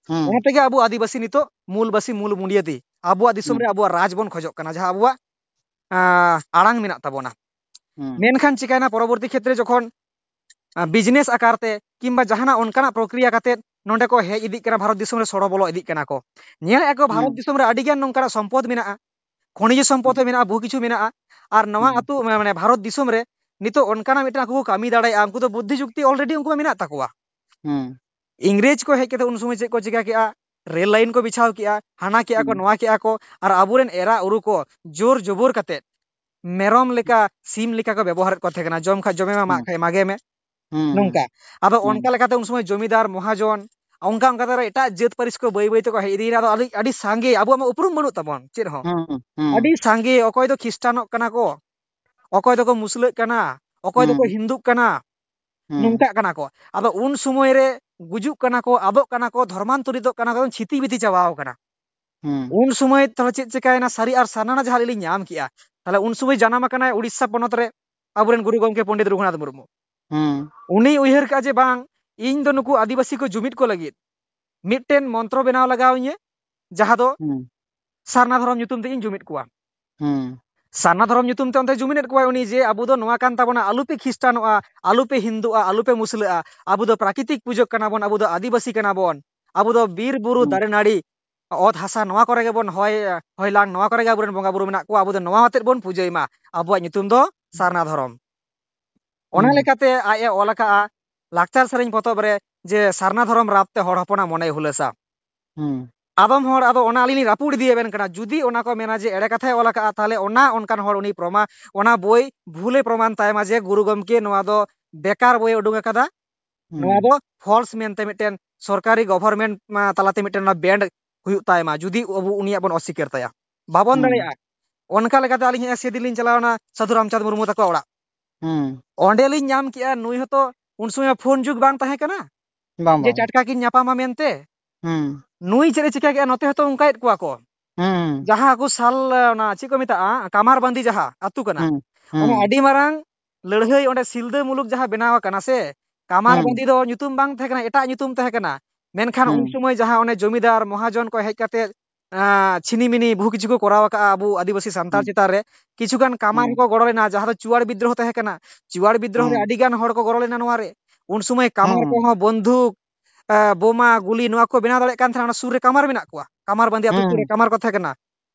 ᱦᱩᱸ᱾ ᱚᱱᱟ ᱛᱮᱜᱮ ᱟᱵᱚ ᱟᱹᱫᱤᱵᱟᱹᱥᱤ ᱱᱤᱛᱚᱜ ᱢᱩᱞᱵᱟᱹᱥᱤ, ᱢᱩᱞ ᱵᱩᱱᱤᱭᱟᱹᱫᱤ, ᱟᱵᱚᱣᱟᱜ ᱫᱤᱥᱚᱢ ᱦᱩᱸ᱾ ᱨᱮ ᱟᱵᱚᱣᱟᱜ ᱨᱟᱡᱽ ᱵᱚᱱ ᱠᱷᱚᱡᱚᱜ ᱠᱟᱱᱟ, ᱡᱟᱦᱟᱸ ᱟᱵᱚᱣᱟᱜ, ᱟᱸ, ᱟᱲᱟᱝ ᱢᱮᱱᱟᱜ ᱛᱟᱵᱚᱱᱟ᱾ ᱦᱩᱸ᱾ ᱢᱮᱱᱠᱷᱟᱱ ᱪᱤᱠᱟᱭᱱᱟ, ᱯᱚᱨᱚᱵᱚᱨᱛᱤ ᱠᱷᱮᱛᱨᱮ ᱡᱚᱠᱷᱚᱱ, ᱟᱸ, ᱵᱤᱡᱽᱱᱮᱥ ᱟᱠᱟᱨ ᱛᱮ ᱠᱤᱝᱵᱟ ᱡᱟᱦᱟᱱᱟᱜ ᱚᱱᱠᱟᱱᱟᱜ ᱯᱨᱚᱠᱨᱤᱭᱟ ᱠᱟᱛᱮ ᱱᱚᱸᱰᱮ ᱠᱚ ᱦᱮᱡ ᱤᱫᱤᱜ ᱠᱟᱱᱟ, ᱵᱷᱟᱨᱚᱛ ᱫᱤᱥᱚᱢ ᱨᱮ ᱥᱚᱲᱚ ᱵᱚᱞᱚ ᱤᱫᱤᱜ ᱠᱟᱱᱟ ᱠᱚ᱾ ᱧᱮᱞᱮᱫᱼᱟ ᱠᱚ ᱵᱷᱟᱨᱚᱛ ᱦᱩᱸ᱾ ᱫᱤᱥᱚᱢ ᱨᱮ ᱟᱹᱰᱤ ᱜᱟᱱ ᱱᱚᱝᱠᱟᱱᱟᱜ ᱥᱚᱢᱯᱚᱫ ᱢᱮᱱᱟᱜᱼᱟ, ᱠᱷᱚᱱᱤᱡᱽ ᱥᱚᱢᱯᱚᱫ ᱦᱩᱸ᱾ ᱦᱚᱸ ᱢᱮᱱᱟᱜᱼᱟ, ᱵᱚᱦᱩ ᱠᱤᱪᱷᱩ ᱢᱮᱱᱟᱜᱼᱟ᱾ ᱟᱨ ᱱᱚᱣᱟ ᱦᱩᱸ᱾ ᱟᱹᱛᱩ, ᱢᱟ-, ᱢᱟᱱᱮ ᱵᱷᱟᱨᱚᱛ ᱫᱤᱥᱚᱢ ᱨᱮ ᱱᱤᱛᱚᱜ ᱚᱱᱠᱟᱱᱟᱜ ᱢᱤᱫᱴᱟᱝ ᱟᱠᱚ ᱠᱚ ᱠᱟᱹᱢᱤ ᱫᱟᱲᱮᱭᱟᱜᱼᱟ, ᱩᱱᱠᱩ ᱫᱚ ᱵᱩᱫᱽᱫᱷᱤ ᱡᱩᱠᱛᱤ already ᱩᱱᱠᱩ ᱢᱟ ᱢᱮᱱᱟᱜ ᱛᱟᱠᱚᱣᱟ᱾ ᱦᱩᱸ᱾ ᱤᱝᱨᱮᱡᱽ ᱠᱚ ᱦᱮᱡ ᱠᱟᱛᱮ ᱩᱱ ᱥᱚᱢᱚᱭ ᱪᱮᱫ ᱠᱚ ᱪᱤᱠᱟ ᱠᱮᱜᱼᱟ? ᱨᱮᱞ ᱞᱟᱭᱤᱱ ᱠᱚ ᱵᱤᱪᱷᱟᱣ ᱠᱮᱜᱼᱟ, ᱦᱟᱱᱟ ᱠᱮᱜᱼᱟ ᱠᱚ, ᱦᱩᱸ᱾ ᱱᱚᱣᱟ ᱠᱮᱜᱼᱟ ᱠᱚ, ᱟᱨ ᱟᱵᱚᱨᱮᱱ ᱮᱨᱟ ᱩᱨᱩ ᱠᱚ ᱡᱳᱨ ᱡᱚᱵᱚᱨ ᱠᱟᱛᱮ ᱢᱮᱨᱚᱢ ᱞᱮᱠᱟ, ᱥᱤᱢ ᱞᱮᱠᱟ ᱠᱚ ᱵᱮᱵᱚᱦᱟᱨᱮᱫ ᱠᱚ ᱛᱟᱦᱮᱸ ᱠᱟᱱᱟ, ᱡᱚᱢ ᱠᱷᱟᱡ ᱡᱚᱢᱮ ᱢᱮ, ᱢᱟᱜ ᱦᱩᱸ᱾ ᱠᱷᱟᱡ ᱢᱟᱜᱮ ᱢᱮ, ᱦᱩᱸ, ᱦᱩᱸ᱾ ᱱᱚᱝᱠᱟ᱾ ᱟᱫᱚ ᱦᱩᱸ᱾ ᱚᱱᱠᱟ ᱞᱮᱠᱟᱛᱮ ᱩᱱ ᱥᱚᱢᱚᱭ ᱡᱚᱢᱤᱫᱟᱨ, ᱢᱚᱦᱟᱡᱚᱱ, ᱚᱱᱠᱟ ᱚᱱᱠᱟ ᱛᱮ ᱮᱴᱟᱜ ᱡᱟᱹᱛ ᱯᱟᱹᱨᱤᱥ ᱠᱚ ᱵᱟᱹᱭ ᱵᱟᱹᱭ ᱛᱮᱠᱚ ᱦᱮᱡ ᱤᱫᱤᱭᱮᱱᱟ᱾ ᱟᱫᱚ ᱟᱹᱰᱤ, ᱟᱹᱰᱤ ᱥᱟᱸᱜᱮ, ᱟᱵᱚᱣᱟᱜ ᱢᱟ ᱩᱯᱨᱩᱢ ᱵᱟᱹᱱᱩᱜ ᱛᱟᱵᱚᱱ ᱪᱮᱫ ᱦᱚᱸ᱾ ᱦᱩᱸ, ᱦᱩᱸ᱾ ᱟᱹᱰᱤ ᱥᱟᱸᱜᱮ, ᱚᱠᱚᱭ ᱫᱚ ᱠᱷᱤᱥᱴᱟᱱᱚᱜ ᱠᱟᱱᱟ ᱠᱚ, ᱚᱠᱚᱭ ᱫᱚᱠᱚ ᱢᱩᱥᱞᱟᱹᱜ ᱠᱟᱱᱟ, ᱚᱠᱚᱭ ᱫᱚᱠᱚ ᱦᱩᱸ᱾ ᱦᱤᱱᱫᱩᱜ ᱠᱟᱱᱟ, ᱦᱩᱸ᱾ ᱱᱚᱝᱠᱟᱜ ᱠᱟᱱᱟ ᱠᱚ᱾ ᱟᱫᱚ ᱩᱱ ᱥᱚᱢᱚᱭ ᱨᱮ ᱜᱩᱡᱩᱜ ᱠᱟᱱᱟ ᱠᱚ, ᱟᱫᱚᱜ ᱠᱟᱱᱟ ᱠᱚ, ᱫᱷᱚᱨᱢᱟᱱᱛᱚᱨᱤᱛᱚᱜ ᱠᱟᱱᱟ ᱠᱚ, ᱪᱷᱤᱛᱤ ᱵᱤᱛᱤ ᱪᱟᱵᱟᱣ ᱠᱟᱱᱟ᱾ ᱦᱩᱸ᱾ ᱩᱱ ᱥᱚᱢᱚᱭ ᱛᱟᱦᱞᱮ ᱪᱮᱫ ᱪᱤᱠᱟᱭᱮᱱᱟ? ᱥᱟᱹᱨᱤ ᱟᱨ ᱥᱟᱨᱱᱟ ᱡᱟᱦᱟᱸ ᱟᱹᱞᱤᱧ ᱞᱤᱧ ᱧᱟᱢ ᱠᱮᱜᱼᱟ, ᱛᱟᱦᱞᱮ ᱩᱱ ᱥᱚᱢᱚᱭ ᱡᱟᱱᱟᱢ ᱟᱠᱟᱱᱟᱭ ᱩᱲᱤᱥᱥᱟ ᱯᱚᱱᱚᱛ ᱨᱮ ᱟᱵᱚᱨᱮᱱ ᱜᱩᱨᱩ ᱜᱚᱢᱠᱮ ᱯᱚᱱᱰᱤᱛ ᱨᱚᱜᱷᱩᱱᱟᱛᱷ ᱢᱩᱨᱢᱩ᱾ ᱦᱩᱸ᱾ ᱩᱱᱤ ᱩᱭᱦᱟᱹᱨ ᱠᱟᱜᱼᱟ ᱡᱮ, ᱵᱟᱝ, ᱤᱧ ᱫᱚ ᱱᱩᱠᱩ ᱟᱹᱫᱤᱵᱟᱹᱥᱤ ᱠᱚ ᱡᱩᱢᱤᱫ ᱠᱚ ᱞᱟᱹᱜᱤᱫ ᱢᱤᱫᱴᱮᱱ ᱢᱚᱱᱛᱨᱚ ᱵᱮᱱᱟᱣ ᱞᱟᱜᱟᱣ ᱤᱧᱟᱹ, ᱡᱟᱦᱟᱸ ᱫᱚ ᱦᱩᱸ᱾ ᱥᱟᱨᱱᱟ ᱫᱷᱚᱨᱚᱢ ᱧᱩᱛᱩᱢ ᱛᱮ ᱤᱧ ᱡᱩᱢᱤᱫ ᱠᱚᱣᱟ᱾ ᱦᱩᱸ᱾ ᱥᱟᱨᱱᱟ ᱫᱷᱚᱨᱚᱢ ᱧᱩᱛᱩᱢ ᱛᱮ ᱚᱱᱛᱮ ᱡᱩᱢᱤᱫᱮᱫ ᱠᱚᱣᱟᱭ ᱩᱱᱤ ᱡᱮ, ᱟᱵᱚ ᱫᱚ ᱱᱚᱣᱟ ᱠᱟᱱ ᱛᱟᱵᱚᱱᱟ, ᱟᱞᱚᱯᱮ ᱠᱷᱤᱥᱴᱟᱱᱚᱜᱼᱟ, ᱟᱞᱚᱯᱮ ᱦᱤᱱᱫᱩᱜᱼᱟ, ᱟᱞᱚᱯᱮ ᱢᱩᱥᱞᱟᱹᱜᱼᱟ, ᱟᱵᱚ ᱫᱚ ᱯᱨᱟᱠᱨᱤᱛᱤᱠ ᱯᱩᱡᱟᱹ ᱠᱟᱱᱟ ᱵᱚᱱ, ᱟᱵᱚ ᱫᱚ ᱟᱹᱫᱤᱵᱟᱹᱥᱤ ᱠᱟᱱᱟ ᱵᱚᱱ, ᱟᱵᱚ ᱫᱚ ᱵᱤᱨ ᱵᱩᱨᱩ, ᱦᱩᱸ᱾ ᱫᱟᱨᱮ ᱱᱟᱹᱲᱤ, ᱚᱛ ᱦᱟᱥᱟ, ᱱᱚᱣᱟ ᱠᱚᱨᱮ ᱜᱮᱵᱚᱱ ᱦᱚᱭ, ᱦᱚᱭᱞᱟᱝ, ᱱᱚᱣᱟ ᱠᱚᱨᱮ ᱜᱮ ᱟᱵᱚᱨᱮᱱ ᱵᱚᱸᱜᱟ ᱵᱩᱨᱩ ᱢᱮᱱᱟᱜ ᱠᱚᱣᱟ, ᱟᱵᱚ ᱫᱚ ᱱᱚᱣᱟ ᱟᱛᱮᱫ ᱵᱚᱱ ᱯᱩᱡᱟᱹᱭ ᱢᱟ, ᱟᱵᱚᱣᱟᱜ ᱧᱩᱛᱩᱢ ᱫᱚ ᱥᱟᱨᱱᱟ ᱫᱷᱚᱨᱚᱢ᱾ ᱚᱱᱟ ᱦᱩᱸ᱾ ᱞᱮᱠᱟᱛᱮ ᱟᱡ ᱮ ᱚᱞ ᱟᱠᱟᱜᱼᱟ ᱞᱟᱠᱪᱟᱨ ᱥᱮᱨᱮᱧ ᱯᱚᱛᱚᱵ ᱨᱮ ᱡᱮ, ᱥᱟᱨᱱᱟ ᱫᱷᱚᱨᱚᱢ ᱨᱟᱯ ᱛᱮ ᱦᱚᱲ ᱦᱚᱯᱚᱱᱟᱜ ᱢᱚᱱᱮᱭ ᱦᱩᱞᱟᱹᱥᱟ᱾ ᱦᱩᱸ᱾ ᱟᱫᱚᱢ ᱦᱚᱲ, ᱟᱫᱚ ᱚᱱᱟ ᱟᱹᱞᱤᱧ ᱞᱤᱧ ᱨᱟᱹᱯᱩᱫ ᱤᱫᱤᱭᱟᱵᱮᱱ ᱠᱟᱱᱟ, ᱡᱩᱫᱤ ᱚᱱᱟ ᱠᱚ ᱢᱮᱱᱟ ᱡᱮ ᱮᱲᱮ ᱠᱟᱛᱷᱟᱭ ᱚᱞ ᱟᱠᱟᱜᱼᱟ, ᱛᱟᱦᱞᱮ ᱚᱱᱟ ᱚᱱᱠᱟᱱ ᱦᱚᱲ ᱩᱱᱤ ᱯᱨᱚᱢᱟ-, ᱚᱱᱟ ᱵᱳᱭ ᱵᱷᱩᱞᱮ ᱯᱨᱚᱢᱟᱱ ᱛᱟᱭ ᱢᱟ ᱡᱮ ᱜᱩᱨᱩ ᱜᱚᱢᱠᱮ ᱱᱚᱣᱟ ᱫᱚ ᱵᱮᱠᱟᱨ ᱵᱳᱭᱮ ᱩᱰᱩᱝ ᱟᱠᱟᱫᱟ, ᱱᱚᱣᱟ ᱦᱩᱸ᱾ ᱫᱚ false ᱢᱮᱱᱛᱮ ᱢᱤᱫᱴᱮᱱ ᱥᱚᱨᱠᱟᱨᱤ government, ᱢᱟ, ᱛᱟᱞᱟᱛᱮ ᱢᱤᱫᱴᱮᱱ ᱚᱱᱟ band ᱦᱩᱭᱩᱜ ᱛᱟᱭ ᱢᱟ, ᱡᱩᱫᱤ ᱟᱵᱚ ᱩᱱᱤᱭᱟᱜ ᱵᱚᱱ ᱚᱥᱤᱠᱟᱹᱨ ᱛᱟᱭᱟ᱾ ᱵᱟᱵᱚᱱ ᱦᱩᱸ᱾ ᱫᱟᱲᱮᱭᱟᱜᱼᱟ᱾ ᱚᱱᱠᱟ ᱞᱮᱠᱟᱛᱮ ᱟᱹᱞᱤᱧ ᱦᱮᱸ ᱥᱮᱫᱤᱱ ᱞᱤᱧ ᱪᱟᱞᱟᱣ ᱮᱱᱟ ᱥᱟᱹᱫᱷᱩ ᱨᱟᱢᱪᱟᱸᱫᱽ ᱢᱩᱨᱢᱩ ᱛᱟᱠᱚ ᱚᱲᱟᱜ᱾ ᱦᱩᱸ᱾ ᱚᱸᱰᱮ ᱞᱤᱧ ᱧᱟᱢ ᱠᱮᱜᱼᱟ, ᱱᱩᱭ ᱦᱚᱸᱛᱚ ᱩᱱ ᱥᱚᱢᱚᱭ ᱢᱟ ᱯᱷᱳᱱ ᱡᱩᱜᱽ ᱵᱟᱝ ᱛᱟᱦᱮᱸ ᱠᱟᱱᱟ, ᱵᱟᱝ, ᱡᱮ ᱵᱟᱝ᱾ ᱪᱟᱴᱠᱟ ᱠᱤᱱ ᱧᱟᱯᱟᱢᱟ ᱢᱮᱱᱛᱮ᱾ ᱦᱩᱸ᱾ ᱱᱩᱭ ᱪᱮᱫ ᱮ ᱪᱤᱠᱟᱹ ᱠᱮᱜᱼᱟ, ᱱᱚᱛᱮ ᱦᱚᱸᱛᱚ ᱚᱱᱠᱟᱭᱮᱫ ᱠᱚᱣᱟ ᱠᱚ᱾ ᱦᱩᱸ᱾ ᱡᱟᱦᱟᱸ ᱟᱠᱚ ᱥᱟᱞ, ᱚᱱᱟ ᱪᱮᱫ ᱠᱚ ᱢᱮᱛᱟᱜᱼᱟ, ᱠᱟᱢᱟᱨ ᱵᱟᱸᱫᱤ ᱡᱟᱦᱟᱸ ᱟᱹᱛᱩ ᱠᱟᱱᱟ, ᱦᱩᱸ, ᱚᱱᱟ ᱦᱩᱸ᱾ ᱟᱹᱰᱤ ᱢᱟᱨᱟᱝ ᱞᱟᱹᱲᱦᱟᱹᱭ ᱚᱸᱰᱮ ᱥᱤᱞᱫᱟᱹ ᱢᱩᱞᱩᱠ ᱡᱟᱦᱟᱸ ᱵᱮᱱᱟᱣ ᱟᱠᱟᱱᱟ ᱥᱮ, ᱠᱟᱢᱟᱨ ᱦᱩᱸ᱾ ᱵᱟᱸᱫᱤ ᱫᱚ ᱧᱩᱛᱩᱢ ᱵᱟᱝ ᱛᱟᱦᱮᱸ ᱠᱟᱱᱟ, ᱮᱴᱟᱜ ᱧᱩᱛᱩᱢ ᱛᱟᱦᱮᱸ ᱠᱟᱱᱟ᱾ ᱢᱮᱱᱠᱷᱟᱱ ᱩᱱ ᱦᱩᱸ᱾ ᱥᱚᱢᱚᱭ ᱡᱟᱦᱟᱸ ᱚᱱᱮ ᱡᱚᱢᱤᱫᱟᱨ ᱢᱚᱦᱟᱡᱚᱱ ᱠᱚ ᱦᱮᱡ ᱠᱟᱛᱮ, ᱟᱸ, ᱪᱷᱤᱱᱤᱢᱤᱱᱤ ᱵᱚᱦᱩ ᱠᱤᱪᱷᱩ ᱠᱚ ᱠᱚᱨᱟᱣ ᱟᱠᱟᱜᱼᱟ ᱟᱵᱚ ᱟᱹᱫᱤᱵᱟᱹᱥᱤ ᱥᱟᱱᱛᱟᱲ ᱦᱩᱸ᱾ ᱪᱮᱛᱟᱱ ᱨᱮ, ᱠᱤᱪᱷᱩ ᱜᱟᱱ ᱠᱟᱢᱟᱨ ᱦᱩᱸ᱾ ᱦᱚᱸᱠᱚ ᱜᱚᱲᱚ ᱞᱮᱱᱟ, ᱡᱟᱦᱟᱸ ᱫᱚ ᱪᱩᱣᱟᱲ ᱵᱤᱫᱽᱫᱨᱳᱦᱚ ᱛᱟᱦᱮᱸ ᱠᱟᱱᱟ᱾ ᱪᱩᱣᱟᱲ ᱵᱤᱫᱽᱫᱨᱳᱦᱚ ᱨᱮ ᱦᱩᱸ᱾ ᱟᱹᱰᱤ ᱜᱟᱱ ᱦᱚᱲ ᱠᱚ ᱜᱚᱲᱚ ᱞᱮᱱᱟ ᱱᱚᱣᱟ ᱨᱮ᱾ ᱩᱱ ᱥᱚᱢᱚᱭ ᱠᱟᱢᱟᱨ ᱦᱩᱸ᱾ ᱠᱚᱦᱚᱸ ᱵᱚᱱᱫᱷᱩᱠ, ᱟᱸ, ᱵᱳᱢᱟ, ᱜᱩᱞᱤ ᱱᱚᱣᱟ ᱠᱚ ᱵᱮᱱᱟᱣ ᱫᱟᱲᱮᱭᱟᱜ ᱠᱟᱱ ᱛᱟᱦᱮᱱᱟ, ᱚᱱᱟ ᱥᱩᱨ ᱨᱮ ᱠᱟᱢᱟᱨ ᱢᱮᱱᱟᱜ ᱠᱚᱣᱟ, ᱠᱟᱢᱟᱨ ᱵᱟᱸᱫᱤ ᱟᱹᱛᱩ ᱥᱩᱨ ᱨᱮ ᱦᱩᱸ᱾ ᱠᱟᱢᱟᱨ ᱠᱚ ᱛᱟᱦᱮᱸ ᱠᱟᱱᱟ᱾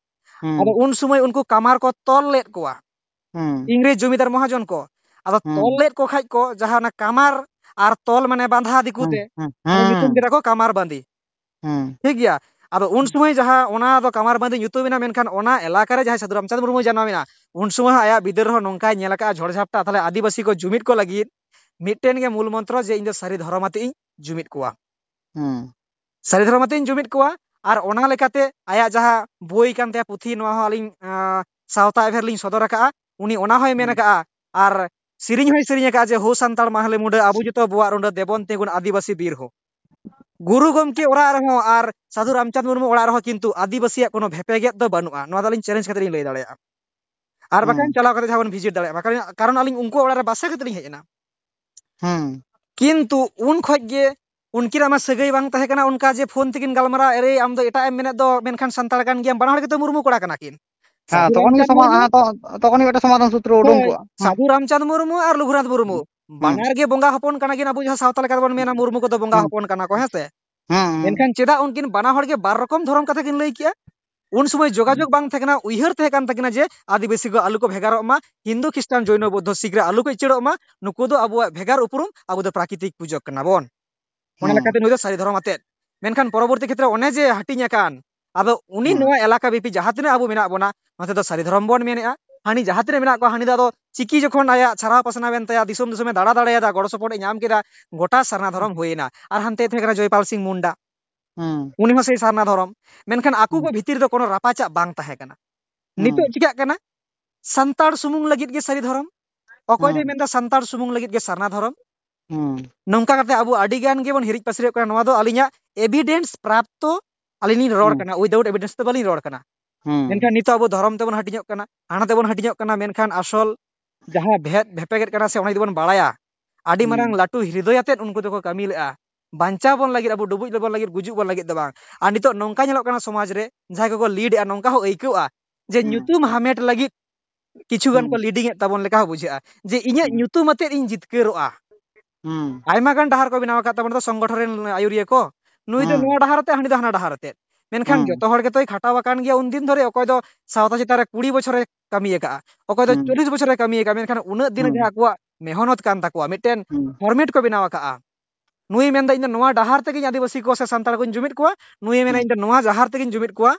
ᱦᱩᱸ᱾ ᱟᱫᱚ ᱩᱱ ᱥᱚᱢᱚᱭ ᱩᱱᱠᱩ ᱠᱟᱢᱟᱨ ᱠᱚ ᱛᱚᱞ ᱞᱮᱫ ᱠᱚᱣᱟ᱾ ᱦᱩᱸ᱾ ᱤᱝᱨᱮᱡᱽ ᱡᱚᱢᱤᱫᱟᱨ ᱢᱚᱦᱟᱡᱚᱱ ᱠᱚ᱾ ᱟᱫᱚ ᱦᱩᱸ᱾ ᱛᱚᱞ ᱞᱮᱫ ᱠᱚ ᱠᱷᱟᱡ ᱠᱚ, ᱡᱟᱦᱟᱸ ᱚᱱᱟ ᱠᱟᱢᱟᱨ ᱟᱨ ᱛᱚᱞ ᱢᱟᱱᱮ ᱵᱟᱸᱫᱷᱟ ᱫᱤᱠᱩ ᱦᱩᱸ, ᱛᱮ, ᱦᱩᱸ, ᱟᱫᱚ ᱧᱩᱛᱩᱢ ᱦᱩᱸ᱾ ᱠᱮᱫᱟ ᱠᱚ ᱠᱟᱢᱟᱨ ᱵᱟᱸᱫᱤ᱾ ᱦᱩᱸ᱾ ᱴᱷᱤᱠ ᱜᱮᱭᱟ? ᱟᱫᱚ ᱩᱱ ᱦᱩᱸ᱾ ᱥᱚᱢᱚᱭ ᱡᱟᱦᱟᱸ ᱚᱱᱟ ᱫᱚ ᱠᱟᱢᱟᱨ ᱵᱟᱸᱫᱤ ᱧᱩᱛᱩᱢ ᱮᱱᱟ, ᱢᱮᱱᱠᱷᱟᱱ ᱚᱱᱟ ᱮᱞᱟᱠᱟ ᱨᱮ ᱡᱟᱦᱟᱸᱭ ᱥᱟᱹᱫᱷᱩ ᱨᱟᱢᱪᱟᱸᱫᱽ ᱢᱩᱨᱢᱩᱭ ᱡᱟᱱᱟᱢ ᱮᱱᱟ, ᱩᱱ ᱥᱚᱢᱚᱭ ᱦᱚᱸ ᱟᱭᱟᱜ ᱵᱤᱫᱟᱹᱞ ᱨᱮᱦᱚᱸ ᱱᱚᱝᱠᱟᱭ ᱧᱮᱞ ᱟᱠᱟᱫᱼᱟ ᱡᱷᱚᱲ ᱡᱷᱟᱯᱴᱟ᱾ ᱛᱟᱦᱞᱮ ᱟᱹᱫᱤᱵᱟᱹᱥᱤ ᱠᱚ ᱡᱩᱢᱤᱫ ᱠᱚ ᱞᱟᱹᱜᱤᱫ ᱢᱤᱫᱴᱮᱱ ᱜᱮ ᱢᱩᱞ ᱢᱚᱱᱛᱨᱚ ᱡᱮ ᱤᱧ ᱫᱚ ᱥᱟᱹᱨᱤ ᱫᱷᱚᱨᱚᱢ ᱟᱛᱮ ᱤᱧ ᱡᱩᱢᱤᱫ ᱠᱚᱣᱟ᱾ ᱦᱩᱸ᱾ ᱥᱟᱹᱨᱤ ᱫᱷᱚᱨᱚᱢ ᱟᱛᱮ ᱤᱧ ᱡᱩᱢᱤᱫ ᱠᱚᱣᱟ᱾ ᱟᱨ ᱚᱱᱟ ᱞᱮᱠᱟᱛᱮ ᱟᱭᱟᱜ ᱡᱟᱦᱟᱸ ᱵᱳᱭ ᱠᱟᱱ ᱛᱟᱭᱟ, ᱯᱩᱛᱷᱤ, ᱱᱚᱣᱟ ᱦᱚᱸ ᱟᱹᱞᱤᱧ, ᱟᱸ, ᱥᱟᱶᱛᱟ ᱮᱵᱷᱮᱱ ᱞᱤᱧ ᱥᱚᱫᱚᱨ ᱟᱠᱟᱫᱼᱟ᱾ ᱩᱱᱤ ᱚᱱᱟ ᱦᱚᱸᱭ ᱢᱮᱱ ᱦᱩᱸ᱾ ᱟᱠᱟᱫᱼᱟ᱾ ᱟᱨ ᱥᱮᱨᱮᱧ ᱦᱚᱸᱭ ᱥᱮᱨᱮᱧ ᱟᱠᱟᱫᱼᱟ ᱡᱮ, "ᱦᱳ ᱥᱟᱱᱛᱟᱲ ᱢᱟᱦᱞᱮ ᱢᱩᱸᱰᱟᱹ, ᱟᱵᱚ ᱡᱚᱛᱚ ᱵᱚᱣᱟᱜ ᱨᱩᱸᱰᱟᱹ, ᱫᱮᱵᱚᱱ ᱛᱤᱸᱜᱩᱱ ᱟᱹᱫᱤᱵᱟᱹᱥᱤ ᱵᱤᱨ ᱦᱳ᱾" ᱜᱩᱨᱩ ᱜᱚᱢᱠᱮ ᱚᱲᱟᱜ ᱨᱮᱦᱚᱸ ᱟᱨ ᱥᱟᱹᱫᱷᱩ ᱨᱟᱢᱪᱟᱸᱫᱽ ᱢᱩᱨᱢᱩ ᱚᱲᱟᱜ ᱨᱮᱦᱚᱸ ᱠᱤᱱᱛᱩ ᱟᱹᱫᱤᱵᱟᱹᱥᱤᱭᱟᱜ ᱠᱳᱱᱳ ᱵᱷᱮᱯᱮᱜᱮᱫ ᱫᱚ ᱵᱟᱹᱱᱩᱜᱼᱟ᱾ ᱱᱚᱣᱟ ᱫᱚ ᱟᱹᱞᱤᱧ ᱪᱮᱞᱮᱧᱡᱽ ᱠᱟᱛᱮ ᱞᱤᱧ ᱞᱟᱹᱭ ᱫᱟᱲᱮᱭᱟᱜᱼᱟ᱾ ᱟᱨ ᱵᱟᱠᱷᱟᱱ ᱦᱩᱸ᱾ ᱪᱟᱞᱟᱣ ᱠᱟᱛᱮ ᱡᱟᱦᱟᱸ ᱵᱚᱱ ᱵᱷᱤᱡᱤᱴ ᱫᱟᱲᱮᱭᱟᱜ ᱢᱟ, ᱠᱟᱨᱚᱱ, ᱠᱟᱨᱚᱱ ᱟᱹᱞᱤᱧ ᱩᱱᱠᱩ ᱚᱲᱟᱜ ᱨᱮ ᱵᱟᱥᱟ ᱠᱟᱛᱮ ᱞᱤᱧ ᱦᱮᱡ ᱮᱱᱟ᱾ ᱦᱩᱸ᱾ ᱠᱤᱱᱛᱩ ᱩᱱ ᱠᱷᱚᱡ ᱜᱮ ᱩᱱᱠᱤᱱᱟᱜ ᱢᱟ ᱥᱟᱹᱜᱟᱹᱭ ᱵᱟᱝ ᱛᱟᱦᱮᱸ ᱠᱟᱱᱟ ᱚᱱᱠᱟ ᱡᱮ ᱯᱷᱳᱱ ᱛᱮᱠᱤᱱ ᱜᱟᱞᱢᱟᱨᱟᱣ, "ᱮᱨᱮ, ᱟᱢ ᱫᱚ ᱮᱴᱟᱜ ᱮᱢ ᱢᱮᱱᱮᱫ ᱫᱚ, ᱢᱮᱱᱠᱷᱟᱱ ᱥᱟᱱᱛᱟᱲ ᱠᱟᱱ ᱜᱮᱭᱟᱢ", ᱵᱟᱱᱟ ᱦᱚᱲ ᱜᱮᱛᱚ ᱢᱩᱨᱢᱩ ᱠᱚᱲᱟ ᱠᱟᱱᱟ ᱠᱤᱱ᱾ ᱦᱮᱸ, ᱥᱟᱹᱫᱷᱩ ᱛᱚᱠᱷᱚᱱ ᱜᱮ ᱨᱟᱢᱪᱟᱸᱫᱽ ᱥᱚᱢᱟ-, ᱢᱩᱨᱢᱩ, ᱦᱮᱸ, ᱛᱚ-, ᱛᱚᱠᱷᱚᱱ ᱜᱮ ᱢᱤᱫᱴᱮᱱ ᱥᱚᱢᱟᱫᱷᱟᱱ ᱥᱩᱛᱨᱚ ᱩᱰᱩᱝ ᱦᱳᱭ, ᱠᱚᱜᱼᱟ᱾ ᱦᱮᱸ᱾ ᱥᱟᱹᱫᱷᱩ ᱨᱟᱢᱪᱟᱸᱫᱽ ᱢᱩᱨᱢᱩ ᱟᱨ ᱞᱩᱜᱩᱱᱟᱛᱷ ᱢᱩᱨᱢᱩ, ᱦᱩᱸ᱾ ᱵᱟᱱᱟᱨ ᱜᱮ ᱵᱚᱸᱜᱟ ᱦᱚᱯᱚᱱ ᱠᱟᱱᱟ ᱠᱤᱱ, ᱟᱵᱚ ᱡᱟᱦᱟᱸ ᱥᱟᱶᱛᱟ ᱞᱮᱠᱟ ᱛᱮᱵᱚᱱ ᱢᱮᱱᱟ, ᱦᱩᱸ᱾ ᱢᱩᱨᱢᱩ ᱠᱚᱫᱚ ᱵᱚᱸᱜᱟ ᱦᱩᱸ᱾ ᱦᱚᱯᱚᱱ ᱠᱟᱱᱟ ᱠᱚ, ᱦᱮᱸ ᱥᱮ? ᱦᱩᱸ, ᱦᱩᱸ᱾ ᱢᱮᱱᱠᱷᱟᱱ ᱪᱮᱫᱟᱜ ᱩᱱᱠᱤᱱ ᱵᱟᱱᱟ ᱦᱚᱲ ᱜᱮ ᱵᱟᱨ ᱨᱚᱠᱚᱢ ᱫᱷᱚᱨᱚᱢ ᱠᱟᱛᱷᱟ ᱠᱤᱱ ᱞᱟᱹᱭ ᱠᱮᱜᱼᱟ? ᱩᱱ ᱥᱚᱢᱚᱭ ᱦᱩᱸ᱾ ᱡᱳᱜᱟᱡᱳᱜᱽ ᱵᱟᱝ ᱛᱟᱦᱮᱸ ᱠᱟᱱᱟ, ᱩᱭᱦᱟᱹᱨ ᱛᱟᱦᱮᱸ ᱠᱟᱱ ᱛᱟᱹᱠᱤᱱᱟ ᱡᱮ ᱟᱹᱫᱤᱵᱟᱹᱥᱤ ᱠᱚ ᱟᱞᱚ ᱠᱚ ᱵᱷᱮᱜᱟᱨᱚᱜ ᱢᱟ, ᱦᱤᱱᱫᱩ, ᱠᱷᱨᱤᱥᱴᱟᱱ, ᱡᱚᱭᱱᱚ, ᱵᱳᱫᱽᱫᱷᱚ, ᱥᱤᱠᱷ ᱨᱮ ᱟᱞᱚ ᱠᱚ ᱩᱪᱟᱹᱲᱚᱜ ᱢᱟ, ᱱᱩᱠᱩ ᱫᱚ ᱟᱵᱚᱣᱟᱜ ᱵᱷᱮᱜᱟᱨ ᱩᱯᱨᱩᱢ, ᱟᱵᱚ ᱫᱚ ᱯᱨᱟᱠᱨᱤᱛᱤᱠ ᱯᱩᱡᱟᱹ ᱠᱟᱱᱟ ᱵᱚᱱ᱾ ᱚᱱᱟ ᱦᱩᱸ᱾ ᱞᱮᱠᱟᱛᱮ ᱱᱩᱭ ᱫᱚ ᱥᱟᱹᱨᱤ ᱫᱷᱚᱨᱚᱢ ᱟᱛᱮᱫ᱾ ᱢᱮᱱᱠᱷᱟᱱ ᱯᱚᱨᱚᱵᱚᱨᱛᱤ ᱠᱷᱮᱛᱨᱮ ᱚᱱᱮ ᱡᱮ ᱦᱟᱹᱴᱤᱧ ᱟᱠᱟᱱ, ᱟᱫᱚ ᱩᱱᱤ ᱦᱩᱸ᱾ ᱱᱚᱣᱟ ᱮᱞᱟᱠᱟ ᱵᱮᱯᱤ ᱡᱟᱦᱟᱸ ᱛᱤᱱᱟᱹᱜ ᱟᱵᱚ ᱢᱮᱱᱟᱜ ᱵᱚᱱᱟ, ᱱᱚᱛᱮ ᱫᱚ ᱥᱟᱹᱨᱤ ᱫᱷᱚᱨᱚᱢ ᱵᱚᱱ ᱢᱮᱱᱮᱜᱼᱟ, ᱦᱟᱹᱱᱤ ᱡᱟᱦᱟᱸ ᱛᱤᱱᱟᱹᱜ ᱢᱮᱱᱟᱜ ᱠᱚᱣᱟ, ᱦᱟᱹᱱᱤ ᱫᱚ ᱟᱫᱚ ᱪᱤᱠᱤ ᱡᱚᱠᱷᱚᱱ ᱟᱭᱟᱜ ᱪᱷᱟᱨᱟᱣ ᱯᱟᱥᱱᱟᱣ ᱮᱱ ᱛᱟᱭᱟ, ᱫᱤᱥᱚᱢ ᱫᱤᱥᱚᱢᱮ ᱫᱟᱬᱟ ᱫᱟᱲᱮᱭᱟᱫᱟ, ᱜᱚᱲᱚ ᱥᱚᱯᱚᱦᱚᱫ ᱮ ᱧᱟᱢ ᱠᱮᱫᱟ, ᱜᱚᱴᱟ ᱥᱟᱨᱱᱟ ᱦᱩᱸ᱾ ᱫᱷᱚᱨᱚᱢ ᱦᱩᱭᱮᱱᱟ᱾ ᱟᱨ ᱦᱟᱱᱛᱮ ᱛᱟᱦᱮᱸ ᱠᱟᱱᱟ ᱡᱚᱭᱯᱟᱞ ᱥᱤᱝ ᱢᱩᱱᱰᱟ, ᱦᱩᱸ᱾ ᱩᱱᱤ ᱦᱚᱸ ᱥᱮᱭ ᱥᱟᱨᱱᱟ ᱫᱷᱚᱨᱚᱢ᱾ ᱢᱮᱱᱠᱷᱟᱱ ᱟᱠᱚ ᱠᱚ ᱦᱩᱸ᱾ ᱵᱷᱤᱛᱤᱨ ᱨᱮᱫᱚ ᱠᱳᱱᱳ ᱨᱟᱯᱟᱪᱟᱜ ᱵᱟᱝ ᱛᱟᱦᱮᱸ ᱠᱟᱱᱟ᱾ ᱦᱩᱸ᱾ ᱱᱤᱛᱚᱜ ᱪᱤᱠᱟᱹᱜ ᱠᱟᱱᱟ? ᱥᱟᱱᱛᱟᱲ ᱥᱩᱢᱩᱝ ᱞᱟᱹᱜᱤᱫ ᱜᱮ ᱥᱟᱹᱨᱤ ᱫᱷᱚᱨᱚᱢ, ᱚᱠᱚᱭ ᱫᱚᱭ ᱦᱩᱸ᱾ ᱢᱮᱱᱫᱟ ᱥᱟᱱᱛᱟᱲ ᱥᱩᱢᱩᱝ ᱞᱟᱹᱜᱤᱫ ᱜᱮ ᱥᱟᱨᱱᱟ ᱫᱷᱚᱨᱚᱢ᱾ ᱦᱩᱸ᱾ ᱱᱚᱝᱠᱟ ᱠᱟᱛᱮ ᱟᱵᱚ ᱟᱹᱰᱤ ᱜᱟᱱ ᱜᱮᱵᱚᱱ ᱦᱤᱨᱤᱡ ᱯᱟᱹᱥᱤᱨᱚᱜ ᱠᱟᱱᱟ᱾ ᱱᱚᱣᱟ ᱫᱚ ᱟᱹᱞᱤᱧᱟᱜ evidence ᱯᱨᱟᱯᱛᱚ, ᱟᱹᱞᱤᱧ ᱞᱤᱧ ᱨᱚᱲ ᱦᱩᱸ᱾ ᱠᱟᱱᱟ, without evidence ᱫᱚ ᱵᱟᱹᱞᱤᱧ ᱨᱚᱲ ᱠᱟᱱᱟ᱾ ᱦᱩᱸ᱾ ᱢᱮᱱᱠᱷᱟᱱ ᱱᱤᱛᱚᱜ ᱟᱵᱚ ᱫᱷᱚᱨᱚᱢ ᱛᱮᱵᱚᱱ ᱦᱟᱹᱴᱤᱧᱚᱜ ᱠᱟᱱᱟ, ᱦᱟᱱᱟ ᱛᱮᱵᱚᱱ ᱦᱟᱹᱴᱤᱧᱚᱜ ᱠᱟᱱᱟ, ᱢᱮᱱᱠᱷᱟᱱ ᱟᱥᱚᱞ ᱡᱟᱦᱟᱸ ᱵᱷᱮᱫ ᱵᱷᱮᱯᱮᱜᱮᱫ ᱠᱟᱱᱟ ᱥᱮ, ᱚᱱᱟ ᱡᱩᱫᱤ ᱵᱚᱱ ᱵᱟᱲᱟᱭᱟ, ᱟᱹᱰᱤ ᱢᱟᱨᱟᱝ ᱦᱩᱸ᱾ ᱞᱟᱹᱴᱩ ᱦᱨᱤᱫᱚᱭ ᱟᱛᱮᱫ ᱩᱱᱠᱩ ᱫᱚᱠᱚ ᱠᱟᱹᱢᱤ ᱞᱮᱜᱼᱟ᱾ ᱵᱟᱧᱪᱟᱣ ᱵᱚᱱ ᱞᱟᱹᱜᱤᱫ, ᱟᱵᱚ ᱰᱩᱵᱩᱡ ᱞᱚᱵᱚᱱ ᱞᱟᱹᱜᱤᱫ, ᱜᱩᱡᱩᱜ ᱵᱚᱱ ᱞᱟᱹᱜᱤᱫ ᱫᱚ ᱵᱟᱝ᱾ ᱟᱨ ᱱᱤᱛᱚᱜ ᱱᱚᱝᱠᱟ ᱧᱮᱞᱚᱜ ᱠᱟᱱᱟ ᱥᱚᱢᱟᱡᱽ ᱨᱮ ᱡᱟᱦᱟᱸᱭ ᱠᱚᱠᱚ lead ᱮᱜᱼᱟ, ᱱᱚᱝᱠᱟ ᱦᱚᱸ ᱟᱹᱭᱠᱟᱹᱣᱼᱟ ᱡᱮ ᱦᱩᱸ᱾ ᱧᱩᱛᱩᱢ ᱦᱟᱢᱮᱴ ᱞᱟᱹᱜᱤᱫ ᱠᱤᱪᱷᱩ ᱜᱟᱱ ᱠᱚ ᱦᱩᱸ᱾ leading ᱮᱫ ᱛᱟᱵᱚᱱ ᱞᱮᱠᱟ ᱦᱚᱸ ᱵᱩᱡᱷᱟᱹᱜᱼᱟ ᱡᱮ ᱤᱧᱟᱹᱜ ᱦᱩᱸ᱾ ᱧᱩᱛᱩᱢ ᱟᱛᱮᱫ ᱤᱧ ᱡᱤᱛᱠᱟᱹᱨᱚᱜᱼᱟ᱾ ᱦᱩᱸ᱾ ᱟᱭᱢᱟ ᱜᱟᱱ ᱰᱟᱦᱟᱨ ᱠᱚ ᱵᱮᱱᱟᱣ ᱟᱠᱟᱫ ᱛᱟᱵᱚᱱᱟ ᱥᱚᱝᱜᱚᱴᱷᱚᱱ ᱨᱮᱱ ᱟᱹᱭᱩᱨᱤᱭᱟᱹ ᱠᱚ᱾ ᱱᱩᱭ ᱫᱚ ᱦᱩᱸ᱾ ᱱᱚᱣᱟ ᱰᱟᱦᱟᱨ ᱛᱮ, ᱦᱟᱹᱱᱤ ᱫᱚ ᱦᱟᱱᱟ ᱰᱟᱦᱟᱨ ᱛᱮ᱾ ᱢᱮᱱᱠᱷᱟᱱ ᱦᱩᱸ᱾ ᱡᱚᱛᱚ ᱦᱚᱲ ᱜᱮᱛᱚᱭ ᱠᱷᱟᱴᱟᱣ ᱟᱠᱟᱱ ᱜᱮᱭᱟ ᱩᱱᱫᱤᱱ ᱫᱷᱚᱨᱮ᱾ ᱚᱠᱚᱭ ᱫᱚ ᱥᱟᱶᱛᱟ ᱪᱮᱛᱟᱱ ᱨᱮ ᱠᱩᱲᱤ ᱵᱚᱪᱷᱚᱨᱮ ᱠᱟᱹᱢᱤ ᱟᱠᱟᱫᱼᱟ, ᱚᱠᱚᱭ ᱫᱚ ᱦᱩᱸ᱾ ᱪᱚᱞᱞᱤᱥ ᱵᱚᱪᱷᱚᱨᱮ ᱠᱟᱹᱢᱤ ᱟᱠᱟᱫᱼᱟ, ᱢᱮᱱᱠᱷᱟᱱ ᱩᱱᱟᱹᱜ ᱫᱤᱱ ᱦᱩᱸ᱾ ᱡᱟᱦᱟᱸ ᱟᱠᱚᱣᱟᱜ ᱢᱮᱦᱱᱚᱛ ᱠᱟᱱ ᱛᱟᱠᱚᱣᱟ, ᱢᱤᱫᱴᱮᱱ ᱦᱩᱸ᱾ ᱯᱷᱚᱨᱢᱮᱴ ᱠᱚ ᱵᱮᱱᱟᱣ ᱟᱠᱟᱫᱼᱟ᱾ ᱱᱩᱭᱮ ᱢᱮᱱᱫᱟ, "ᱤᱧ ᱫᱚ ᱱᱚᱣᱟ ᱰᱟᱦᱟᱨ ᱛᱮᱜᱮᱧ ᱟᱹᱫᱤᱵᱟᱹᱥᱤ ᱠᱚ ᱥᱮ ᱥᱟᱱᱛᱟᱲ ᱠᱚᱧ ᱡᱩᱢᱤᱫ ᱠᱚᱣᱟ", ᱱᱩᱭᱮ ᱢᱮᱱᱟ, ᱦᱩᱸ᱾ "ᱤᱧ ᱫᱚ ᱱᱚᱣᱟ ᱰᱟᱦᱟᱨ ᱛᱮᱜᱮᱧ ᱡᱩᱢᱤᱫ ᱠᱚᱣᱟ",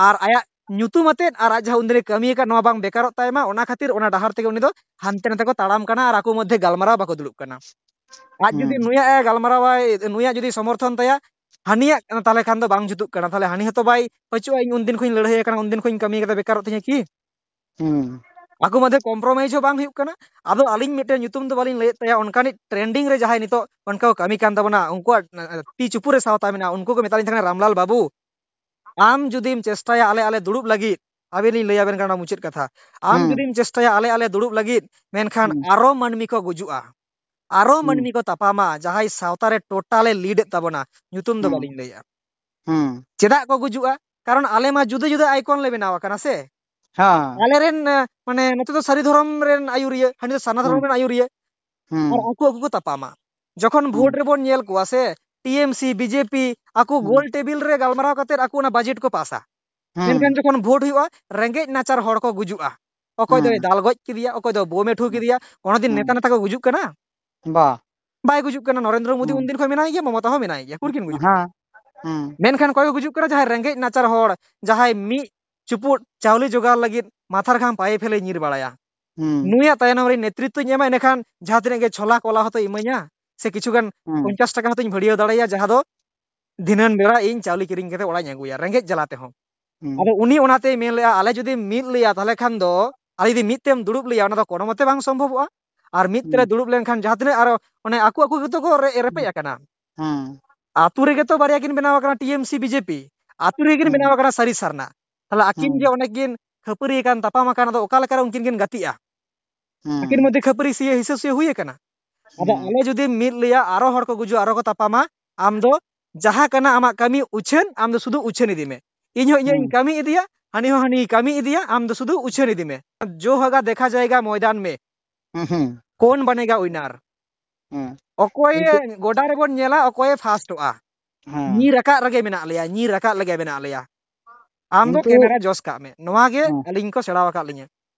ᱟᱨ ᱟᱭᱟᱜ ᱧᱩᱛᱩᱢ ᱟᱛᱮᱫ ᱟᱨ ᱟᱡ ᱡᱟᱦᱟᱸ ᱩᱱᱫᱤᱱᱮ ᱠᱟᱹᱢᱤ ᱟᱠᱟᱫ, ᱱᱚᱣᱟ ᱵᱟᱝ ᱵᱮᱠᱟᱨᱚᱜ ᱛᱟᱭ ᱢᱟ, ᱚᱱᱟ ᱠᱷᱟᱹᱛᱤᱨ ᱚᱱᱟ ᱰᱟᱦᱟᱨ ᱛᱮᱜᱮ ᱩᱱᱤ ᱫᱚ ᱦᱟᱱᱛᱮ ᱱᱟᱛᱮ ᱠᱚ ᱛᱟᱲᱟᱢ ᱠᱟᱱᱟ ᱟᱨ ᱟᱠᱚ ᱢᱚᱫᱽᱫᱷᱮ ᱜᱟᱞᱢᱟᱨᱟᱣ ᱵᱟᱠᱚ ᱫᱩᱲᱩᱵ ᱠᱟᱱᱟ᱾ ᱟᱡ ᱡᱩᱫᱤ ᱦᱩᱸ᱾ ᱱᱩᱭᱟᱜ ᱮ ᱜᱟᱞᱢᱟᱨᱟᱣᱟᱭ, ᱱᱩᱭᱟᱜ ᱡᱩᱫᱤ ᱥᱚᱢᱚᱨᱛᱷᱚᱱ ᱛᱟᱭᱟ, ᱦᱟᱹᱱᱤᱭᱟᱜ ᱛᱟᱦᱚᱞᱮ ᱠᱷᱟᱱ ᱫᱚ ᱵᱟᱝ ᱡᱩᱛᱩᱜ ᱠᱟᱱᱟ᱾ ᱛᱟᱦᱚᱞᱮ ᱦᱟᱹᱱᱤ ᱦᱚᱸᱛᱚ ᱵᱟᱭ ᱯᱟᱹᱪᱩᱜᱼᱟ, "ᱤᱧ ᱩᱱᱫᱤᱱ ᱠᱷᱚᱱᱤᱧ ᱞᱟᱹᱲᱦᱟᱹᱭ ᱟᱠᱟᱱᱟ, ᱩᱱᱫᱤᱱ ᱠᱷᱚᱱᱤᱧ ᱠᱟᱹᱢᱤ ᱟᱠᱟᱫᱟ, ᱵᱮᱠᱟᱨᱚᱜ ᱛᱤᱧᱟᱹ ᱠᱤ?" ᱦᱩᱸ᱾ ᱟᱠᱚ ᱢᱚᱫᱽᱫᱷᱮ ᱠᱚᱢᱯᱨᱳᱢᱟᱭᱤᱡᱽ ᱦᱚᱸ ᱵᱟᱝ ᱦᱩᱭᱩᱜ ᱠᱟᱱᱟ᱾ ᱟᱫᱚ ᱟᱹᱞᱤᱧ ᱢᱤᱫᱴᱮᱱ ᱧᱩᱛᱩᱢ ᱫᱚ ᱵᱟᱹᱞᱤᱧ ᱞᱟᱹᱭᱮᱫ ᱛᱟᱭᱟ, ᱚᱱᱠᱟᱱᱤᱡ ᱴᱨᱮᱱᱰᱤᱝ ᱨᱮ ᱡᱟᱦᱟᱸᱭ ᱱᱤᱛᱚᱜ ᱚᱱᱠᱟ ᱠᱚ ᱠᱟᱹᱢᱤ ᱠᱟᱱ ᱛᱟᱵᱚᱱᱟ, ᱩᱱᱠᱩᱣᱟᱜ, ᱮ, ᱛᱤ ᱪᱩᱯᱩ ᱨᱮ ᱥᱟᱶᱛᱟ ᱢᱮᱱᱟᱜᱼᱟ, ᱩᱱᱠᱩ ᱠᱚ ᱢᱮᱛᱟᱞᱤᱧ ᱠᱟᱱᱟ, "ᱨᱟᱢᱞᱟᱞ ᱵᱟᱹᱵᱩ, ᱟᱢ ᱡᱩᱫᱤᱢ ᱪᱮᱥᱴᱟᱭᱟ ᱟᱞᱮ, ᱟᱞᱮ ᱫᱩᱲᱩᱵ ᱞᱟᱹᱜᱤᱫ", ᱟᱹᱵᱤᱱ ᱞᱤᱧ ᱞᱟᱹᱭ ᱟᱵᱮᱱ ᱠᱟᱱᱟ ᱢᱩᱪᱟᱹᱫ ᱠᱟᱛᱷᱟ, "ᱟᱢ ᱦᱩᱸ᱾ ᱡᱩᱫᱤᱢ ᱪᱮᱥᱴᱟᱭᱟ ᱟᱞᱮ, ᱟᱞᱮ ᱫᱩᱲᱩᱵ ᱞᱟᱹᱜᱤᱫ, ᱢᱮᱱᱠᱷᱟᱱ ᱦᱩᱸ᱾ ᱟᱨᱚ ᱢᱟᱹᱱᱢᱤ ᱠᱚ ᱜᱩᱡᱩᱜᱼᱟ, ᱟᱨᱚ ᱦᱩᱸ᱾ ᱢᱟᱹᱱᱢᱤ ᱠᱚ ᱛᱟᱯᱟᱢᱟ, ᱡᱟᱦᱟᱸᱭ ᱥᱟᱶᱛᱟ ᱨᱮ ᱴᱳᱴᱟᱞᱮ ᱞᱤᱰ ᱮᱫ ᱛᱟᱵᱚᱱᱟ", ᱧᱩᱛᱩᱢ ᱫᱚ ᱦᱩᱸ᱾ ᱵᱟᱹᱞᱤᱧ ᱞᱟᱹᱭᱟ᱾ ᱦᱩᱸ᱾ ᱪᱮᱫᱟᱜ ᱠᱚ ᱜᱩᱡᱩᱜᱼᱟ? ᱠᱟᱨᱚᱱ ᱟᱞᱮ ᱢᱟ ᱡᱩᱫᱟᱹ ᱡᱩᱫᱟᱹ ᱟᱭᱠᱚᱱ ᱞᱮ ᱵᱮᱱᱟᱣ ᱟᱠᱟᱱᱟ ᱥᱮ᱾ ᱦᱮᱸ᱾ ᱟᱞᱮᱨᱮᱱ, ᱮ, ᱢᱟᱱᱮ, ᱱᱚᱛᱮ ᱫᱚ ᱥᱟᱹᱨᱤ ᱫᱷᱚᱨᱚᱢ ᱨᱮᱱ ᱟᱹᱭᱩᱨᱤᱭᱟᱹ, ᱦᱟᱹᱱᱤ ᱫᱚ ᱥᱟᱨᱱᱟ ᱫᱷᱚᱨᱚᱢ ᱦᱩᱸ᱾ ᱨᱮᱱ ᱟᱹᱭᱩᱨᱤᱭᱟᱹ, ᱟᱨ ᱦᱩᱸ᱾ ᱟᱠᱚ ᱟᱠᱚ ᱠᱚ ᱛᱟᱯᱟᱢᱟ᱾ ᱡᱚᱠᱷᱚᱱ ᱵᱷᱳᱴ ᱦᱩᱸ᱾ ᱨᱮᱵᱚᱱ ᱧᱮᱞ ᱠᱚᱣᱟ ᱥᱮ, ᱴᱤ ᱮᱢ ᱥᱤ, ᱵᱤ ᱡᱮ ᱯᱤ, ᱟᱠᱚ ᱦᱩᱸ᱾ ᱜᱳᱞ ᱴᱮᱵᱤᱞ ᱨᱮ ᱜᱟᱞᱢᱟᱨᱟᱣ ᱠᱟᱛᱮ ᱟᱠᱚ ᱚᱱᱟ ᱵᱟᱡᱮᱴ ᱠᱚ ᱯᱟᱥᱟ᱾ ᱦᱩᱸ᱾ ᱢᱮᱱᱠᱷᱟᱱ ᱡᱚᱠᱷᱚᱱ ᱵᱷᱳᱴ ᱦᱩᱭᱩᱜᱼᱟ, ᱨᱮᱸᱜᱮᱡ ᱱᱟᱪᱟᱨ ᱦᱚᱲ ᱠᱚ ᱜᱩᱡᱩᱜᱼᱟ᱾ ᱚᱠᱚᱭ ᱫᱚᱭ ᱦᱩᱸ᱾ ᱫᱟᱞ ᱜᱚᱡ ᱠᱮᱫᱮᱭᱟ, ᱚᱠᱚᱭ ᱫᱚ ᱵᱳᱢ ᱮ ᱴᱷᱩ ᱦᱩᱸ᱾ ᱠᱮᱫᱮᱭᱟ, ᱠᱳᱱᱳ ᱫᱤᱱ ᱦᱩᱸ᱾ ᱱᱮᱛᱟ ᱱᱮᱛᱟ ᱠᱚ ᱜᱩᱡᱩᱜ ᱠᱟᱱᱟ? ᱵᱟ᱾ ᱵᱟᱭ ᱜᱩᱡᱩᱜ ᱠᱟᱱᱟ᱾ ᱱᱚᱨᱮᱱᱫᱨᱚ ᱢᱳᱫᱤ ᱦᱩᱸ᱾ ᱩᱱᱫᱤᱱ ᱠᱷᱚᱱ ᱢᱮᱱᱟᱭ ᱜᱮᱭᱟ, ᱢᱚᱢᱚᱛᱟ ᱦᱚᱸ ᱢᱮᱱᱟᱭ ᱜᱮᱭᱟ, ᱩᱱᱠᱤᱱ ᱜᱩᱡᱩᱜ ᱠᱟᱱᱟ᱾ ᱦᱮᱸ᱾ ᱦᱩᱸ᱾ ᱢᱮᱱᱠᱷᱟᱱ ᱚᱠᱚᱭ ᱠᱚ ᱜᱩᱡᱩᱜ ᱠᱟᱱᱟ? ᱡᱟᱦᱟᱸᱭ ᱨᱮᱸᱜᱮᱡ ᱱᱟᱪᱟᱨ ᱦᱚᱲ, ᱡᱟᱦᱟᱸᱭ ᱢᱤᱫ ᱪᱩᱯᱩᱫ ᱪᱟᱣᱞᱮ ᱡᱚᱜᱟᱲ ᱞᱟᱹᱜᱤᱫ ᱢᱟᱛᱷᱟᱨ ᱜᱷᱟᱢ ᱯᱟᱭᱮ ᱯᱷᱮᱞᱮ ᱧᱤᱨ ᱵᱟᱲᱟᱭᱟ᱾ ᱦᱩᱸ᱾ ᱱᱩᱭᱟᱜ ᱛᱟᱭᱱᱚᱢ ᱨᱮ ᱱᱮᱛᱨᱤᱛᱵᱚᱧ ᱮᱢᱟ, ᱮᱸᱰᱮᱠᱷᱟᱱ ᱡᱟᱦᱟᱸ ᱛᱤᱱᱟᱹᱜ ᱜᱮ ᱪᱷᱳᱞᱟ ᱠᱚᱞᱟ ᱦᱚᱸᱛᱚ ᱤᱢᱟᱹᱧᱟ, ᱥᱮ ᱠᱤᱪᱷᱩ ᱜᱟᱱ ᱦᱩᱸ᱾ ᱯᱚᱧᱪᱟᱥ ᱴᱟᱠᱟ ᱦᱚᱸᱛᱚᱧ ᱵᱷᱟᱹᱲᱭᱟᱹᱣ ᱫᱟᱲᱮᱭᱟᱜᱼᱟ, ᱡᱟᱦᱟᱸ ᱫᱚ ᱫᱷᱤᱱᱟᱹᱱ ᱵᱮᱲᱟ ᱤᱧ ᱪᱟᱣᱞᱮ ᱠᱤᱨᱤᱧ ᱠᱟᱛᱮ ᱚᱲᱟᱜ ᱤᱧ ᱟᱹᱜᱩᱭᱟ, ᱨᱮᱸᱜᱮᱡ ᱡᱟᱞᱟ ᱛᱮᱦᱚᱸ᱾ ᱦᱩᱸ᱾ ᱟᱫᱚ ᱩᱱᱤ ᱚᱱᱟᱛᱮᱭ ᱢᱮᱱ ᱞᱮᱜᱼᱟ, ᱟᱞᱮ ᱡᱩᱫᱤ ᱢᱤᱫ ᱞᱮᱭᱟ, ᱛᱟᱦᱚᱞᱮ ᱠᱷᱟᱱ ᱫᱚ, ᱟᱞᱮ ᱡᱩᱫᱤ ᱢᱤᱫ ᱛᱮᱢ ᱫᱩᱲᱩᱵ ᱞᱮᱭᱟ, ᱚᱱᱟ ᱫᱚ ᱠᱳᱱᱳ ᱢᱚᱛᱮ ᱵᱟᱝ ᱥᱚᱢᱵᱷᱚᱵᱚᱜᱼᱟ᱾ ᱟᱨ ᱢᱤᱫ ᱛᱮᱞᱮ ᱦᱩᱸ᱾ ᱫᱩᱲᱩᱵ ᱞᱮᱱᱠᱷᱟᱱ ᱡᱟᱦᱟᱸ ᱛᱤᱱᱟᱹᱜ ᱟᱨᱚ ᱚᱱᱮ ᱟᱠᱚ ᱟᱠᱚ ᱜᱮᱛᱚ ᱠᱚ ᱨᱮ-, ᱨᱮᱯᱮᱡ ᱟᱠᱟᱱᱟ᱾ ᱦᱩᱸ᱾ ᱟᱹᱛᱩ ᱨᱮᱜᱮ ᱛᱚ ᱵᱟᱨᱭᱟ ᱠᱤᱱ ᱵᱮᱱᱟᱣ ᱟᱠᱟᱱᱟ, T M C B J P. ᱟᱹᱛᱩ ᱨᱮᱜᱮ ᱠᱤᱱ ᱦᱩᱸ᱾ ᱵᱮᱱᱟᱣ ᱟᱠᱟᱱᱟ ᱥᱟᱹᱨᱤ ᱥᱟᱨᱱᱟ᱾ ᱛᱟᱦᱚᱞᱮ ᱟᱹᱠᱤᱱ ᱦᱩᱸ᱾ ᱡᱮ ᱚᱸᱰᱮ ᱠᱤᱱ ᱠᱷᱟᱹᱯᱟᱹᱨᱤ ᱟᱠᱟᱱ, ᱛᱟᱯᱟᱢ ᱟᱠᱟᱱ, ᱟᱫᱚ ᱚᱠᱟ ᱞᱮᱠᱟ ᱨᱮ ᱩᱱᱠᱤᱱ ᱠᱤᱱ ᱜᱟᱛᱮᱜᱼᱟ? ᱦᱩᱸ᱾ ᱟᱹᱠᱤᱱ ᱢᱚᱫᱽᱫᱷᱮ ᱠᱷᱟᱹᱯᱟᱹᱨᱤ ᱥᱤᱭᱟᱹ ᱦᱤᱥᱟᱹ ᱥᱩᱭᱟᱹ ᱦᱩᱭ ᱟᱠᱟᱱᱟ᱾ ᱟᱫᱚ ᱦᱩᱸ᱾ ᱟᱞᱮ ᱡᱩᱫᱤ ᱢᱤᱫ ᱞᱮᱭᱟ, ᱟᱨᱚ ᱦᱚᱲ ᱠᱚ ᱜᱩᱡᱩᱜᱼᱟ, ᱟᱨᱚ ᱠᱚ ᱛᱟᱯᱟᱢᱟ, ᱟᱢ ᱫᱚ ᱡᱟᱦᱟᱸ ᱠᱟᱱᱟ ᱟᱢᱟᱜ ᱠᱟᱹᱢᱤ ᱩᱪᱷᱟᱹᱱ, ᱟᱢ ᱫᱚ ᱥᱩᱫᱷᱩ ᱩᱪᱷᱟᱹᱱ ᱤᱫᱤ ᱢᱮ᱾ ᱤᱧ ᱦᱚᱸ ᱤᱧᱟᱹᱜ ᱤᱧ ᱦᱩᱸ᱾ ᱠᱟᱹᱢᱤ ᱤᱫᱤᱭᱟ, ᱦᱟᱹᱱᱤ ᱦᱚᱸ ᱦᱟᱹᱱᱤᱭ ᱠᱟᱹᱢᱤ ᱤᱫᱤᱭᱟ, ᱟᱢ ᱫᱚ ᱥᱩᱫᱷᱩ ᱩᱪᱷᱟᱹᱱ ᱤᱫᱤ ᱢᱮ᱾ ᱡᱳ ᱦᱳᱜᱟ ᱫᱮᱠᱷᱟ ᱡᱟᱭᱮᱜᱟ ᱢᱚᱭᱫᱟᱱ ᱢᱮ᱾ ᱦᱩᱸ, ᱦᱩᱸ᱾ ᱠᱳᱱ ᱵᱟᱱᱮᱜᱟ ᱩᱭᱱᱟᱨ? ᱦᱮᱸ᱾ ᱚᱠᱚᱭᱮ ᱠᱤᱱᱛᱩ ᱜᱚᱰᱟ ᱨᱮᱵᱚᱱ ᱧᱮᱞᱟ, ᱚᱠᱚᱭᱮ ᱯᱷᱟᱥᱴᱚᱜᱼᱟ᱾ ᱦᱮᱸ᱾ ᱧᱤᱨ ᱨᱟᱠᱟᱵ ᱨᱮᱜᱮ ᱢᱮᱱᱟᱜ ᱞᱮᱭᱟ, ᱧᱤᱨ ᱨᱟᱠᱟᱵ ᱨᱮᱜᱮ ᱢᱮᱱᱟᱜ ᱞᱮᱭᱟ᱾ ᱟᱢ ᱫᱚ ᱠᱤᱱᱛᱩ ᱠᱮᱢᱮᱨᱟ ᱡᱚᱥ ᱠᱟᱜ ᱢᱮ, ᱱᱚᱣᱟ ᱜᱮ ᱦᱮᱸ᱾ ᱟᱹᱞᱤᱧ ᱠᱚ ᱥᱮᱬᱟ ᱟᱠᱟᱫ ᱞᱤᱧᱟᱹ᱾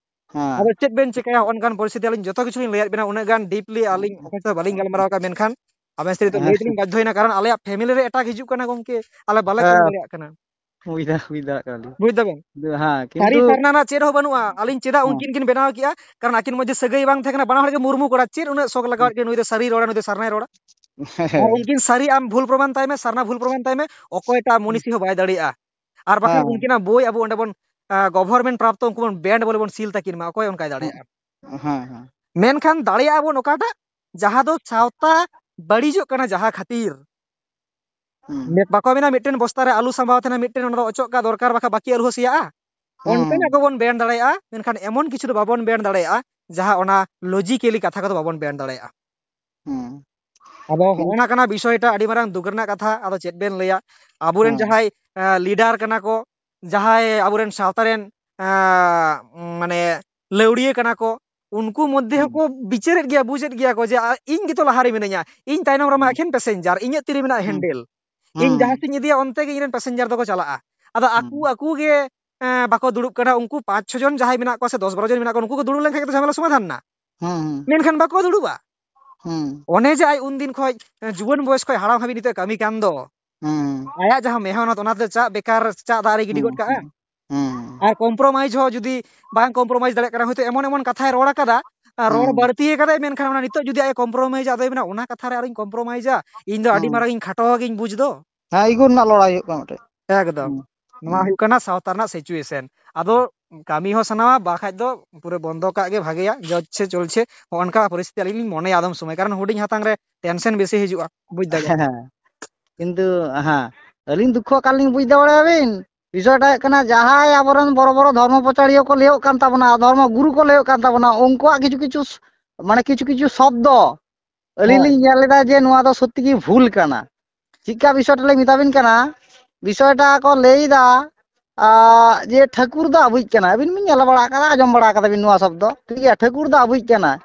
ᱦᱮᱸ᱾ ᱟᱫᱚ ᱪᱮᱫ ᱵᱮᱱ ᱪᱤᱠᱟᱹᱭᱟ, ᱚᱱᱠᱟᱱ ᱯᱚᱨᱤᱥᱛᱷᱤᱛᱤ ᱟᱹᱞᱤᱧ ᱡᱚᱛᱚ ᱠᱤᱪᱷᱩ ᱞᱤᱧ ᱞᱟᱹᱭᱟᱫ ᱵᱮᱱᱟ, ᱩᱱᱟᱹᱜ ᱜᱟᱱ ᱰᱤᱯᱞᱤ ᱟᱹᱞᱤᱧ ᱚᱠᱚᱭ ᱥᱟᱶ ᱵᱟᱹᱞᱤᱧ ᱜᱟᱞᱢᱟᱨᱟᱣ ᱟᱠᱟᱫ, ᱢᱮᱱᱠᱷᱟᱱ ᱟᱵᱮᱱ ᱥᱟᱛᱮ ᱞᱟᱹᱭ ᱦᱮᱸ᱾ ᱛᱮᱞᱤᱧ ᱵᱟᱫᱽᱫᱷᱚᱭᱮᱱᱟ, ᱠᱟᱨᱚᱱ ᱟᱞᱮᱭᱟᱜ ᱯᱷᱮᱢᱤᱞᱤ ᱨᱮ ᱮᱴᱟᱜ ᱦᱤᱡᱩᱜ ᱠᱟᱱᱟ ᱜᱚᱢᱠᱮ, ᱟᱞᱮ ᱵᱟᱞᱮ ᱠᱟᱹᱢᱤ ᱦᱮᱸ᱾ ᱫᱟᱲᱮᱭᱟᱜ ᱠᱟᱱᱟ᱾ ᱵᱩᱡᱽ ᱫᱟ-, ᱵᱩᱡᱽ ᱫᱟᱲᱮᱭᱟᱜ ᱠᱟᱱᱟᱞᱤᱧ᱾ ᱵᱩᱡᱽ ᱫᱟᱵᱮᱱ? ᱠᱤᱱᱛᱩ ᱦᱮᱸ, ᱥᱟᱹᱨᱤ ᱠᱤᱱᱛᱩ ᱥᱟᱨᱱᱟ ᱨᱮᱱᱟᱜ ᱪᱮᱫ ᱦᱚᱸ ᱵᱟᱹᱱᱩᱜᱼᱟ᱾ ᱟᱹᱞᱤᱧ ᱪᱮᱫᱟᱜ ᱦᱮᱸ᱾ ᱩᱱᱠᱤᱱ ᱠᱤᱱ ᱵᱮᱱᱟᱣ ᱠᱮᱜᱼᱟ? ᱠᱟᱨᱚᱱ ᱟᱹᱠᱤᱱ ᱢᱚᱫᱽᱫᱷᱮ ᱥᱟᱹᱜᱟᱹᱭ ᱵᱟᱝ ᱛᱟᱦᱮᱸ ᱠᱟᱱᱟ, ᱵᱟᱱᱟ ᱦᱚᱲ ᱜᱮ ᱢᱩᱨᱢᱩ ᱠᱚᱲᱟ᱾ ᱪᱮᱫ ᱩᱱᱟᱹᱜ ᱥᱚᱠ ᱞᱟᱜᱟᱣᱟᱫ ᱠᱤᱱᱟ, ᱱᱩᱭ ᱫᱚ ᱥᱟᱹᱨᱤ ᱨᱚᱲᱟ, ᱱᱩᱭ ᱫᱚ ᱥᱟᱨᱱᱟᱭ ᱨᱚᱲᱟ? ᱟᱨ ᱦᱮᱸ᱾ ᱩᱱᱠᱤᱱ ᱥᱟᱹᱨᱤ ᱟᱢ ᱵᱷᱩᱞ ᱯᱨᱚᱢᱟᱱ ᱛᱟᱭ ᱢᱮ, ᱥᱟᱨᱱᱟ ᱵᱷᱩᱞ ᱯᱨᱚᱢᱟᱱ ᱛᱟᱭ ᱢᱮ, ᱚᱠᱚᱭᱴᱟᱜ ᱢᱩᱱᱤᱥᱤ ᱦᱚᱸ ᱵᱟᱭ ᱫᱟᱲᱮᱭᱟᱜᱼᱟ᱾ ᱟᱨ ᱵᱟᱠᱷᱟᱱ ᱦᱮᱸ᱾ ᱩᱱᱠᱤᱱᱟᱜ ᱵᱳᱭ ᱟᱵᱚ ᱚᱸᱰᱮ ᱵᱚᱱ, ᱟ, government ᱯᱨᱟᱯᱛᱚ ᱩᱱᱠᱩ ᱵᱚᱱ band ᱵᱚᱞᱮ ᱵᱚᱱ ᱥᱤᱞ ᱛᱟᱹᱠᱤᱱ ᱢᱟ, ᱚᱠᱚᱭ ᱚᱱᱠᱟᱭ ᱦᱮᱸ᱾ ᱫᱟᱲᱮᱭᱟᱜᱼᱟ? ᱦᱮᱸ, ᱦᱮᱸ᱾ ᱢᱮᱱᱠᱷᱟᱱ ᱫᱟᱲᱮᱭᱟᱜᱼᱟ ᱵᱚᱱ ᱚᱠᱟᱴᱟᱜ, ᱡᱟᱦᱟᱸ ᱫᱚ ᱥᱟᱶᱛᱟ ᱵᱟᱹᱲᱤᱡᱚᱜ ᱠᱟᱱᱟ ᱡᱟᱦᱟᱸ ᱠᱷᱟᱹᱛᱤᱨ᱾ ᱦᱩᱸ᱾ ᱢᱮ-, ᱵᱟᱠᱚ ᱢᱮᱱᱟ ᱢᱤᱫᱴᱮᱱ ᱵᱚᱥᱛᱟ ᱨᱮ ᱟᱹᱞᱩ ᱥᱟᱢᱵᱟᱣ ᱛᱟᱦᱮᱱᱟ, ᱢᱤᱫᱴᱮᱱ ᱚᱱᱟ ᱫᱚ ᱚᱪᱚᱜ ᱠᱟᱜ ᱫᱚᱨᱠᱟᱨ, ᱵᱟᱠᱷᱟᱱ ᱵᱟᱹᱠᱤ ᱟᱹᱞᱩ ᱦᱚᱸ ᱥᱮᱭᱟᱜᱼᱟ᱾ ᱦᱩᱸ᱾ ᱚᱱᱠᱟᱱᱟᱜ ᱠᱚᱵᱚᱱ ᱵᱮᱱ ᱫᱟᱲᱮᱭᱟᱜᱼᱟ, ᱢᱮᱱᱠᱷᱟᱱ ᱮᱢᱚᱱ ᱠᱤᱪᱷᱩ ᱫᱚ ᱵᱟᱵᱚᱱ ᱵᱮᱱ ᱫᱟᱲᱮᱭᱟᱜᱼᱟ ᱡᱟᱦᱟᱸ ᱚᱱᱟ logically ᱠᱟᱛᱷᱟ ᱠᱚᱫᱚ ᱵᱟᱵᱚᱱ ᱵᱮᱱ ᱫᱟᱲᱮᱭᱟᱜᱼᱟ᱾ ᱦᱩᱸ᱾ ᱟᱫᱚ ᱠᱤᱱ- ᱦᱚᱸᱜᱼᱚ ᱱᱟ ᱠᱟᱱᱟ ᱵᱤᱥᱚᱭᱴᱟ, ᱟᱹᱰᱤ ᱢᱟᱨᱟᱝ ᱫᱩᱠ ᱨᱮᱱᱟᱜ ᱠᱟᱛᱷᱟ᱾ ᱟᱫᱚ ᱪᱮᱫ ᱵᱮᱱ ᱞᱟᱹᱭᱟ, ᱟᱵᱚᱨᱮᱱ ᱦᱩᱸ᱾ ᱡᱟᱦᱟᱸᱭ, ᱮᱸ, leader ᱠᱟᱱᱟ ᱠᱚ, ᱡᱟᱦᱟᱸᱭ ᱟᱵᱚᱨᱮᱱ ᱥᱟᱶᱛᱟ ᱨᱮᱱ, ᱮᱸ, ᱢᱟᱱᱮ ᱞᱟᱹᱣᱲᱤᱭᱟᱹ ᱠᱟᱱᱟ ᱠᱚ, ᱩᱱᱠᱩ ᱢᱚᱫᱽᱫᱷᱮ ᱦᱩᱸ᱾ ᱦᱚᱸᱠᱚ ᱵᱤᱪᱟᱹᱨᱮᱫ ᱜᱮᱭᱟ, ᱵᱩᱡᱮᱫ ᱜᱮᱭᱟ ᱠᱚ ᱡᱮ, ᱟ, ᱤᱧ ᱜᱮᱛᱚ ᱞᱟᱦᱟᱨᱮ ᱢᱤᱱᱟᱹᱧᱟ, ᱤᱧ ᱛᱟᱭᱱᱚᱢ ᱨᱮᱢᱟ ᱦᱩᱸ᱾ ᱮᱠᱷᱮᱱ passenger, ᱤᱧᱟᱹᱜ ᱛᱤᱨᱮ ᱢᱮᱱᱟᱜᱼᱟ ᱦᱩᱸ᱾ handle, ᱤᱧ ᱦᱩᱸ᱾ ᱡᱟᱦᱟᱸ ᱥᱮᱫ ᱤᱧ ᱤᱫᱤᱭᱟ ᱚᱱᱛᱮ ᱜᱮ ᱤᱧ ᱨᱮᱱ passenger ᱫᱚᱠᱚ ᱪᱟᱞᱟᱜᱼᱟ᱾ ᱟᱫᱚ ᱟᱠᱚ ᱦᱩᱸ᱾ ᱟᱠᱚ ᱜᱮ, ᱮᱸ, ᱵᱟᱠᱚ ᱫᱩᱲᱩᱵ ᱠᱟᱱᱟ, ᱩᱱᱠᱩ ᱯᱟᱸᱪ ᱪᱷᱚ ᱡᱚᱱ ᱡᱟᱦᱟᱸᱭ ᱢᱮᱱᱟᱜ ᱠᱚᱣᱟ ᱥᱮ ᱫᱚᱥ ᱵᱟᱨᱚ ᱡᱚᱱ ᱢᱮᱱᱟᱜ ᱠᱚᱣᱟ, ᱱᱩᱠᱩ ᱠᱚ ᱫᱩᱲᱩᱵ ᱞᱮᱱᱠᱷᱟᱱ ᱜᱮᱛᱚ ᱡᱷᱟᱢᱮᱞᱟ ᱥᱚᱢᱟᱫᱷᱟᱱ ᱮᱱᱟ᱾ ᱦᱩᱸ, ᱦᱩᱸ᱾ ᱢᱮᱱᱠᱷᱟᱱ ᱵᱟᱠᱚ ᱫᱩᱲᱩᱵᱼᱟ᱾ ᱦᱩᱸ᱾ ᱚᱱᱮ ᱡᱮ ᱟᱡ ᱩᱱᱫᱤᱱ ᱠᱷᱚᱡ, ᱮᱸ, ᱡᱩᱣᱟᱹᱱ ᱵᱚᱭᱮᱥ ᱠᱷᱚᱡ ᱦᱟᱲᱟᱢ ᱦᱟᱹᱵᱤᱡ ᱱᱤᱛᱚᱜ ᱮ ᱠᱟᱹᱢᱤ ᱠᱟᱱ ᱫᱚ, ᱦᱩᱸ᱾ ᱟᱭᱟᱜ ᱡᱟᱦᱟᱸ ᱢᱮᱦᱱᱚᱛ, ᱚᱱᱟ ᱫᱚ ᱪᱟᱜ ᱵᱮᱠᱟᱨ, ᱪᱟᱜ ᱫᱟᱜ ᱨᱮ ᱜᱤᱰᱤ ᱦᱩᱸ, ᱜᱚᱫ ᱠᱟᱜᱼᱟ᱾ ᱦᱩᱸ, ᱦᱩᱸ᱾ ᱟᱨ compromise ᱦᱚᱸ ᱡᱩᱫᱤ ᱵᱟᱝ compromise ᱫᱟᱲᱮᱭᱟᱜ ᱠᱟᱱᱟ, ᱦᱚᱭᱛᱳ ᱮᱢᱚᱱ ᱮᱢᱚᱱ ᱠᱟᱛᱷᱟᱭ ᱨᱚᱲ ᱟᱠᱟᱫᱟ, ᱟᱨ ᱨᱚᱲ ᱦᱩᱸ᱾ ᱵᱟᱹᱲᱛᱤ ᱟᱠᱟᱫᱟᱭ, ᱢᱮᱱᱠᱷᱟᱱ ᱚᱱᱟ ᱱᱤᱛᱚᱜ ᱡᱩᱫᱤ ᱟᱡ compromise ᱟ, ᱟᱫᱚᱭ ᱢᱮᱱᱟ, "ᱚᱱᱟ ᱠᱟᱛᱷᱟ ᱨᱮ ᱟᱨᱚᱧ compromise ᱟ, ᱤᱧ ᱫᱚ ᱟᱹᱰᱤ ᱦᱩᱸ᱾ ᱢᱟᱨᱟᱝ ᱤᱧ ᱠᱷᱟᱴᱚ ᱟᱠᱟᱱᱟᱧ ᱵᱩᱡᱽ ᱫᱚ᱾" ᱦᱮᱸ, ego ᱨᱮᱱᱟᱜ ᱞᱚᱲᱟᱭ ᱦᱩᱭᱩᱜ ᱠᱟᱱᱟ ᱢᱤᱫᱴᱮᱡ᱾ ᱮᱠᱫᱚᱢ᱾ ᱦᱩᱸ᱾ ᱱᱚᱣᱟ ᱦᱩᱸ᱾ ᱦᱩᱭᱩᱜ ᱠᱟᱱᱟ ᱥᱟᱶᱛᱟ ᱨᱮᱱᱟᱜ situation᱾ ᱟᱫᱚ ᱠᱟᱹᱢᱤ ᱦᱚᱸ ᱥᱟᱱᱟᱣᱟ, ᱵᱟᱠᱷᱟᱡ ᱫᱚ ᱯᱩᱨᱟᱹ ᱵᱚᱱᱫᱚ ᱠᱟᱜ ᱜᱮ ᱵᱷᱟᱜᱮᱭᱟ᱾ ᱡᱚᱡ ᱥᱮ ᱪᱚᱞ ᱥᱮ, ᱦᱚᱸᱜᱼᱚ ᱱᱚᱝᱠᱟ ᱯᱚᱨᱤᱥᱛᱷᱤᱛᱤ ᱟᱹᱞᱤᱧ ᱞᱤᱧ ᱢᱚᱱᱮᱭᱟ ᱟᱫᱚᱢ ᱥᱚᱢᱚᱭ, ᱠᱟᱨᱚᱱ ᱦᱩᱰᱤᱧ ᱦᱟᱛᱟᱝ ᱨᱮ tension ᱵᱮᱥᱤ ᱦᱤᱡᱩᱜᱼᱟ, ᱵᱩᱡᱽ ᱫᱟᱵᱮᱱ᱾ ᱦᱮᱸ᱾ ᱠᱤᱱᱛᱩ, ᱦᱮᱸ, ᱟᱹᱞᱤᱧ ᱫᱩᱠᱠᱷᱚ ᱚᱠᱟ ᱨᱮᱞᱤᱧ ᱵᱩᱡᱽ ᱮᱫᱟ ᱵᱟᱲᱟᱭᱟᱵᱤᱱ? ᱵᱤᱥᱚᱭᱴᱟ ᱦᱩᱭᱩᱜ ᱠᱟᱱᱟ, ᱡᱟᱦᱟᱸᱭ ᱟᱵᱚᱨᱮᱱ ᱵᱚᱲᱚ ᱵᱚᱲᱚ ᱫᱷᱚᱨᱢᱚ ᱯᱨᱚᱪᱟᱨᱤᱭᱟᱹ ᱠᱚ ᱞᱟᱹᱭᱚᱜ ᱠᱟᱱ ᱛᱟᱵᱚᱱᱟ, ᱫᱷᱚᱨᱢᱚ ᱜᱩᱨᱩ ᱠᱚ ᱞᱟᱹᱭᱚᱜ ᱠᱟᱱ ᱛᱟᱵᱚᱱᱟ, ᱩᱱᱠᱩᱣᱟᱜ ᱠᱤᱪᱷᱩ ᱠᱤᱪᱷᱩ ᱥ-, ᱢᱟᱱᱮ ᱠᱤᱪᱷᱩ ᱠᱤᱪᱷᱩ ᱥᱚᱵᱫᱚ ᱟᱹᱞᱤᱧ ᱦᱳᱭ᱾ ᱞᱤᱧ ᱧᱮᱞ ᱞᱮᱫᱟ ᱡᱮ ᱱᱚᱣᱟ ᱫᱚ ᱥᱚᱛᱛᱤ ᱜᱮ ᱵᱷᱩᱞ ᱠᱟᱱᱟ᱾ ᱪᱮᱫᱠᱟ ᱵᱤᱥᱚᱭᱴᱟ ᱞᱤᱧ ᱢᱮᱛᱟ ᱵᱤᱱ ᱠᱟᱱᱟ, ᱵᱤᱥᱚᱭᱴᱟ ᱠᱚ ᱞᱟᱹᱭ ᱮᱫᱟ, ᱟ, ᱡᱮ ᱴᱷᱟᱹᱠᱩᱨ ᱫᱚ ᱟᱵᱚᱭᱤᱡ ᱠᱟᱱᱟᱭ᱾ ᱟᱹᱵᱤᱱ ᱵᱤᱱ ᱧᱮᱞ ᱵᱟᱲᱟ ᱟᱠᱟᱫᱟ, ᱟᱸᱡᱚᱢ ᱵᱟᱲᱟ ᱟᱠᱟᱫᱟ ᱵᱤᱱ ᱱᱚᱣᱟ ᱥᱚᱵᱫᱚ, ᱴᱷᱤᱠ ᱜᱮᱭᱟ, ᱴᱷᱟᱹᱠᱩᱨ ᱫᱚ ᱟᱵᱚᱭᱤᱡ ᱠᱟᱱᱟᱭ᱾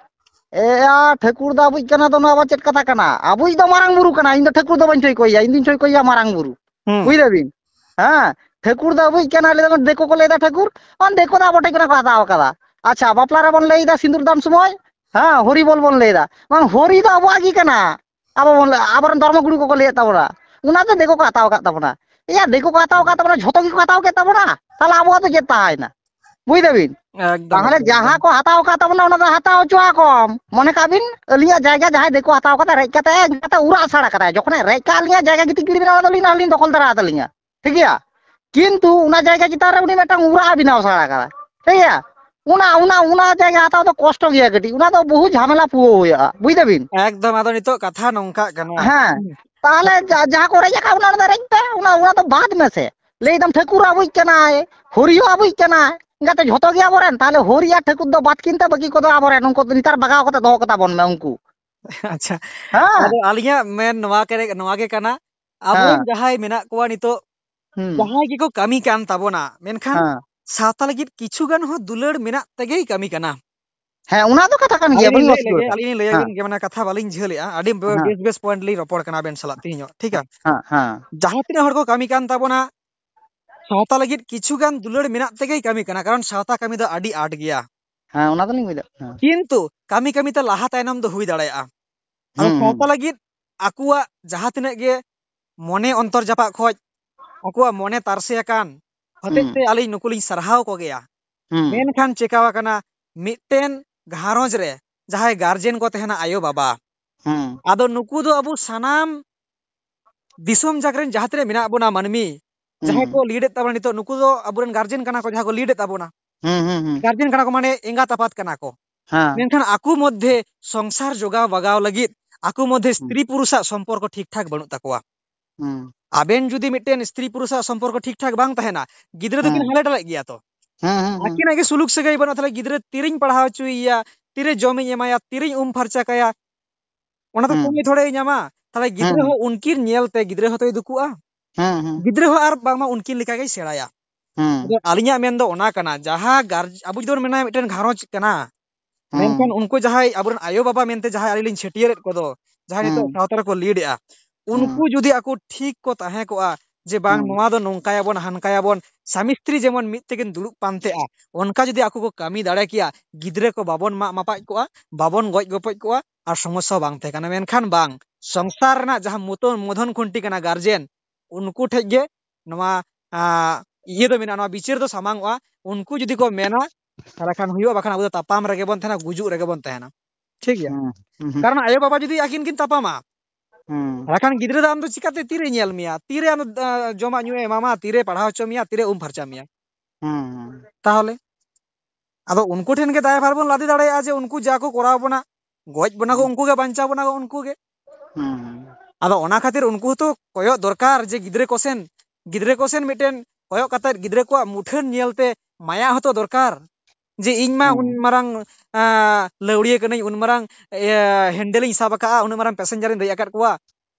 ᱮᱭᱟ, ᱴᱷᱟᱹᱠᱩᱨ ᱫᱚ ᱟᱵᱚᱭᱤᱡ ᱠᱟᱱᱟ ᱫᱚ ᱱᱚᱣᱟ ᱟᱵᱟᱨ ᱪᱮᱫ ᱠᱟᱛᱷᱟ ᱠᱟᱱᱟ? ᱟᱵᱚᱭᱤᱡ ᱫᱚ ᱢᱟᱨᱟᱝ ᱵᱩᱨᱩ ᱠᱟᱱᱟ, ᱤᱧ ᱫᱚ ᱴᱷᱟᱹᱠᱩᱨ ᱫᱚ ᱵᱟᱹᱧ ᱴᱷᱟᱹᱭᱠᱟᱹᱭᱟ, ᱤᱧ ᱫᱩᱧ ᱴᱷᱟᱹᱭᱠᱟᱹᱭᱟ ᱢᱟᱨᱟᱝ ᱵᱩᱨᱩ᱾ ᱦᱩᱸ᱾ ᱵᱩᱡ ᱫᱟᱵᱤᱱ? ᱦᱮᱸ, ᱴᱷᱟᱹᱠᱩᱨ ᱫᱚ ᱟᱵᱚᱭᱤᱡ ᱠᱟᱱᱟ, ᱞᱟᱹᱭ ᱫᱟᱵᱚᱱ, ᱫᱤᱠᱩ ᱠᱚ ᱞᱟᱹᱭ ᱮᱫᱟ ᱴᱷᱟᱹᱠᱩᱨ, ᱵᱟᱝ, ᱫᱤᱠᱩ ᱫᱚ ᱟᱵᱚ ᱴᱷᱮᱱ ᱠᱷᱚᱱᱟᱜ ᱠᱚ ᱦᱟᱛᱟᱣ ᱟᱠᱟᱫᱟ᱾ ᱟᱪᱪᱷᱟ, ᱵᱟᱯᱞᱟ ᱨᱮᱵᱚᱱ ᱞᱟᱹᱭ ᱮᱫᱟ ᱥᱤᱸᱫᱩᱨ ᱫᱟᱱ ᱥᱚᱢᱚᱭ, ᱦᱮᱸ, ᱦᱚᱨᱤ ᱵᱚᱞ ᱵᱚᱱ ᱞᱟᱹᱭ ᱮᱫᱟ, ᱵᱟᱝ, ᱦᱚᱨᱤ ᱫᱚ ᱟᱵᱚᱣᱟᱜ ᱜᱮ ᱠᱟᱱᱟ, ᱟᱵᱚ ᱵᱚᱱ ᱞᱟᱹᱭ, ᱟᱵᱚᱨᱮᱱ ᱫᱷᱚᱨᱢᱚ ᱜᱩᱨᱩ ᱠᱚᱠᱚ ᱞᱟᱹᱭᱮᱫ ᱛᱟᱵᱚᱱᱟ, ᱚᱱᱟ ᱫᱚ ᱫᱤᱠᱩ ᱠᱚ ᱦᱟᱛᱟᱣ ᱟᱠᱟᱫ ᱛᱟᱵᱚᱱᱟ᱾ ᱮᱭᱟ, ᱫᱤᱠᱩ ᱠᱚ ᱦᱟᱛᱟᱣ ᱟᱠᱟᱫ ᱛᱟᱵᱚᱱᱟ, ᱡᱷᱚᱛᱚ ᱜᱮᱠᱚ ᱦᱟᱛᱟᱣ ᱠᱮᱫ ᱛᱟᱵᱚᱱᱟ, ᱛᱟᱦᱚᱞᱮ ᱟᱵᱚᱣᱟᱜ ᱫᱚ ᱪᱮᱫ ᱛᱟᱦᱮᱸᱭᱮᱱᱟ? ᱵᱩᱡ ᱫᱟᱵᱤᱱ? ᱮᱠᱫᱚᱢ, ᱛᱟᱦᱚᱞᱮ ᱮᱠᱫᱚᱢ, ᱡᱟᱦᱟᱸ ᱮᱠᱫᱚᱢ᱾ ᱠᱚ ᱦᱟᱛᱟᱣ ᱟᱠᱟᱫ ᱛᱟᱵᱚᱱᱟ, ᱚᱱᱟ ᱫᱚ ᱦᱟᱛᱟᱣ ᱦᱚᱪᱚ ᱟᱠᱚᱢ᱾ ᱢᱚᱱᱮ ᱠᱟᱜ ᱵᱤᱱ, ᱟᱹᱞᱤᱧᱟᱜ ᱡᱟᱭᱜᱟ ᱡᱟᱦᱟᱸᱭ ᱫᱤᱠᱩ ᱦᱟᱛᱟᱣ ᱠᱟᱫᱟ, ᱨᱮᱡ ᱠᱟᱛᱮ, ᱦᱮᱡ ᱠᱟᱛᱮ ᱩᱨᱟᱜ ᱟᱥᱟᱲ ᱠᱟᱫᱟᱭ, ᱡᱚᱠᱷᱚᱱᱮ ᱨᱮᱡ ᱠᱟᱜ ᱞᱤᱧᱟ, ᱡᱟᱭᱜᱟ ᱜᱤᱛᱤᱡ ᱜᱤᱰᱤ ᱢᱮᱱᱟᱜᱼᱟ, ᱚᱱᱟ ᱫᱚ ᱟᱹᱞᱤᱧ ᱱᱟᱦᱟᱜ ᱞᱤᱧ ᱫᱚᱠᱷᱚᱞ ᱫᱟᱨᱟ ᱟᱛᱟᱞᱤᱧᱟ, ᱴᱷᱤᱠ ᱜᱮᱭᱟ? ᱠᱤᱱᱛᱩ ᱚᱱᱟ ᱡᱟᱭᱜᱟ ᱪᱮᱛᱟᱱ ᱨᱮ ᱩᱱᱤ ᱢᱤᱫᱴᱟᱝ ᱩᱨᱟᱜ ᱮ ᱵᱮᱱᱟᱣ ᱥᱟᱲ ᱠᱟᱫᱟ, ᱴᱷᱤᱠ ᱜᱮᱭᱟ? ᱚᱱᱟ, ᱚᱱᱟ, ᱚᱱᱟ ᱡᱟᱭᱜᱟ ᱦᱟᱛᱟᱣ ᱫᱚ ᱠᱚᱥᱴᱚ ᱜᱮᱭᱟ ᱠᱟᱹᱴᱤᱡ, ᱚᱱᱟ ᱫᱚ ᱵᱚᱦᱩ ᱡᱷᱟᱢᱮᱞᱟ ᱯᱩᱣᱟᱹ ᱦᱩᱭᱩᱜᱼᱟ, ᱵᱩᱡ ᱫᱟᱵᱤᱱ? ᱮᱠᱫᱚᱢ, ᱟᱫᱚ ᱱᱤᱛᱚᱜ ᱠᱟᱛᱷᱟ ᱱᱚᱝᱠᱟᱜ ᱠᱟᱱᱟ᱾ ᱦᱮᱸ, ᱛᱟᱦᱚᱞᱮ ᱡᱟ-, ᱡᱟᱦᱟᱸ ᱠᱚ ᱨᱮᱡ ᱟᱠᱟᱫ, ᱚᱱᱟ ᱨᱮᱫᱚ ᱨᱮᱡ ᱯᱮ, ᱚᱱᱟ, ᱚᱱᱟ ᱫᱚ ᱵᱟᱫ ᱢᱮᱥᱮ᱾ ᱞᱟᱹᱭ ᱫᱟᱢ ᱴᱷᱟᱹᱠᱩᱨ ᱟᱵᱚᱭᱤᱡ ᱠᱟᱱᱟᱭ, ᱦᱚᱨᱤ ᱦᱚᱸ ᱟᱵᱚᱭᱤᱡ ᱠᱟᱱᱟᱭ, ᱮᱸᱜᱟᱛᱮ ᱡᱷᱚᱛᱚ ᱜᱮ ᱟᱵᱚᱨᱮᱱ, ᱛᱟᱦᱚᱞᱮ ᱦᱚᱨᱤ ᱟᱨ ᱴᱷᱟᱹᱠᱩᱨ ᱫᱚ ᱵᱟᱫ ᱠᱤᱱ ᱛᱮ, ᱵᱟᱹᱠᱤ ᱠᱚᱫᱚ ᱟᱵᱚᱨᱮᱱ, ᱩᱱᱠᱩ ᱫᱚ ᱱᱮᱛᱟᱨ ᱵᱟᱜᱟᱣ ᱠᱟᱛᱮ ᱫᱚᱦᱚ ᱠᱟᱛᱟ ᱵᱚᱱ ᱢᱮ ᱩᱱᱠᱩ᱾ ᱟᱪᱪᱷᱟ, ᱦᱮᱸ, ᱟᱫᱚ ᱟᱹᱞᱤᱧᱟᱜ ᱢᱮᱱ ᱱᱚᱣᱟ ᱠᱮ-, ᱱᱚᱣᱟ ᱜᱮ ᱠᱟᱱᱟ, ᱟᱵᱚᱨᱮᱱ ᱦᱮᱸ, ᱡᱟᱦᱟᱸᱭ ᱢᱮᱱᱟᱜ ᱠᱚᱣᱟ ᱱᱤᱛᱚᱜ, ᱦᱩᱸ, ᱡᱟᱦᱟᱸᱭ ᱜᱮᱠᱚ ᱠᱟᱹᱢᱤ ᱠᱟᱱ ᱛᱟᱵᱚᱱᱟ, ᱢᱮᱱᱠᱷᱟᱱ ᱦᱮᱸ, ᱥᱟᱶᱛᱟ ᱞᱟᱹᱜᱤᱫ ᱠᱤᱪᱷᱩ ᱜᱟᱱ ᱦᱚᱸ ᱫᱩᱞᱟᱹᱲ ᱢᱮᱱᱟᱜ ᱛᱮᱜᱮᱭ ᱠᱟᱹᱢᱤ ᱠᱟᱱᱟ᱾ ᱦᱮᱸ, ᱚᱱᱟ ᱫᱚ ᱠᱟᱛᱷᱟ ᱠᱟᱱ ᱜᱮᱭᱟ, ᱟᱹᱞᱤᱧ ᱞᱤᱧ ᱵᱟᱹᱧ ᱞᱟᱹᱭ ᱞᱮᱜᱮ, ᱚᱥᱩᱵᱤᱫᱷᱟ᱾ ᱟᱹᱞᱤᱧ ᱞᱤᱧ ᱞᱟᱹᱭ ᱦᱮᱸ, ᱟᱵᱤᱱ ᱜᱮ, ᱢᱟᱱᱮ ᱠᱟᱛᱷᱟ ᱵᱟᱹᱞᱤᱧ ᱡᱷᱟᱹᱞᱮᱜᱼᱟ, ᱟᱹᱰᱤ ᱵᱮ-, ᱦᱮᱸ, ᱵᱮᱥ ᱵᱮᱥ point ᱞᱤᱧ ᱨᱚᱯᱚᱲ ᱠᱟᱱᱟ ᱟᱵᱮᱱ ᱥᱟᱞᱟᱜ ᱛᱮᱦᱮᱧᱚᱜ, ᱴᱷᱤᱠᱟ? ᱦᱮᱸ, ᱦᱮᱸ, ᱡᱟᱦᱟᱸ ᱛᱤᱱᱟᱹᱜ ᱦᱚᱲ ᱠᱚ ᱠᱟᱹᱢᱤ ᱠᱟᱱ ᱛᱟᱵᱚᱱᱟ, ᱥᱟᱶᱛᱟ ᱞᱟᱹᱜᱤᱫ ᱠᱤᱪᱷᱩ ᱜᱟᱱ ᱫᱩᱞᱟᱹᱲ ᱢᱮᱱᱟᱜ ᱛᱮᱜᱮᱭ ᱠᱟᱹᱢᱤ ᱠᱟᱱᱟ, ᱠᱟᱨᱚᱱ ᱥᱟᱶᱛᱟ ᱠᱟᱹᱢᱤ ᱫᱚ ᱟᱹᱰᱤ ᱟᱸᱴ ᱜᱮᱭᱟ᱾ ᱦᱮᱸ, ᱚᱱᱟ ᱫᱚᱞᱤᱧ ᱵᱩᱡᱷᱟᱹᱣ, ᱦᱮᱸ, ᱠᱤᱱᱛᱩ ᱠᱟᱹᱢᱤ ᱠᱟᱹᱢᱤ ᱛᱮ ᱞᱟᱦᱟ ᱛᱟᱭᱱᱚᱢ ᱫᱚ ᱦᱩᱭ ᱫᱟᱲᱮᱭᱟᱜᱼᱟ᱾ ᱟᱫᱚ ᱦᱩᱸ, ᱦᱩᱸ, ᱥᱟᱶᱛᱟ ᱞᱟᱹᱜᱤᱫ ᱟᱠᱚᱣᱟᱜ ᱡᱟᱦᱟᱸ ᱛᱤᱱᱟᱹᱜ ᱜᱮ ᱢᱚᱱᱮ ᱚᱱᱛᱚᱨ ᱡᱟᱯᱟᱜ ᱠᱷᱚᱡ ᱟᱠᱚᱣᱟᱜ ᱢᱚᱱᱮ ᱛᱟᱨᱥᱮ ᱟᱠᱟᱱ ᱦᱚᱛᱮᱡ ᱦᱩᱸ, ᱛᱮ ᱟᱹᱞᱤᱧ ᱱᱩᱠᱩ ᱞᱤᱧ ᱥᱟᱨᱦᱟᱣ ᱠᱚᱜᱮᱭᱟ᱾ ᱦᱩᱸ, ᱢᱮᱱᱠᱷᱟᱱ ᱪᱮᱠᱟᱣ ᱟᱠᱟᱱᱟ, ᱢᱤᱫᱴᱮᱱ ᱜᱷᱟᱨᱚᱸᱡᱽ ᱨᱮ ᱡᱟᱦᱟᱸᱭ ᱜᱟᱨᱡᱮᱱ ᱠᱚ ᱛᱟᱦᱮᱱᱟ, ᱟᱭᱳ ᱵᱟᱵᱟ, ᱦᱩᱸ, ᱟᱫᱚ ᱱᱩᱠᱩ ᱫᱚ ᱟᱵᱚ ᱥᱟᱱᱟᱢ ᱫᱤᱥᱚᱢ ᱡᱟᱠ ᱨᱮᱱ ᱡᱟᱦᱟᱸ ᱛᱤᱱᱟᱹᱜ ᱢᱮᱱᱟᱜ ᱵᱚᱱᱟ ᱢᱟᱹᱱᱢᱤ, ᱡᱟᱦᱟᱸᱭ ᱠᱚ ᱦᱩᱸ, lead ᱮᱫ ᱛᱟᱵᱚᱱᱟ ᱱᱤᱛᱚᱜ, ᱱᱩᱠᱩ ᱫᱚ ᱟᱵᱚᱨᱮᱱ ᱜᱟᱨᱡᱮᱱ ᱠᱟᱱᱟ ᱠᱚ, ᱡᱟᱦᱟᱸᱭ ᱠᱚ lead ᱮᱫ ᱛᱟᱵᱚᱱᱟ᱾ ᱦᱩᱸ, ᱦᱩᱸ, ᱦᱩᱸ, ᱜᱟᱨᱡᱮᱱ ᱠᱟᱱᱟ ᱠᱚ, ᱢᱟᱱᱮ ᱮᱸᱜᱟᱛ ᱟᱯᱟᱛ ᱠᱟᱱᱟ ᱠᱚ᱾ ᱦᱮᱸ, ᱢᱮᱱᱠᱷᱟᱱ ᱟᱠᱚ ᱢᱚᱫᱽᱫᱷᱮ ᱥᱚᱝᱥᱟᱨ ᱡᱚᱜᱟᱣ ᱵᱟᱜᱟᱣ ᱞᱟᱹᱜᱤᱫ ᱟᱠᱚ ᱢᱚᱫᱽᱫᱷᱮ ᱦᱩᱸ, ᱥᱛᱨᱤ ᱯᱩᱨᱩᱥᱟᱜ ᱥᱚᱢᱯᱚᱨᱠᱚ ᱴᱷᱤᱠ ᱴᱷᱟᱠ ᱵᱟᱹᱱᱩᱜ ᱛᱟᱠᱚᱣᱟ᱾ ᱦᱩᱸ, ᱟᱵᱮᱱ ᱡᱩᱫᱤ ᱢᱤᱫᱴᱮᱱ ᱥᱛᱨᱤ ᱯᱩᱨᱩᱥᱟᱜ ᱥᱚᱢᱯᱚᱨᱠᱚ ᱴᱷᱤᱠ ᱴᱷᱟᱠ ᱵᱟᱝ ᱛᱟᱦᱮᱱᱟ, ᱜᱤᱫᱽᱨᱟᱹ ᱫᱚᱠᱤᱱ ᱦᱩᱸ, ᱦᱟᱞᱮ ᱰᱟᱞᱮᱜ ᱜᱮᱭᱟ ᱛᱚ᱾ ᱦᱩᱸ, ᱦᱩᱸ, ᱦᱩᱸ, ᱟᱹᱠᱤᱱᱟᱜ ᱜᱮ ᱥᱩᱞᱩᱠ ᱥᱟᱹᱜᱟᱹᱭ ᱵᱟᱹᱱᱩᱜᱼᱟ, ᱛᱟᱦᱞᱮ ᱜᱤᱫᱽᱨᱟᱹ ᱛᱤᱨᱤᱧ ᱯᱟᱲᱦᱟᱣ ᱦᱚᱪᱚᱭᱮᱭᱟ, ᱛᱤᱨᱮ ᱡᱚᱢᱤᱧ ᱮᱢᱟᱭᱟ, ᱛᱤᱨᱤᱧ ᱩᱢ ᱯᱷᱟᱨᱪᱟ ᱠᱟᱭᱟ, ᱚᱱᱟ ᱫᱚ ᱦᱩᱸ, ᱥᱚᱢᱚᱭ ᱛᱷᱚᱲᱮᱭ ᱧᱟᱢᱟ᱾ ᱛᱟᱦᱞᱮ ᱜᱤᱫᱽᱨᱟᱹ ᱦᱩᱸ, ᱦᱚᱸ ᱩᱱᱠᱤᱱ ᱧᱮᱞᱛᱮ ᱜᱤᱫᱽᱨᱟᱹ ᱦᱚᱸᱛᱚᱭ ᱫᱩᱠᱩᱜᱼᱟ᱾ ᱦᱩᱸ, ᱦᱩᱸ, ᱜᱤᱫᱽᱨᱟᱹ ᱦᱚᱸ ᱟᱨ ᱵᱟᱝᱢᱟ ᱩᱱᱠᱤᱱ ᱞᱮᱠᱟᱜᱮᱭ ᱥᱮᱬᱟᱭᱟ᱾ ᱦᱩᱸ, ᱟᱫᱚ ᱟᱹᱞᱤᱧᱟᱜ ᱢᱮᱱ ᱫᱚ ᱚᱱᱟ ᱠᱟᱱᱟ, ᱡᱟᱦᱟᱸ ᱜᱟᱨ-, ᱟᱵᱚ ᱡᱩᱫᱤ ᱵᱚᱱ ᱢᱮᱱᱟ ᱢᱤᱫᱴᱮᱱ ᱜᱷᱟᱨᱚᱸᱡᱽ ᱠᱟᱱᱟ, ᱢᱮᱱᱠᱷᱟᱱ ᱩᱱᱠᱩ ᱡᱟᱦᱟᱸᱭ ᱟᱵᱚᱨᱮᱱ ᱟᱭᱳ ᱵᱟᱵᱟ ᱢᱮᱱᱛᱮ ᱡᱟᱦᱟᱸᱭ ᱟᱹᱞᱤᱧ ᱞᱤᱧ ᱪᱷᱟᱹᱴᱭᱟᱹᱨᱮᱫ ᱠᱚᱫᱚ, ᱡᱟᱦᱟᱸᱭ ᱱᱤᱛᱚᱜ ᱥᱟᱶᱛᱟ ᱨᱮᱠᱚ ᱞᱤᱰ ᱮᱜᱼᱟ, ᱩᱱᱠᱩ ᱡᱩᱫᱤ ᱟᱠᱚ ᱴᱷᱤᱠ ᱠᱚ ᱛᱟᱦᱮᱸ ᱠᱚᱜᱼᱟ ᱡᱮ ᱵᱟᱝ, ᱱᱚᱣᱟ ᱫᱚ ᱱᱚᱝᱠᱟᱭᱟᱵᱚᱱ ᱦᱟᱱᱠᱟᱭᱟᱵᱚᱱ, ᱥᱟᱢᱤ ᱥᱛᱨᱤ ᱡᱮᱢᱚᱱ ᱢᱤᱫ ᱛᱮᱠᱤᱱ ᱫᱩᱲᱩᱵ ᱯᱟᱱᱛᱮᱜᱼᱟ, ᱚᱱᱠᱟ ᱡᱩᱫᱤ ᱟᱠᱚ ᱠᱚ ᱠᱟᱹᱢᱤ ᱫᱟᱲᱮ ᱠᱮᱭᱟ, ᱜᱤᱫᱽᱨᱟᱹ ᱠᱚ ᱵᱟᱵᱚᱱ ᱢᱟᱜ ᱢᱟᱯᱟᱡ ᱠᱚᱜᱼᱟ, ᱵᱟᱵᱚᱱ ᱜᱚᱡ ᱜᱚᱯᱚᱡ ᱠᱚᱜᱼᱟ, ᱟᱨ ᱥᱚᱢᱚᱥᱥᱟ ᱦᱚᱸ ᱵᱟᱝ ᱛᱟᱦᱮᱸ ᱠᱟᱱᱟ᱾ ᱢᱮᱱᱠᱷᱟᱱ ᱵᱟᱝ, ᱥᱚᱝᱥᱟᱨ ᱨᱮᱱᱟᱜ ᱡᱟᱦᱟᱸ ᱢᱩᱛᱚᱱ ᱢᱚᱫᱷᱚᱱ ᱠᱷᱩᱱᱴᱤ ᱠᱟᱱᱟ ᱜᱟᱨᱡᱮᱱ, ᱩᱱᱠᱩ ᱴᱷᱮᱡ ᱜᱮ ᱱᱚᱣᱟ, ᱟᱸ, ᱤᱭᱟᱹ ᱫᱚ ᱢᱮᱱᱟᱜᱼᱟ, ᱱᱚᱣᱟ ᱵᱤᱪᱟᱹᱨ ᱫᱚ ᱥᱟᱢᱟᱝᱚᱜᱼᱟ᱾ ᱩᱱᱠᱩ ᱡᱩᱫᱤ ᱠᱚ ᱢᱮᱱᱟ, ᱛᱟᱦᱚᱞᱮ ᱠᱷᱟᱱ ᱦᱩᱭᱩᱜᱼᱟ, ᱵᱟᱠᱷᱟᱱ ᱟᱵᱚ ᱫᱚ ᱛᱟᱯᱟᱢ ᱨᱮᱜᱮ ᱵᱚᱱ ᱛᱟᱦᱮᱱᱟ, ᱜᱩᱡᱩᱜ ᱨᱮᱜᱮ ᱵᱚᱱ ᱛᱟᱦᱮᱱᱟ᱾ ᱴᱷᱤᱠ ᱜᱮᱭᱟ? ᱦᱩᱸ, ᱦᱩᱸ, ᱦᱩᱸ᱾ ᱠᱟᱨᱚᱱ ᱟᱭᱳ ᱵᱟᱵᱟ ᱡᱩᱫᱤ ᱟᱹᱠᱤᱱ ᱠᱤᱱ ᱛᱟᱯᱟᱢᱟ, ᱦᱩᱸ᱾ ᱛᱟᱦᱚᱞᱮ ᱠᱷᱟᱱ ᱜᱤᱫᱽᱨᱟᱹ ᱫᱚ ᱟᱢ ᱫᱚ ᱪᱤᱠᱟᱛᱮ ᱛᱤᱨᱮ ᱧᱮᱞ ᱢᱮᱭᱟ, ᱛᱤᱨᱮ ᱟᱢ ᱫᱚ, ᱟᱸ, ᱡᱚᱢᱟᱜ ᱧᱩᱣᱟᱜ ᱮ ᱮᱢᱟᱢᱟ, ᱛᱤᱨᱮ ᱯᱟᱲᱦᱟᱣ ᱦᱚᱪᱚ ᱢᱮᱭᱟ, ᱛᱤᱨᱮ ᱩᱢ ᱯᱷᱟᱨᱪᱟ ᱢᱮᱭᱟ? ᱦᱩᱸ, ᱦᱩᱸ᱾ ᱛᱟᱦᱚᱞᱮ ᱟᱫᱚ ᱩᱱᱠᱩ ᱴᱷᱮᱱ ᱜᱮ ᱫᱟᱭᱵᱷᱟᱨ ᱵᱚᱱ ᱞᱟᱫᱮ ᱫᱟᱲᱮᱭᱟᱜᱼᱟ ᱡᱮ ᱩᱱᱠᱩ ᱡᱟ ᱠᱚ ᱠᱚᱨᱟᱣ ᱵᱚᱱᱟ, ᱜᱚᱡ ᱵᱚᱱᱟ ᱠᱚ ᱦᱩᱸ᱾ ᱩᱱᱠᱩ ᱜᱮ, ᱵᱟᱧᱪᱟᱣ ᱵᱚᱱᱟ ᱠᱚ ᱩᱱᱠᱩ ᱜᱮ᱾ ᱦᱩᱸ, ᱦᱩᱸ᱾ ᱟᱫᱚ ᱚᱱᱟ ᱠᱷᱟᱹᱛᱤᱨ ᱩᱱᱠᱩ ᱦᱚᱸᱛᱚ ᱠᱚᱭᱚᱜ ᱫᱚᱨᱠᱟᱨ ᱡᱮ ᱜᱤᱫᱽᱨᱟᱹ ᱠᱚ ᱥᱮᱱ, ᱜᱤᱫᱽᱨᱟᱹ ᱠᱚ ᱥᱮᱱ ᱢᱤᱫᱴᱮᱱ ᱠᱚᱭᱚᱜ ᱠᱟᱛᱮᱫ ᱜᱤᱫᱽᱨᱟᱹ ᱠᱚᱣᱟᱜ ᱢᱩᱴᱷᱟᱹᱱ ᱧᱮᱞᱛᱮ ᱢᱟᱭᱟ ᱦᱚᱸᱛᱚ ᱫᱚᱨᱠᱟᱨ᱾ ᱡᱮ ᱤᱧ ᱢᱟ ᱦᱩᱸ᱾ ᱩᱱ ᱢᱟᱨᱟᱝ, ᱟᱸ, ᱞᱟᱹᱣᱲᱤᱭᱟᱹ ᱠᱟᱹᱱᱟᱹᱧ, ᱩᱱ ᱢᱟᱨᱟᱝ, ᱤᱭᱟᱹ, ᱦᱮᱱᱰᱮᱞ ᱤᱧ ᱥᱟᱵ ᱟᱠᱟᱜᱼᱟ, ᱩᱱᱟᱹᱜ ᱢᱟᱨᱟᱝ ᱯᱮᱥᱮᱧᱡᱟᱨ ᱤᱧ ᱫᱮᱡ ᱟᱠᱟᱫ ᱠᱚᱣᱟ,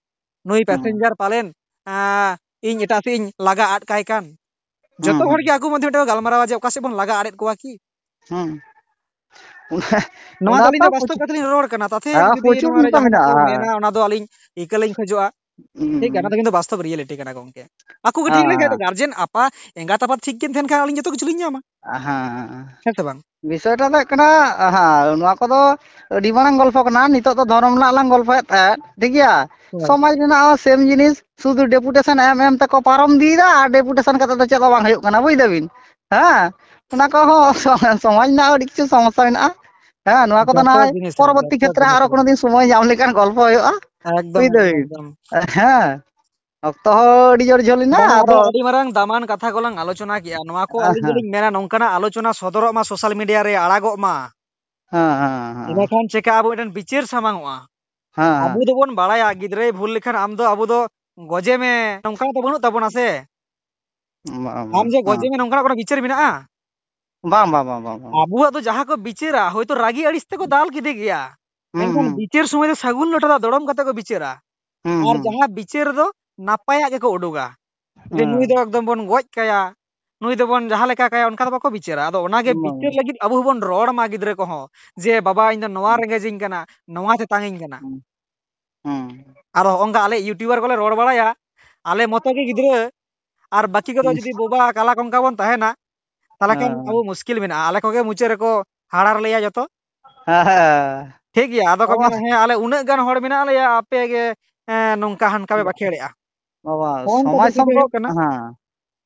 ᱱᱩᱭ ᱦᱩᱸ᱾ ᱯᱮᱥᱮᱧᱡᱟᱨ ᱯᱟᱞᱮᱱ, ᱟᱸ, ᱤᱧ ᱮᱴᱟᱜ ᱥᱮᱫ ᱤᱧ ᱞᱟᱜᱟ ᱟᱫ ᱠᱟᱭ ᱠᱟᱱ᱾ ᱡᱚᱛᱚ ᱦᱩᱸ, ᱦᱚᱲ ᱦᱩᱸ᱾ ᱜᱮ ᱟᱠᱚ ᱢᱚᱫᱽᱫᱷᱮ ᱢᱤᱫᱴᱮᱱ ᱠᱚ ᱜᱟᱞᱢᱟᱨᱟᱣᱟ ᱡᱮ ᱚᱠᱟ ᱥᱮᱫ ᱵᱚᱱ ᱞᱟᱜᱟ ᱟᱫᱮᱫ ᱠᱚᱣᱟ ᱠᱤ? ᱦᱩᱸ᱾ ᱱᱚᱣᱟ ᱚᱱᱟ ᱫᱚ ᱟᱹᱞᱤᱧ ᱫᱚ ᱫᱚ ᱵᱟᱥᱛᱚᱵ ᱯᱨᱚᱪᱩᱨ, ᱠᱟᱛᱷᱟ ᱞᱤᱧ ᱨᱚᱲ ᱠᱟᱱᱟ, ᱛᱟᱛᱮ ᱦᱮᱸ, ᱡᱩᱫᱤ ᱯᱨᱚᱪᱩᱨ ᱱᱚᱣᱟ ᱨᱮ ᱚᱱᱠᱟ ᱡᱟᱦᱟᱸ ᱠᱟᱛᱷᱟ ᱠᱚ ᱢᱮᱱᱟᱜᱼᱟ᱾ ᱢᱮᱱᱟ, ᱚᱱᱟ ᱫᱚ ᱟᱹᱞᱤᱧ ᱤᱠᱟᱹ ᱞᱤᱧ ᱠᱷᱚᱡᱚᱜᱼᱟ᱾ ᱦᱩᱸ᱾ ᱴᱷᱤᱠ ᱜᱮᱭᱟ, ᱚᱱᱟ ᱫᱚ ᱠᱤᱱᱛᱩ ᱵᱟᱥᱛᱚᱵ ᱨᱤᱭᱮᱞᱤᱴᱤ ᱠᱟᱱᱟ ᱜᱚᱝᱠᱮ᱾ ᱟᱠᱚ ᱜᱮ ᱴᱷᱤᱠ ᱞᱮᱱᱠᱷᱟᱱ ᱫᱚ ᱦᱮᱸ᱾ ᱜᱟᱨᱡᱮᱱ ᱟᱯᱟ ᱮᱸᱜᱟᱛ ᱟᱯᱟᱛ ᱴᱷᱤᱠ ᱠᱤᱱ ᱛᱟᱦᱮᱱ ᱠᱷᱟᱱ ᱟᱹᱞᱤᱧ ᱡᱚᱛᱚ ᱠᱤᱪᱷᱩ ᱞᱤᱧ ᱧᱟᱢᱟ᱾ ᱦᱮᱸ᱾ ᱦᱮᱸ ᱥᱮ ᱵᱟᱝ? ᱵᱤᱥᱚᱭᱴᱟ ᱫᱚ ᱦᱩᱭᱩᱜ ᱠᱟᱱᱟ, ᱦᱮᱸ, ᱱᱚᱣᱟ ᱠᱚᱫᱚ ᱟᱹᱰᱤ ᱢᱟᱨᱟᱝ ᱜᱚᱞᱯᱷᱚ ᱠᱟᱱᱟ᱾ ᱱᱤᱛᱚᱜ ᱫᱚ ᱫᱷᱚᱨᱚᱢ ᱨᱮᱱᱟᱜ ᱞᱟᱝ ᱜᱚᱞᱯᱷᱚᱭᱮᱫ ᱛᱟᱦᱮᱸᱫ, ᱴᱷᱤᱠ ᱜᱮᱭᱟ? ᱦᱳᱭ᱾ ᱥᱚᱢᱟᱡᱽ ᱨᱮᱱᱟᱜ ᱦᱚᱸ ᱥᱮᱢ ᱡᱤᱱᱤᱥ, ᱥᱩᱫᱷᱩ ᱰᱮᱯᱩᱴᱮᱥᱚᱱ ᱮᱢ ᱮᱢ ᱛᱮᱠᱚ ᱯᱟᱨᱚᱢ ᱤᱫᱤᱭᱮᱫᱟ ᱟᱨ ᱰᱮᱯᱩᱴᱮᱥᱚᱱ ᱠᱟᱛᱮ ᱫᱚ ᱪᱮᱫ ᱦᱚᱸ ᱵᱟᱝ ᱦᱩᱭᱩᱜ ᱠᱟᱱᱟ, ᱵᱩᱡ ᱫᱟᱵᱤᱱ? ᱦᱮᱸ, ᱚᱱᱟ ᱠᱚᱦᱚᱸ ᱥᱚᱢᱟᱡᱽ ᱨᱮᱱᱟᱜ ᱟᱹᱰᱤ ᱠᱤᱪᱷᱩ ᱥᱚᱢᱚᱥᱥᱟ ᱢᱮᱱᱟᱜᱼᱟ᱾ ᱦᱮᱸ, ᱱᱚᱣᱟ ᱠᱚᱫᱚ ᱡᱚᱛᱚ ᱱᱟᱦᱚᱭ ᱡᱤᱱᱤᱥ ᱨᱮ, ᱯᱚᱨᱚᱵᱚᱨᱛᱤ ᱡᱚᱛᱚ ᱠᱷᱮᱛᱨᱮ ᱡᱤᱱᱤᱥ ᱟᱨᱚ ᱨᱮ᱾ ᱠᱳᱱᱳ ᱫᱤᱱ ᱥᱚᱢᱚᱭ ᱧᱟᱢ ᱞᱮᱠᱷᱟᱱ ᱜᱚᱞᱯᱚ ᱦᱩᱭᱩᱜᱼᱟ, ᱮᱠᱫᱚᱢ, ᱵᱩᱡ ᱮᱠᱫᱚᱢ, ᱫᱟᱵᱤᱱ? ᱮᱠᱫᱚᱢ᱾ ᱦᱮᱸ, ᱚᱠᱛᱚ ᱦᱚᱸ ᱟᱹᱰᱤ ᱡᱳᱨ ᱡᱷᱟᱹᱞ ᱮᱱᱟ, ᱵᱟᱝ, ᱟᱫᱚ ᱟᱫᱚ ᱟᱹᱰᱤ ᱢᱟᱨᱟᱝ ᱫᱟᱢᱟᱱ ᱠᱟᱛᱷᱟ ᱠᱚᱞᱟᱝ ᱟᱞᱳᱪᱚᱱᱟ ᱠᱮᱜᱼᱟ᱾ ᱱᱚᱣᱟ ᱠᱚ ᱦᱮᱸ, ᱟᱹᱞᱤᱧ ᱦᱮᱸ᱾ ᱫᱚᱞᱤᱧ ᱢᱮᱱᱟ, ᱱᱚᱝᱠᱟᱱᱟᱜ ᱟᱞᱳᱪᱚᱱᱟ ᱥᱚᱫᱚᱨᱚᱜ ᱢᱟ, ᱥᱳᱥᱟᱞ ᱢᱤᱰᱤᱭᱟ ᱨᱮ ᱟᱲᱟᱜᱚᱜ ᱢᱟ᱾ ᱦᱮᱸ, ᱦᱮᱸ, ᱦᱮᱸ᱾ ᱤᱱᱟᱹᱠᱷᱟᱱ ᱪᱮᱠᱟ ᱟᱵᱚ ᱢᱤᱫᱴᱮᱱ ᱵᱤᱪᱟᱹᱨ ᱥᱟᱢᱟᱝᱚᱜᱼᱟ? ᱦᱮᱸ, ᱟᱵᱚ ᱦᱮᱸ᱾ ᱫᱚᱵᱚᱱ ᱵᱟᱲᱟᱭᱟ, ᱜᱤᱫᱽᱨᱟᱹᱭ ᱵᱷᱩᱞ ᱞᱮᱠᱷᱟᱱ ᱟᱢ ᱫᱚ, ᱟᱵᱚ ᱫᱚ ᱜᱚᱡᱮ ᱢᱮ, ᱱᱚᱝᱠᱟ ᱫᱚ ᱵᱟᱹᱱᱩᱜ ᱛᱟᱵᱚᱱᱟ ᱥᱮ᱾ ᱵᱟᱝ, ᱟᱢ ᱵᱟᱝ, ᱡᱮ ᱜᱚᱡᱮ ᱦᱮᱸ᱾ ᱢᱮ, ᱱᱚᱝᱠᱟᱱᱟᱜ ᱠᱳᱱᱳ ᱵᱤᱪᱟᱹᱨ ᱢᱮᱱᱟᱜᱼᱟ? ᱵᱟᱝ, ᱵᱟᱝ, ᱵᱟᱝ, ᱵᱟᱝ, ᱵᱟᱝ᱾ ᱟᱵᱚᱣᱟᱜ ᱫᱚ ᱡᱟᱦᱟᱸ ᱠᱚ ᱵᱤᱪᱟᱹᱨᱟ, ᱦᱚᱭᱛᱳ ᱨᱟᱹᱜᱤ ᱟᱹᱲᱤᱥ ᱛᱮᱠᱚ ᱫᱟᱞ ᱠᱮᱫᱮ ᱜᱮᱭᱟ, ᱦᱩᱸ, ᱢᱮᱱᱠᱷᱟᱱ ᱦᱩᱸ᱾ ᱵᱤᱪᱟᱹᱨ ᱥᱚᱢᱚᱭ ᱫᱚ ᱥᱟᱹᱜᱩᱱ ᱞᱚᱴᱟ ᱫᱟᱜ ᱫᱚᱲᱚᱢ ᱠᱟᱛᱮ ᱠᱚ ᱵᱤᱪᱟᱹᱨᱟ᱾ ᱦᱩᱸ, ᱟᱨ ᱦᱩᱸ᱾ ᱡᱟᱦᱟᱸ ᱵᱤᱪᱟᱹᱨ ᱫᱚ ᱱᱟᱯᱟᱭᱟᱜ ᱜᱮᱠᱚ ᱩᱰᱩᱠᱟ, ᱡᱮ ᱱᱩᱭ ᱦᱩᱸ᱾ ᱫᱚ ᱮᱠᱫᱚᱢ ᱵᱚᱱ ᱜᱚᱡ ᱠᱟᱭᱟ, ᱱᱩᱭ ᱫᱚᱵᱚᱱ ᱡᱟᱦᱟᱸ ᱞᱮᱠᱟ ᱠᱟᱭᱟ, ᱚᱱᱠᱟ ᱫᱚ ᱵᱟᱠᱚ ᱵᱤᱪᱟᱹᱨᱟ᱾ ᱟᱫᱚ ᱚᱱᱟᱜᱮ ᱵᱟᱝ᱾ ᱵᱤᱪᱟᱹᱨ ᱞᱟᱹᱜᱤᱫ ᱟᱵᱚ ᱦᱚᱸᱵᱚᱱ ᱨᱚᱲ ᱢᱟ ᱜᱤᱫᱽᱨᱟᱹ ᱠᱚᱦᱚᱸ, ᱡᱮ, "ᱵᱟᱵᱟ, ᱤᱧ ᱫᱚ ᱱᱚᱣᱟ ᱦᱩᱸ᱾ ᱨᱮᱸᱜᱮᱡᱤᱧ ᱠᱟᱱᱟ, ᱱᱚᱣᱟ ᱛᱮᱛᱟᱝᱤᱧ ᱠᱟᱱᱟ᱾" ᱦᱩᱸ᱾ ᱦᱩᱸ᱾ ᱟᱫᱚ ᱦᱚᱸᱜᱼᱚᱝᱠᱟ ᱟᱞᱮ YouTuber ᱠᱚᱞᱮ ᱨᱚᱲ ᱵᱟᱲᱟᱭᱟ, ᱟᱞᱮ ᱢᱚᱛᱚ ᱜᱮ ᱜᱤᱫᱽᱨᱟᱹ, ᱟᱨ ᱵᱟᱹᱠᱤ ᱠᱚᱫᱚ ᱦᱩᱸ᱾ ᱡᱩᱫᱤ ᱵᱚᱵᱟ ᱠᱟᱞᱟ ᱠᱚᱝᱠᱟ ᱵᱚᱱ ᱛᱟᱦᱮᱱᱟ, ᱛᱟᱦᱞᱮ ᱠᱷᱟᱱ ᱦᱮᱸ᱾ ᱟᱵᱚ ᱢᱩᱥᱠᱤᱞ ᱢᱮᱱᱟᱜᱼᱟ᱾ ᱟᱞᱮ ᱠᱚᱜᱮ ᱢᱩᱪᱟᱹᱫ ᱨᱮᱠᱚ ᱦᱟᱲᱟᱨ ᱞᱮᱭᱟ ᱡᱚᱛᱚ᱾ ᱦᱮᱸ, ᱦᱮᱸ᱾ ᱴᱷᱤᱠ ᱜᱮᱭᱟ, ᱟᱫᱚ ᱠᱚ ᱚ᱾ ᱢᱮᱱᱟ, "ᱦᱮᱸ, ᱟᱞᱮ ᱩᱱᱟᱹᱜ ᱜᱟᱱ ᱦᱚᱲ ᱢᱮᱱᱟᱜ ᱞᱮᱭᱟ, ᱟᱯᱮ ᱜᱮ, ᱮᱸ, ᱱᱚᱝᱠᱟ ᱦᱟᱱᱠᱟ ᱯᱮ ᱵᱟ-, ᱵᱟᱠᱷᱮᱲᱮᱜᱼᱟ᱾" ᱵᱟᱵᱟ, ᱦᱚᱸᱜᱼᱚ ᱱᱚᱝᱠᱟ ᱥᱚᱢᱟᱡᱽ ᱵᱮᱯᱟᱨ ᱦᱩᱭᱩᱜ ᱥᱚᱢᱯᱚᱨᱠ-, ᱠᱟᱱᱟ᱾ ᱦᱮᱸ᱾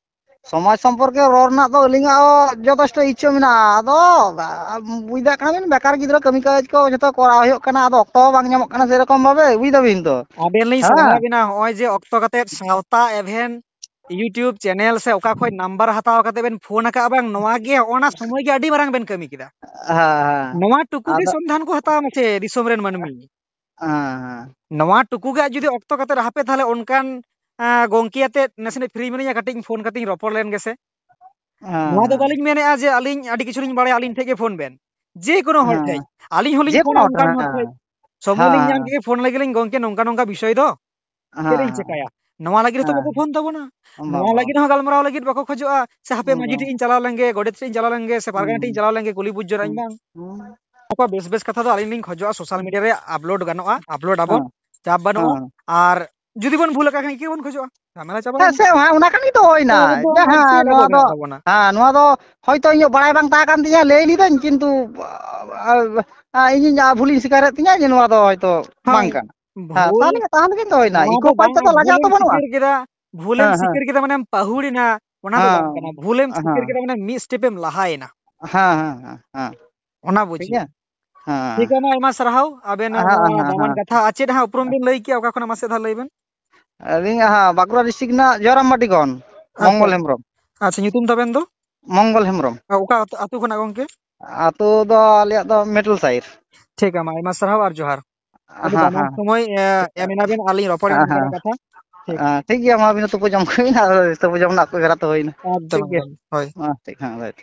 ᱥᱚᱢᱟᱡᱽ ᱥᱚᱢᱯᱚᱨᱠᱮ ᱨᱚᱲ ᱨᱮᱱᱟᱜ ᱫᱚ ᱟᱹᱞᱤᱧᱟᱜ ᱦᱚᱸ ᱡᱚᱛᱷᱮᱥᱴᱚ ᱤᱪᱪᱷᱟᱹ ᱢᱮᱱᱟᱜᱼᱟ᱾ ᱟᱫᱚ, ᱟ, ᱵᱩᱡᱽ ᱫᱟᱲᱮᱭᱟᱜ ᱠᱟᱱᱟ ᱵᱤᱱ, ᱵᱮᱠᱟᱨ ᱜᱤᱫᱽᱨᱟᱹ ᱠᱟᱹᱢᱤ ᱠᱟᱡᱽ ᱠᱚ ᱡᱷᱚᱛᱚ ᱠᱚᱨᱟᱣ ᱦᱩᱭᱩᱜ ᱠᱟᱱᱟ, ᱟᱫᱚ ᱚᱠᱛᱚ ᱦᱚᱸ ᱵᱟᱝ ᱧᱟᱢᱚᱜ ᱠᱟᱱᱟ ᱥᱮᱨᱚᱠᱚᱢ ᱵᱷᱟᱵᱮ, ᱵᱩᱡᱽ ᱫᱟᱵᱤᱱ ᱛᱚ? ᱟᱵᱮᱱ ᱞᱤᱧ ᱦᱮᱸ᱾ ᱥᱟᱨᱦᱟᱣ ᱵᱮᱱᱟ, ᱦᱚᱸᱜᱼᱚᱭ ᱡᱮ ᱚᱠᱛᱚ ᱠᱟᱛᱮᱫ ᱥᱟᱶᱛᱟ ᱮᱵᱷᱮᱱ YouTube ᱪᱮᱱᱮᱞ ᱥᱮ ᱚᱠᱟ ᱠᱷᱚᱡ ᱱᱟᱢᱵᱟᱨ ᱦᱟᱛᱟᱣ ᱠᱟᱛᱮ ᱵᱮᱱ ᱯᱷᱳᱱ ᱟᱠᱟᱫᱼᱟ ᱵᱟᱝ, ᱱᱚᱣᱟ ᱜᱮ ᱚᱱᱟ ᱥᱚᱢᱚᱭ ᱜᱮ ᱟᱹᱰᱤ ᱢᱟᱨᱟᱝ ᱵᱮᱱ ᱠᱟᱹᱢᱤ ᱠᱮᱫᱟ᱾ ᱦᱮᱸ, ᱦᱮᱸ᱾ ᱱᱚᱣᱟ ᱴᱩᱠᱩ ᱜᱮ ᱟᱫᱚ ᱥᱚᱱᱫᱷᱟᱱ ᱠᱚ ᱦᱟᱛᱟᱣ ᱢᱟᱥᱮ ᱫᱤᱥᱚᱢ ᱨᱮᱱ ᱢᱟᱹᱱᱢᱤ᱾ ᱦᱮᱸ, ᱦᱮᱸ᱾ ᱱᱚᱣᱟ ᱴᱩᱠᱩ ᱜᱮ ᱡᱩᱫᱤ ᱚᱠᱛᱚ ᱠᱟᱛᱮ ᱦᱟᱯᱮ ᱛᱟᱦᱞᱮ ᱚᱱᱠᱟᱱ, ᱟᱸ, ᱜᱚᱝᱠᱮ ᱟᱛᱮᱫ ᱱᱟᱥᱮᱱᱟᱜ free ᱢᱤᱱᱟᱹᱧᱟ, ᱠᱟᱹᱴᱤᱡ ᱤᱧ ᱯᱷᱳᱱ ᱠᱟᱛᱮ ᱤᱧ ᱨᱚᱯᱚᱲ ᱞᱮᱱ ᱜᱮᱥᱮ᱾ ᱦᱮᱸ, ᱱᱚᱣᱟ ᱫᱚ ᱦᱮᱸ᱾ ᱵᱟᱹᱞᱤᱧ ᱢᱮᱱᱮᱫᱼᱟ ᱡᱮ ᱟᱹᱞᱤᱧ ᱟᱹᱰᱤ ᱠᱤᱪᱷᱩ ᱞᱤᱧ ᱵᱟᱲᱟᱭᱟ, ᱟᱹᱞᱤᱧ ᱴᱷᱮᱡ ᱜᱮ ᱯᱷᱳᱱ ᱵᱮᱱ᱾ ᱡᱮ ᱠᱳᱱᱳ ᱦᱚᱲ ᱦᱮᱸ᱾ ᱴᱷᱮᱡ᱾ ᱟᱹᱞᱤᱧ ᱦᱚᱸᱞᱤᱧ ᱡᱮ ᱯᱷᱳᱱᱟ ᱠᱳᱱᱳ ᱦᱚᱲ ᱚᱱᱠᱟᱱ ᱴᱷᱮᱱ, ᱦᱚᱲ ᱦᱮᱸ᱾ ᱴᱷᱮᱡ᱾ ᱥᱚᱢᱚᱭ ᱞᱤᱧ ᱧᱟᱢ ᱦᱮᱸ᱾ ᱠᱮᱫ ᱜᱮ ᱯᱷᱳᱱ ᱞᱮᱜᱮ ᱞᱤᱧ, "ᱜᱚᱝᱠᱮ, ᱱᱚᱝᱠᱟ ᱱᱚᱝᱠᱟ ᱵᱤᱥᱚᱭ ᱫᱚ, ᱦᱮᱸ, ᱪᱮᱫ ᱞᱤᱧ ᱦᱮᱸ᱾ ᱪᱮᱠᱟᱭᱟ?" ᱱᱚᱣᱟ ᱞᱟᱹᱜᱤᱫ ᱦᱚᱸᱛᱚ ᱵᱟᱠᱚ ᱦᱮᱸ᱾ ᱯᱷᱳᱱ ᱛᱟᱵᱚᱱᱟ᱾ ᱵᱟᱝ, ᱱᱚᱣᱟ ᱵᱟᱝ᱾ ᱞᱟᱹᱜᱤᱫ ᱦᱚᱸ ᱜᱟᱞᱢᱟᱨᱟᱣ ᱞᱟᱹᱜᱤᱫ ᱵᱟᱠᱚ ᱠᱷᱚᱡᱚᱜᱼᱟ᱾ ᱥᱮ ᱦᱟᱯᱮ ᱦᱩᱸ, ᱢᱟᱹᱡᱷᱤ ᱦᱩᱸ᱾ ᱴᱷᱮᱡ ᱤᱧ ᱪᱟᱞᱟᱣ ᱞᱮᱱ ᱜᱮ, ᱜᱚᱰᱮᱛ ᱴᱷᱮᱡ ᱤᱧ ᱪᱟᱞᱟᱣ ᱞᱮᱱ ᱜᱮ, ᱥᱮ ᱯᱟᱨᱜᱟᱱᱟ ᱴᱷᱮᱡ ᱤᱧ ᱦᱩᱸ᱾ ᱪᱟᱞᱟᱣ ᱞᱮᱱ ᱜᱮ, ᱠᱩᱞᱤ ᱵᱩᱡᱽ ᱡᱚᱱᱟᱜ ᱤᱧ ᱦᱩᱸ᱾ ᱵᱟᱝ᱾ ᱦᱩᱸ᱾ ᱚᱠᱟ ᱵᱮᱥ ᱵᱮᱥ ᱠᱟᱛᱷᱟ ᱫᱚ ᱟᱹᱞᱤᱧ ᱞᱤᱧ ᱠᱷᱚᱡᱚᱜᱼᱟ social media ᱨᱮ upload ᱜᱟᱱᱚᱜᱼᱟ, ᱦᱮᱸ᱾ ᱪᱟᱯ ᱵᱟᱹᱱᱩᱜᱼᱟ᱾ ᱦᱮᱸ᱾ ᱟᱨ ᱡᱩᱫᱤ ᱵᱚᱱ ᱵᱷᱩᱞ ᱟᱠᱟᱫ ᱠᱷᱟᱱ ᱤᱠᱟᱹ ᱵᱚᱱ ᱠᱷᱚᱡᱚᱜᱼᱟ, ᱡᱷᱟᱢᱮᱞᱟ ᱪᱟᱵᱟᱭᱮᱱᱟ᱾ ᱦᱮᱸ, ᱥᱮ ᱦᱮᱸ, ᱚᱱᱟ ᱠᱷᱟᱱ ᱜᱮᱛᱚ ᱦᱩᱭᱱᱟ᱾ ᱛᱚ ᱟᱵᱚ ᱫᱚ ᱡᱟᱦᱟᱸ mindset ᱱᱚᱣᱟ ᱟᱵᱚ ᱫᱚ, ᱢᱮᱱᱟᱜ ᱛᱟᱵᱚᱱᱟ᱾ ᱦᱮᱸ, ᱱᱚᱣᱟ ᱫᱚ ᱦᱚᱭᱛᱚ ᱤᱧᱟᱹᱜ ᱵᱟᱲᱟᱭ ᱵᱟᱝ ᱛᱟᱦᱮᱸ ᱠᱟᱱ ᱛᱤᱧᱟᱹ, ᱞᱟᱹᱭ ᱞᱤᱫᱟᱹᱧ, ᱠᱤᱱᱛᱩ, ᱟ, ᱟ, ᱤᱧᱤᱧ, ᱟ, ᱵᱷᱩᱞᱤᱧ ᱥᱤᱠᱟᱨᱮᱫ ᱛᱤᱧᱟᱹ ᱡᱮ ᱱᱚᱣᱟ ᱫᱚ ᱦᱚᱭᱛᱚ ᱦᱳᱭ, ᱵᱟᱝ ᱠᱟᱱᱟ᱾ ᱦᱮᱸ, ᱵᱷᱩᱞ, ᱛᱟᱦᱚᱞᱮ, ᱛᱟᱦᱚᱞᱮ ᱠᱤᱱᱛᱩ ᱦᱩᱭᱱᱟ᱾ ᱱᱚᱣᱟ ᱤᱠᱳ ᱫᱚ ᱯᱟᱞᱪᱟ ᱵᱟᱝ, ᱫᱚ ᱞᱟᱡᱟᱣ ᱵᱷᱩᱞᱮᱢ ᱛᱟᱵᱚᱱᱚᱜᱼᱟ᱾ ᱥᱤᱠᱟᱹᱨ ᱠᱮᱫᱟ, ᱵᱷᱩᱞᱮᱢ ᱦᱮᱸ, ᱦᱮᱸ᱾ ᱥᱤᱠᱟᱹᱨ ᱠᱮᱫᱟ ᱢᱟᱱᱮᱢ ᱯᱟᱹᱦᱩᱲᱮᱱᱟ, ᱚᱱᱟ ᱫᱚ ᱵᱟᱝ ᱦᱮᱸ, ᱠᱟᱱᱟ᱾ ᱵᱷᱩᱞᱮᱢ ᱦᱮᱸ᱾ ᱥᱤᱠᱟᱹᱨ ᱠᱮᱫᱟ ᱢᱟᱱᱮ ᱢᱤᱫ step ᱮᱢ ᱞᱟᱦᱟᱭᱮᱱᱟ᱾ ᱦᱮᱸ, ᱦᱮᱸ, ᱦᱮᱸ, ᱦᱮᱸ᱾ ᱚᱱᱟ ᱴᱷᱤᱠ ᱵᱩᱡᱷᱟᱹᱣ᱾ ᱜᱮᱭᱟ᱾ ᱦᱮᱸ᱾ ᱴᱷᱤᱠ ᱜᱮᱭᱟ, ᱢᱟ ᱟᱭᱢᱟ ᱥᱟᱨᱦᱟᱣ ᱟᱵᱮᱱᱟᱜ ᱦᱮᱸ, ᱱᱚᱣᱟ ᱦᱮᱸ, ᱫᱟᱢᱟᱱ ᱦᱮᱸ᱾ ᱠᱟᱛᱷᱟ᱾ ᱟᱨ ᱪᱮᱫ ᱦᱟᱸᱜ ᱩᱯᱨᱩᱢ ᱵᱮᱱ ᱞᱟᱹᱭ ᱠᱮᱭᱟ, ᱚᱠᱟ ᱠᱷᱚᱱᱟᱜ ᱢᱟᱥᱮ ᱫᱷᱟᱣ ᱞᱟᱹᱭ ᱵᱮᱱ? ᱟᱹᱞᱤᱧᱟᱜ ᱦᱟᱸᱜ ᱵᱟᱸᱠᱩᱲᱟ district ᱨᱮᱱᱟᱜ ᱡᱚᱭᱨᱟᱢ ᱢᱟᱹᱴᱤ ᱠᱷᱚᱱ, ᱟᱪᱪᱷᱟ᱾ ᱢᱚᱝᱜᱚᱞ ᱦᱮᱢᱵᱨᱚᱢ᱾ ᱟᱪᱪᱷᱟ, ᱧᱩᱛᱩᱢ ᱛᱟᱵᱮᱱ ᱫᱚ? ᱢᱚᱝᱜᱚᱞ ᱦᱮᱢᱵᱨᱚᱢ᱾ ᱟᱨ ᱚᱠᱟ ᱟᱹᱛᱩ, ᱟᱹᱛᱩ ᱠᱷᱚᱱᱟᱜ ᱜᱚᱝᱠᱮ? ᱟᱹᱛᱩ ᱫᱚ ᱟᱞᱮᱭᱟᱜ ᱫᱚ ᱢᱮᱴᱮᱞ ᱥᱟᱭᱤᱨ᱾ ᱴᱷᱤᱠ ᱜᱮᱭᱟ, ᱢᱟ ᱟᱭᱢᱟ ᱥᱟᱨᱦᱟᱣ ᱟᱨ ᱡᱚᱦᱟᱨ᱾ ᱟᱹᱰᱤ ᱦᱮᱸ, ᱫᱟᱢᱟᱱ ᱦᱮᱸ᱾ ᱥᱚᱢᱚᱭ, ᱮ, ᱮᱢ ᱮᱱᱟ ᱵᱮᱱ, ᱟᱨ ᱞᱤᱧ ᱨᱚᱯᱚᱲ ᱮᱱᱟ ᱦᱮᱸ, ᱱᱚᱝᱠᱟᱱᱟᱜ ᱦᱮᱸ᱾ ᱠᱟᱛᱷᱟ᱾ ᱴᱷᱤᱠ᱾ ᱦᱮᱸ, ᱴᱷᱤᱠ ᱜᱮᱭᱟ, ᱢᱟ ᱟᱹᱵᱤᱱ ᱦᱚᱸ ᱛᱩᱯᱩ ᱡᱚᱢ ᱠᱚ ᱵᱤᱱ, ᱟᱨ ᱛᱩᱯᱩ ᱡᱚᱢ ᱨᱮᱱᱟᱜ ᱚᱠᱛᱚ ᱵᱮᱲᱟ ᱛᱚ ᱦᱩᱭᱱᱟ᱾ ᱮᱠᱫᱚᱢ, ᱴᱷᱤᱠ ᱜᱮᱭᱟ᱾ ᱮᱠᱫᱚᱢ, ᱦᱳᱭ᱾ ᱢᱟ, ᱴᱷᱤᱠ, ᱦᱮᱸ, right᱾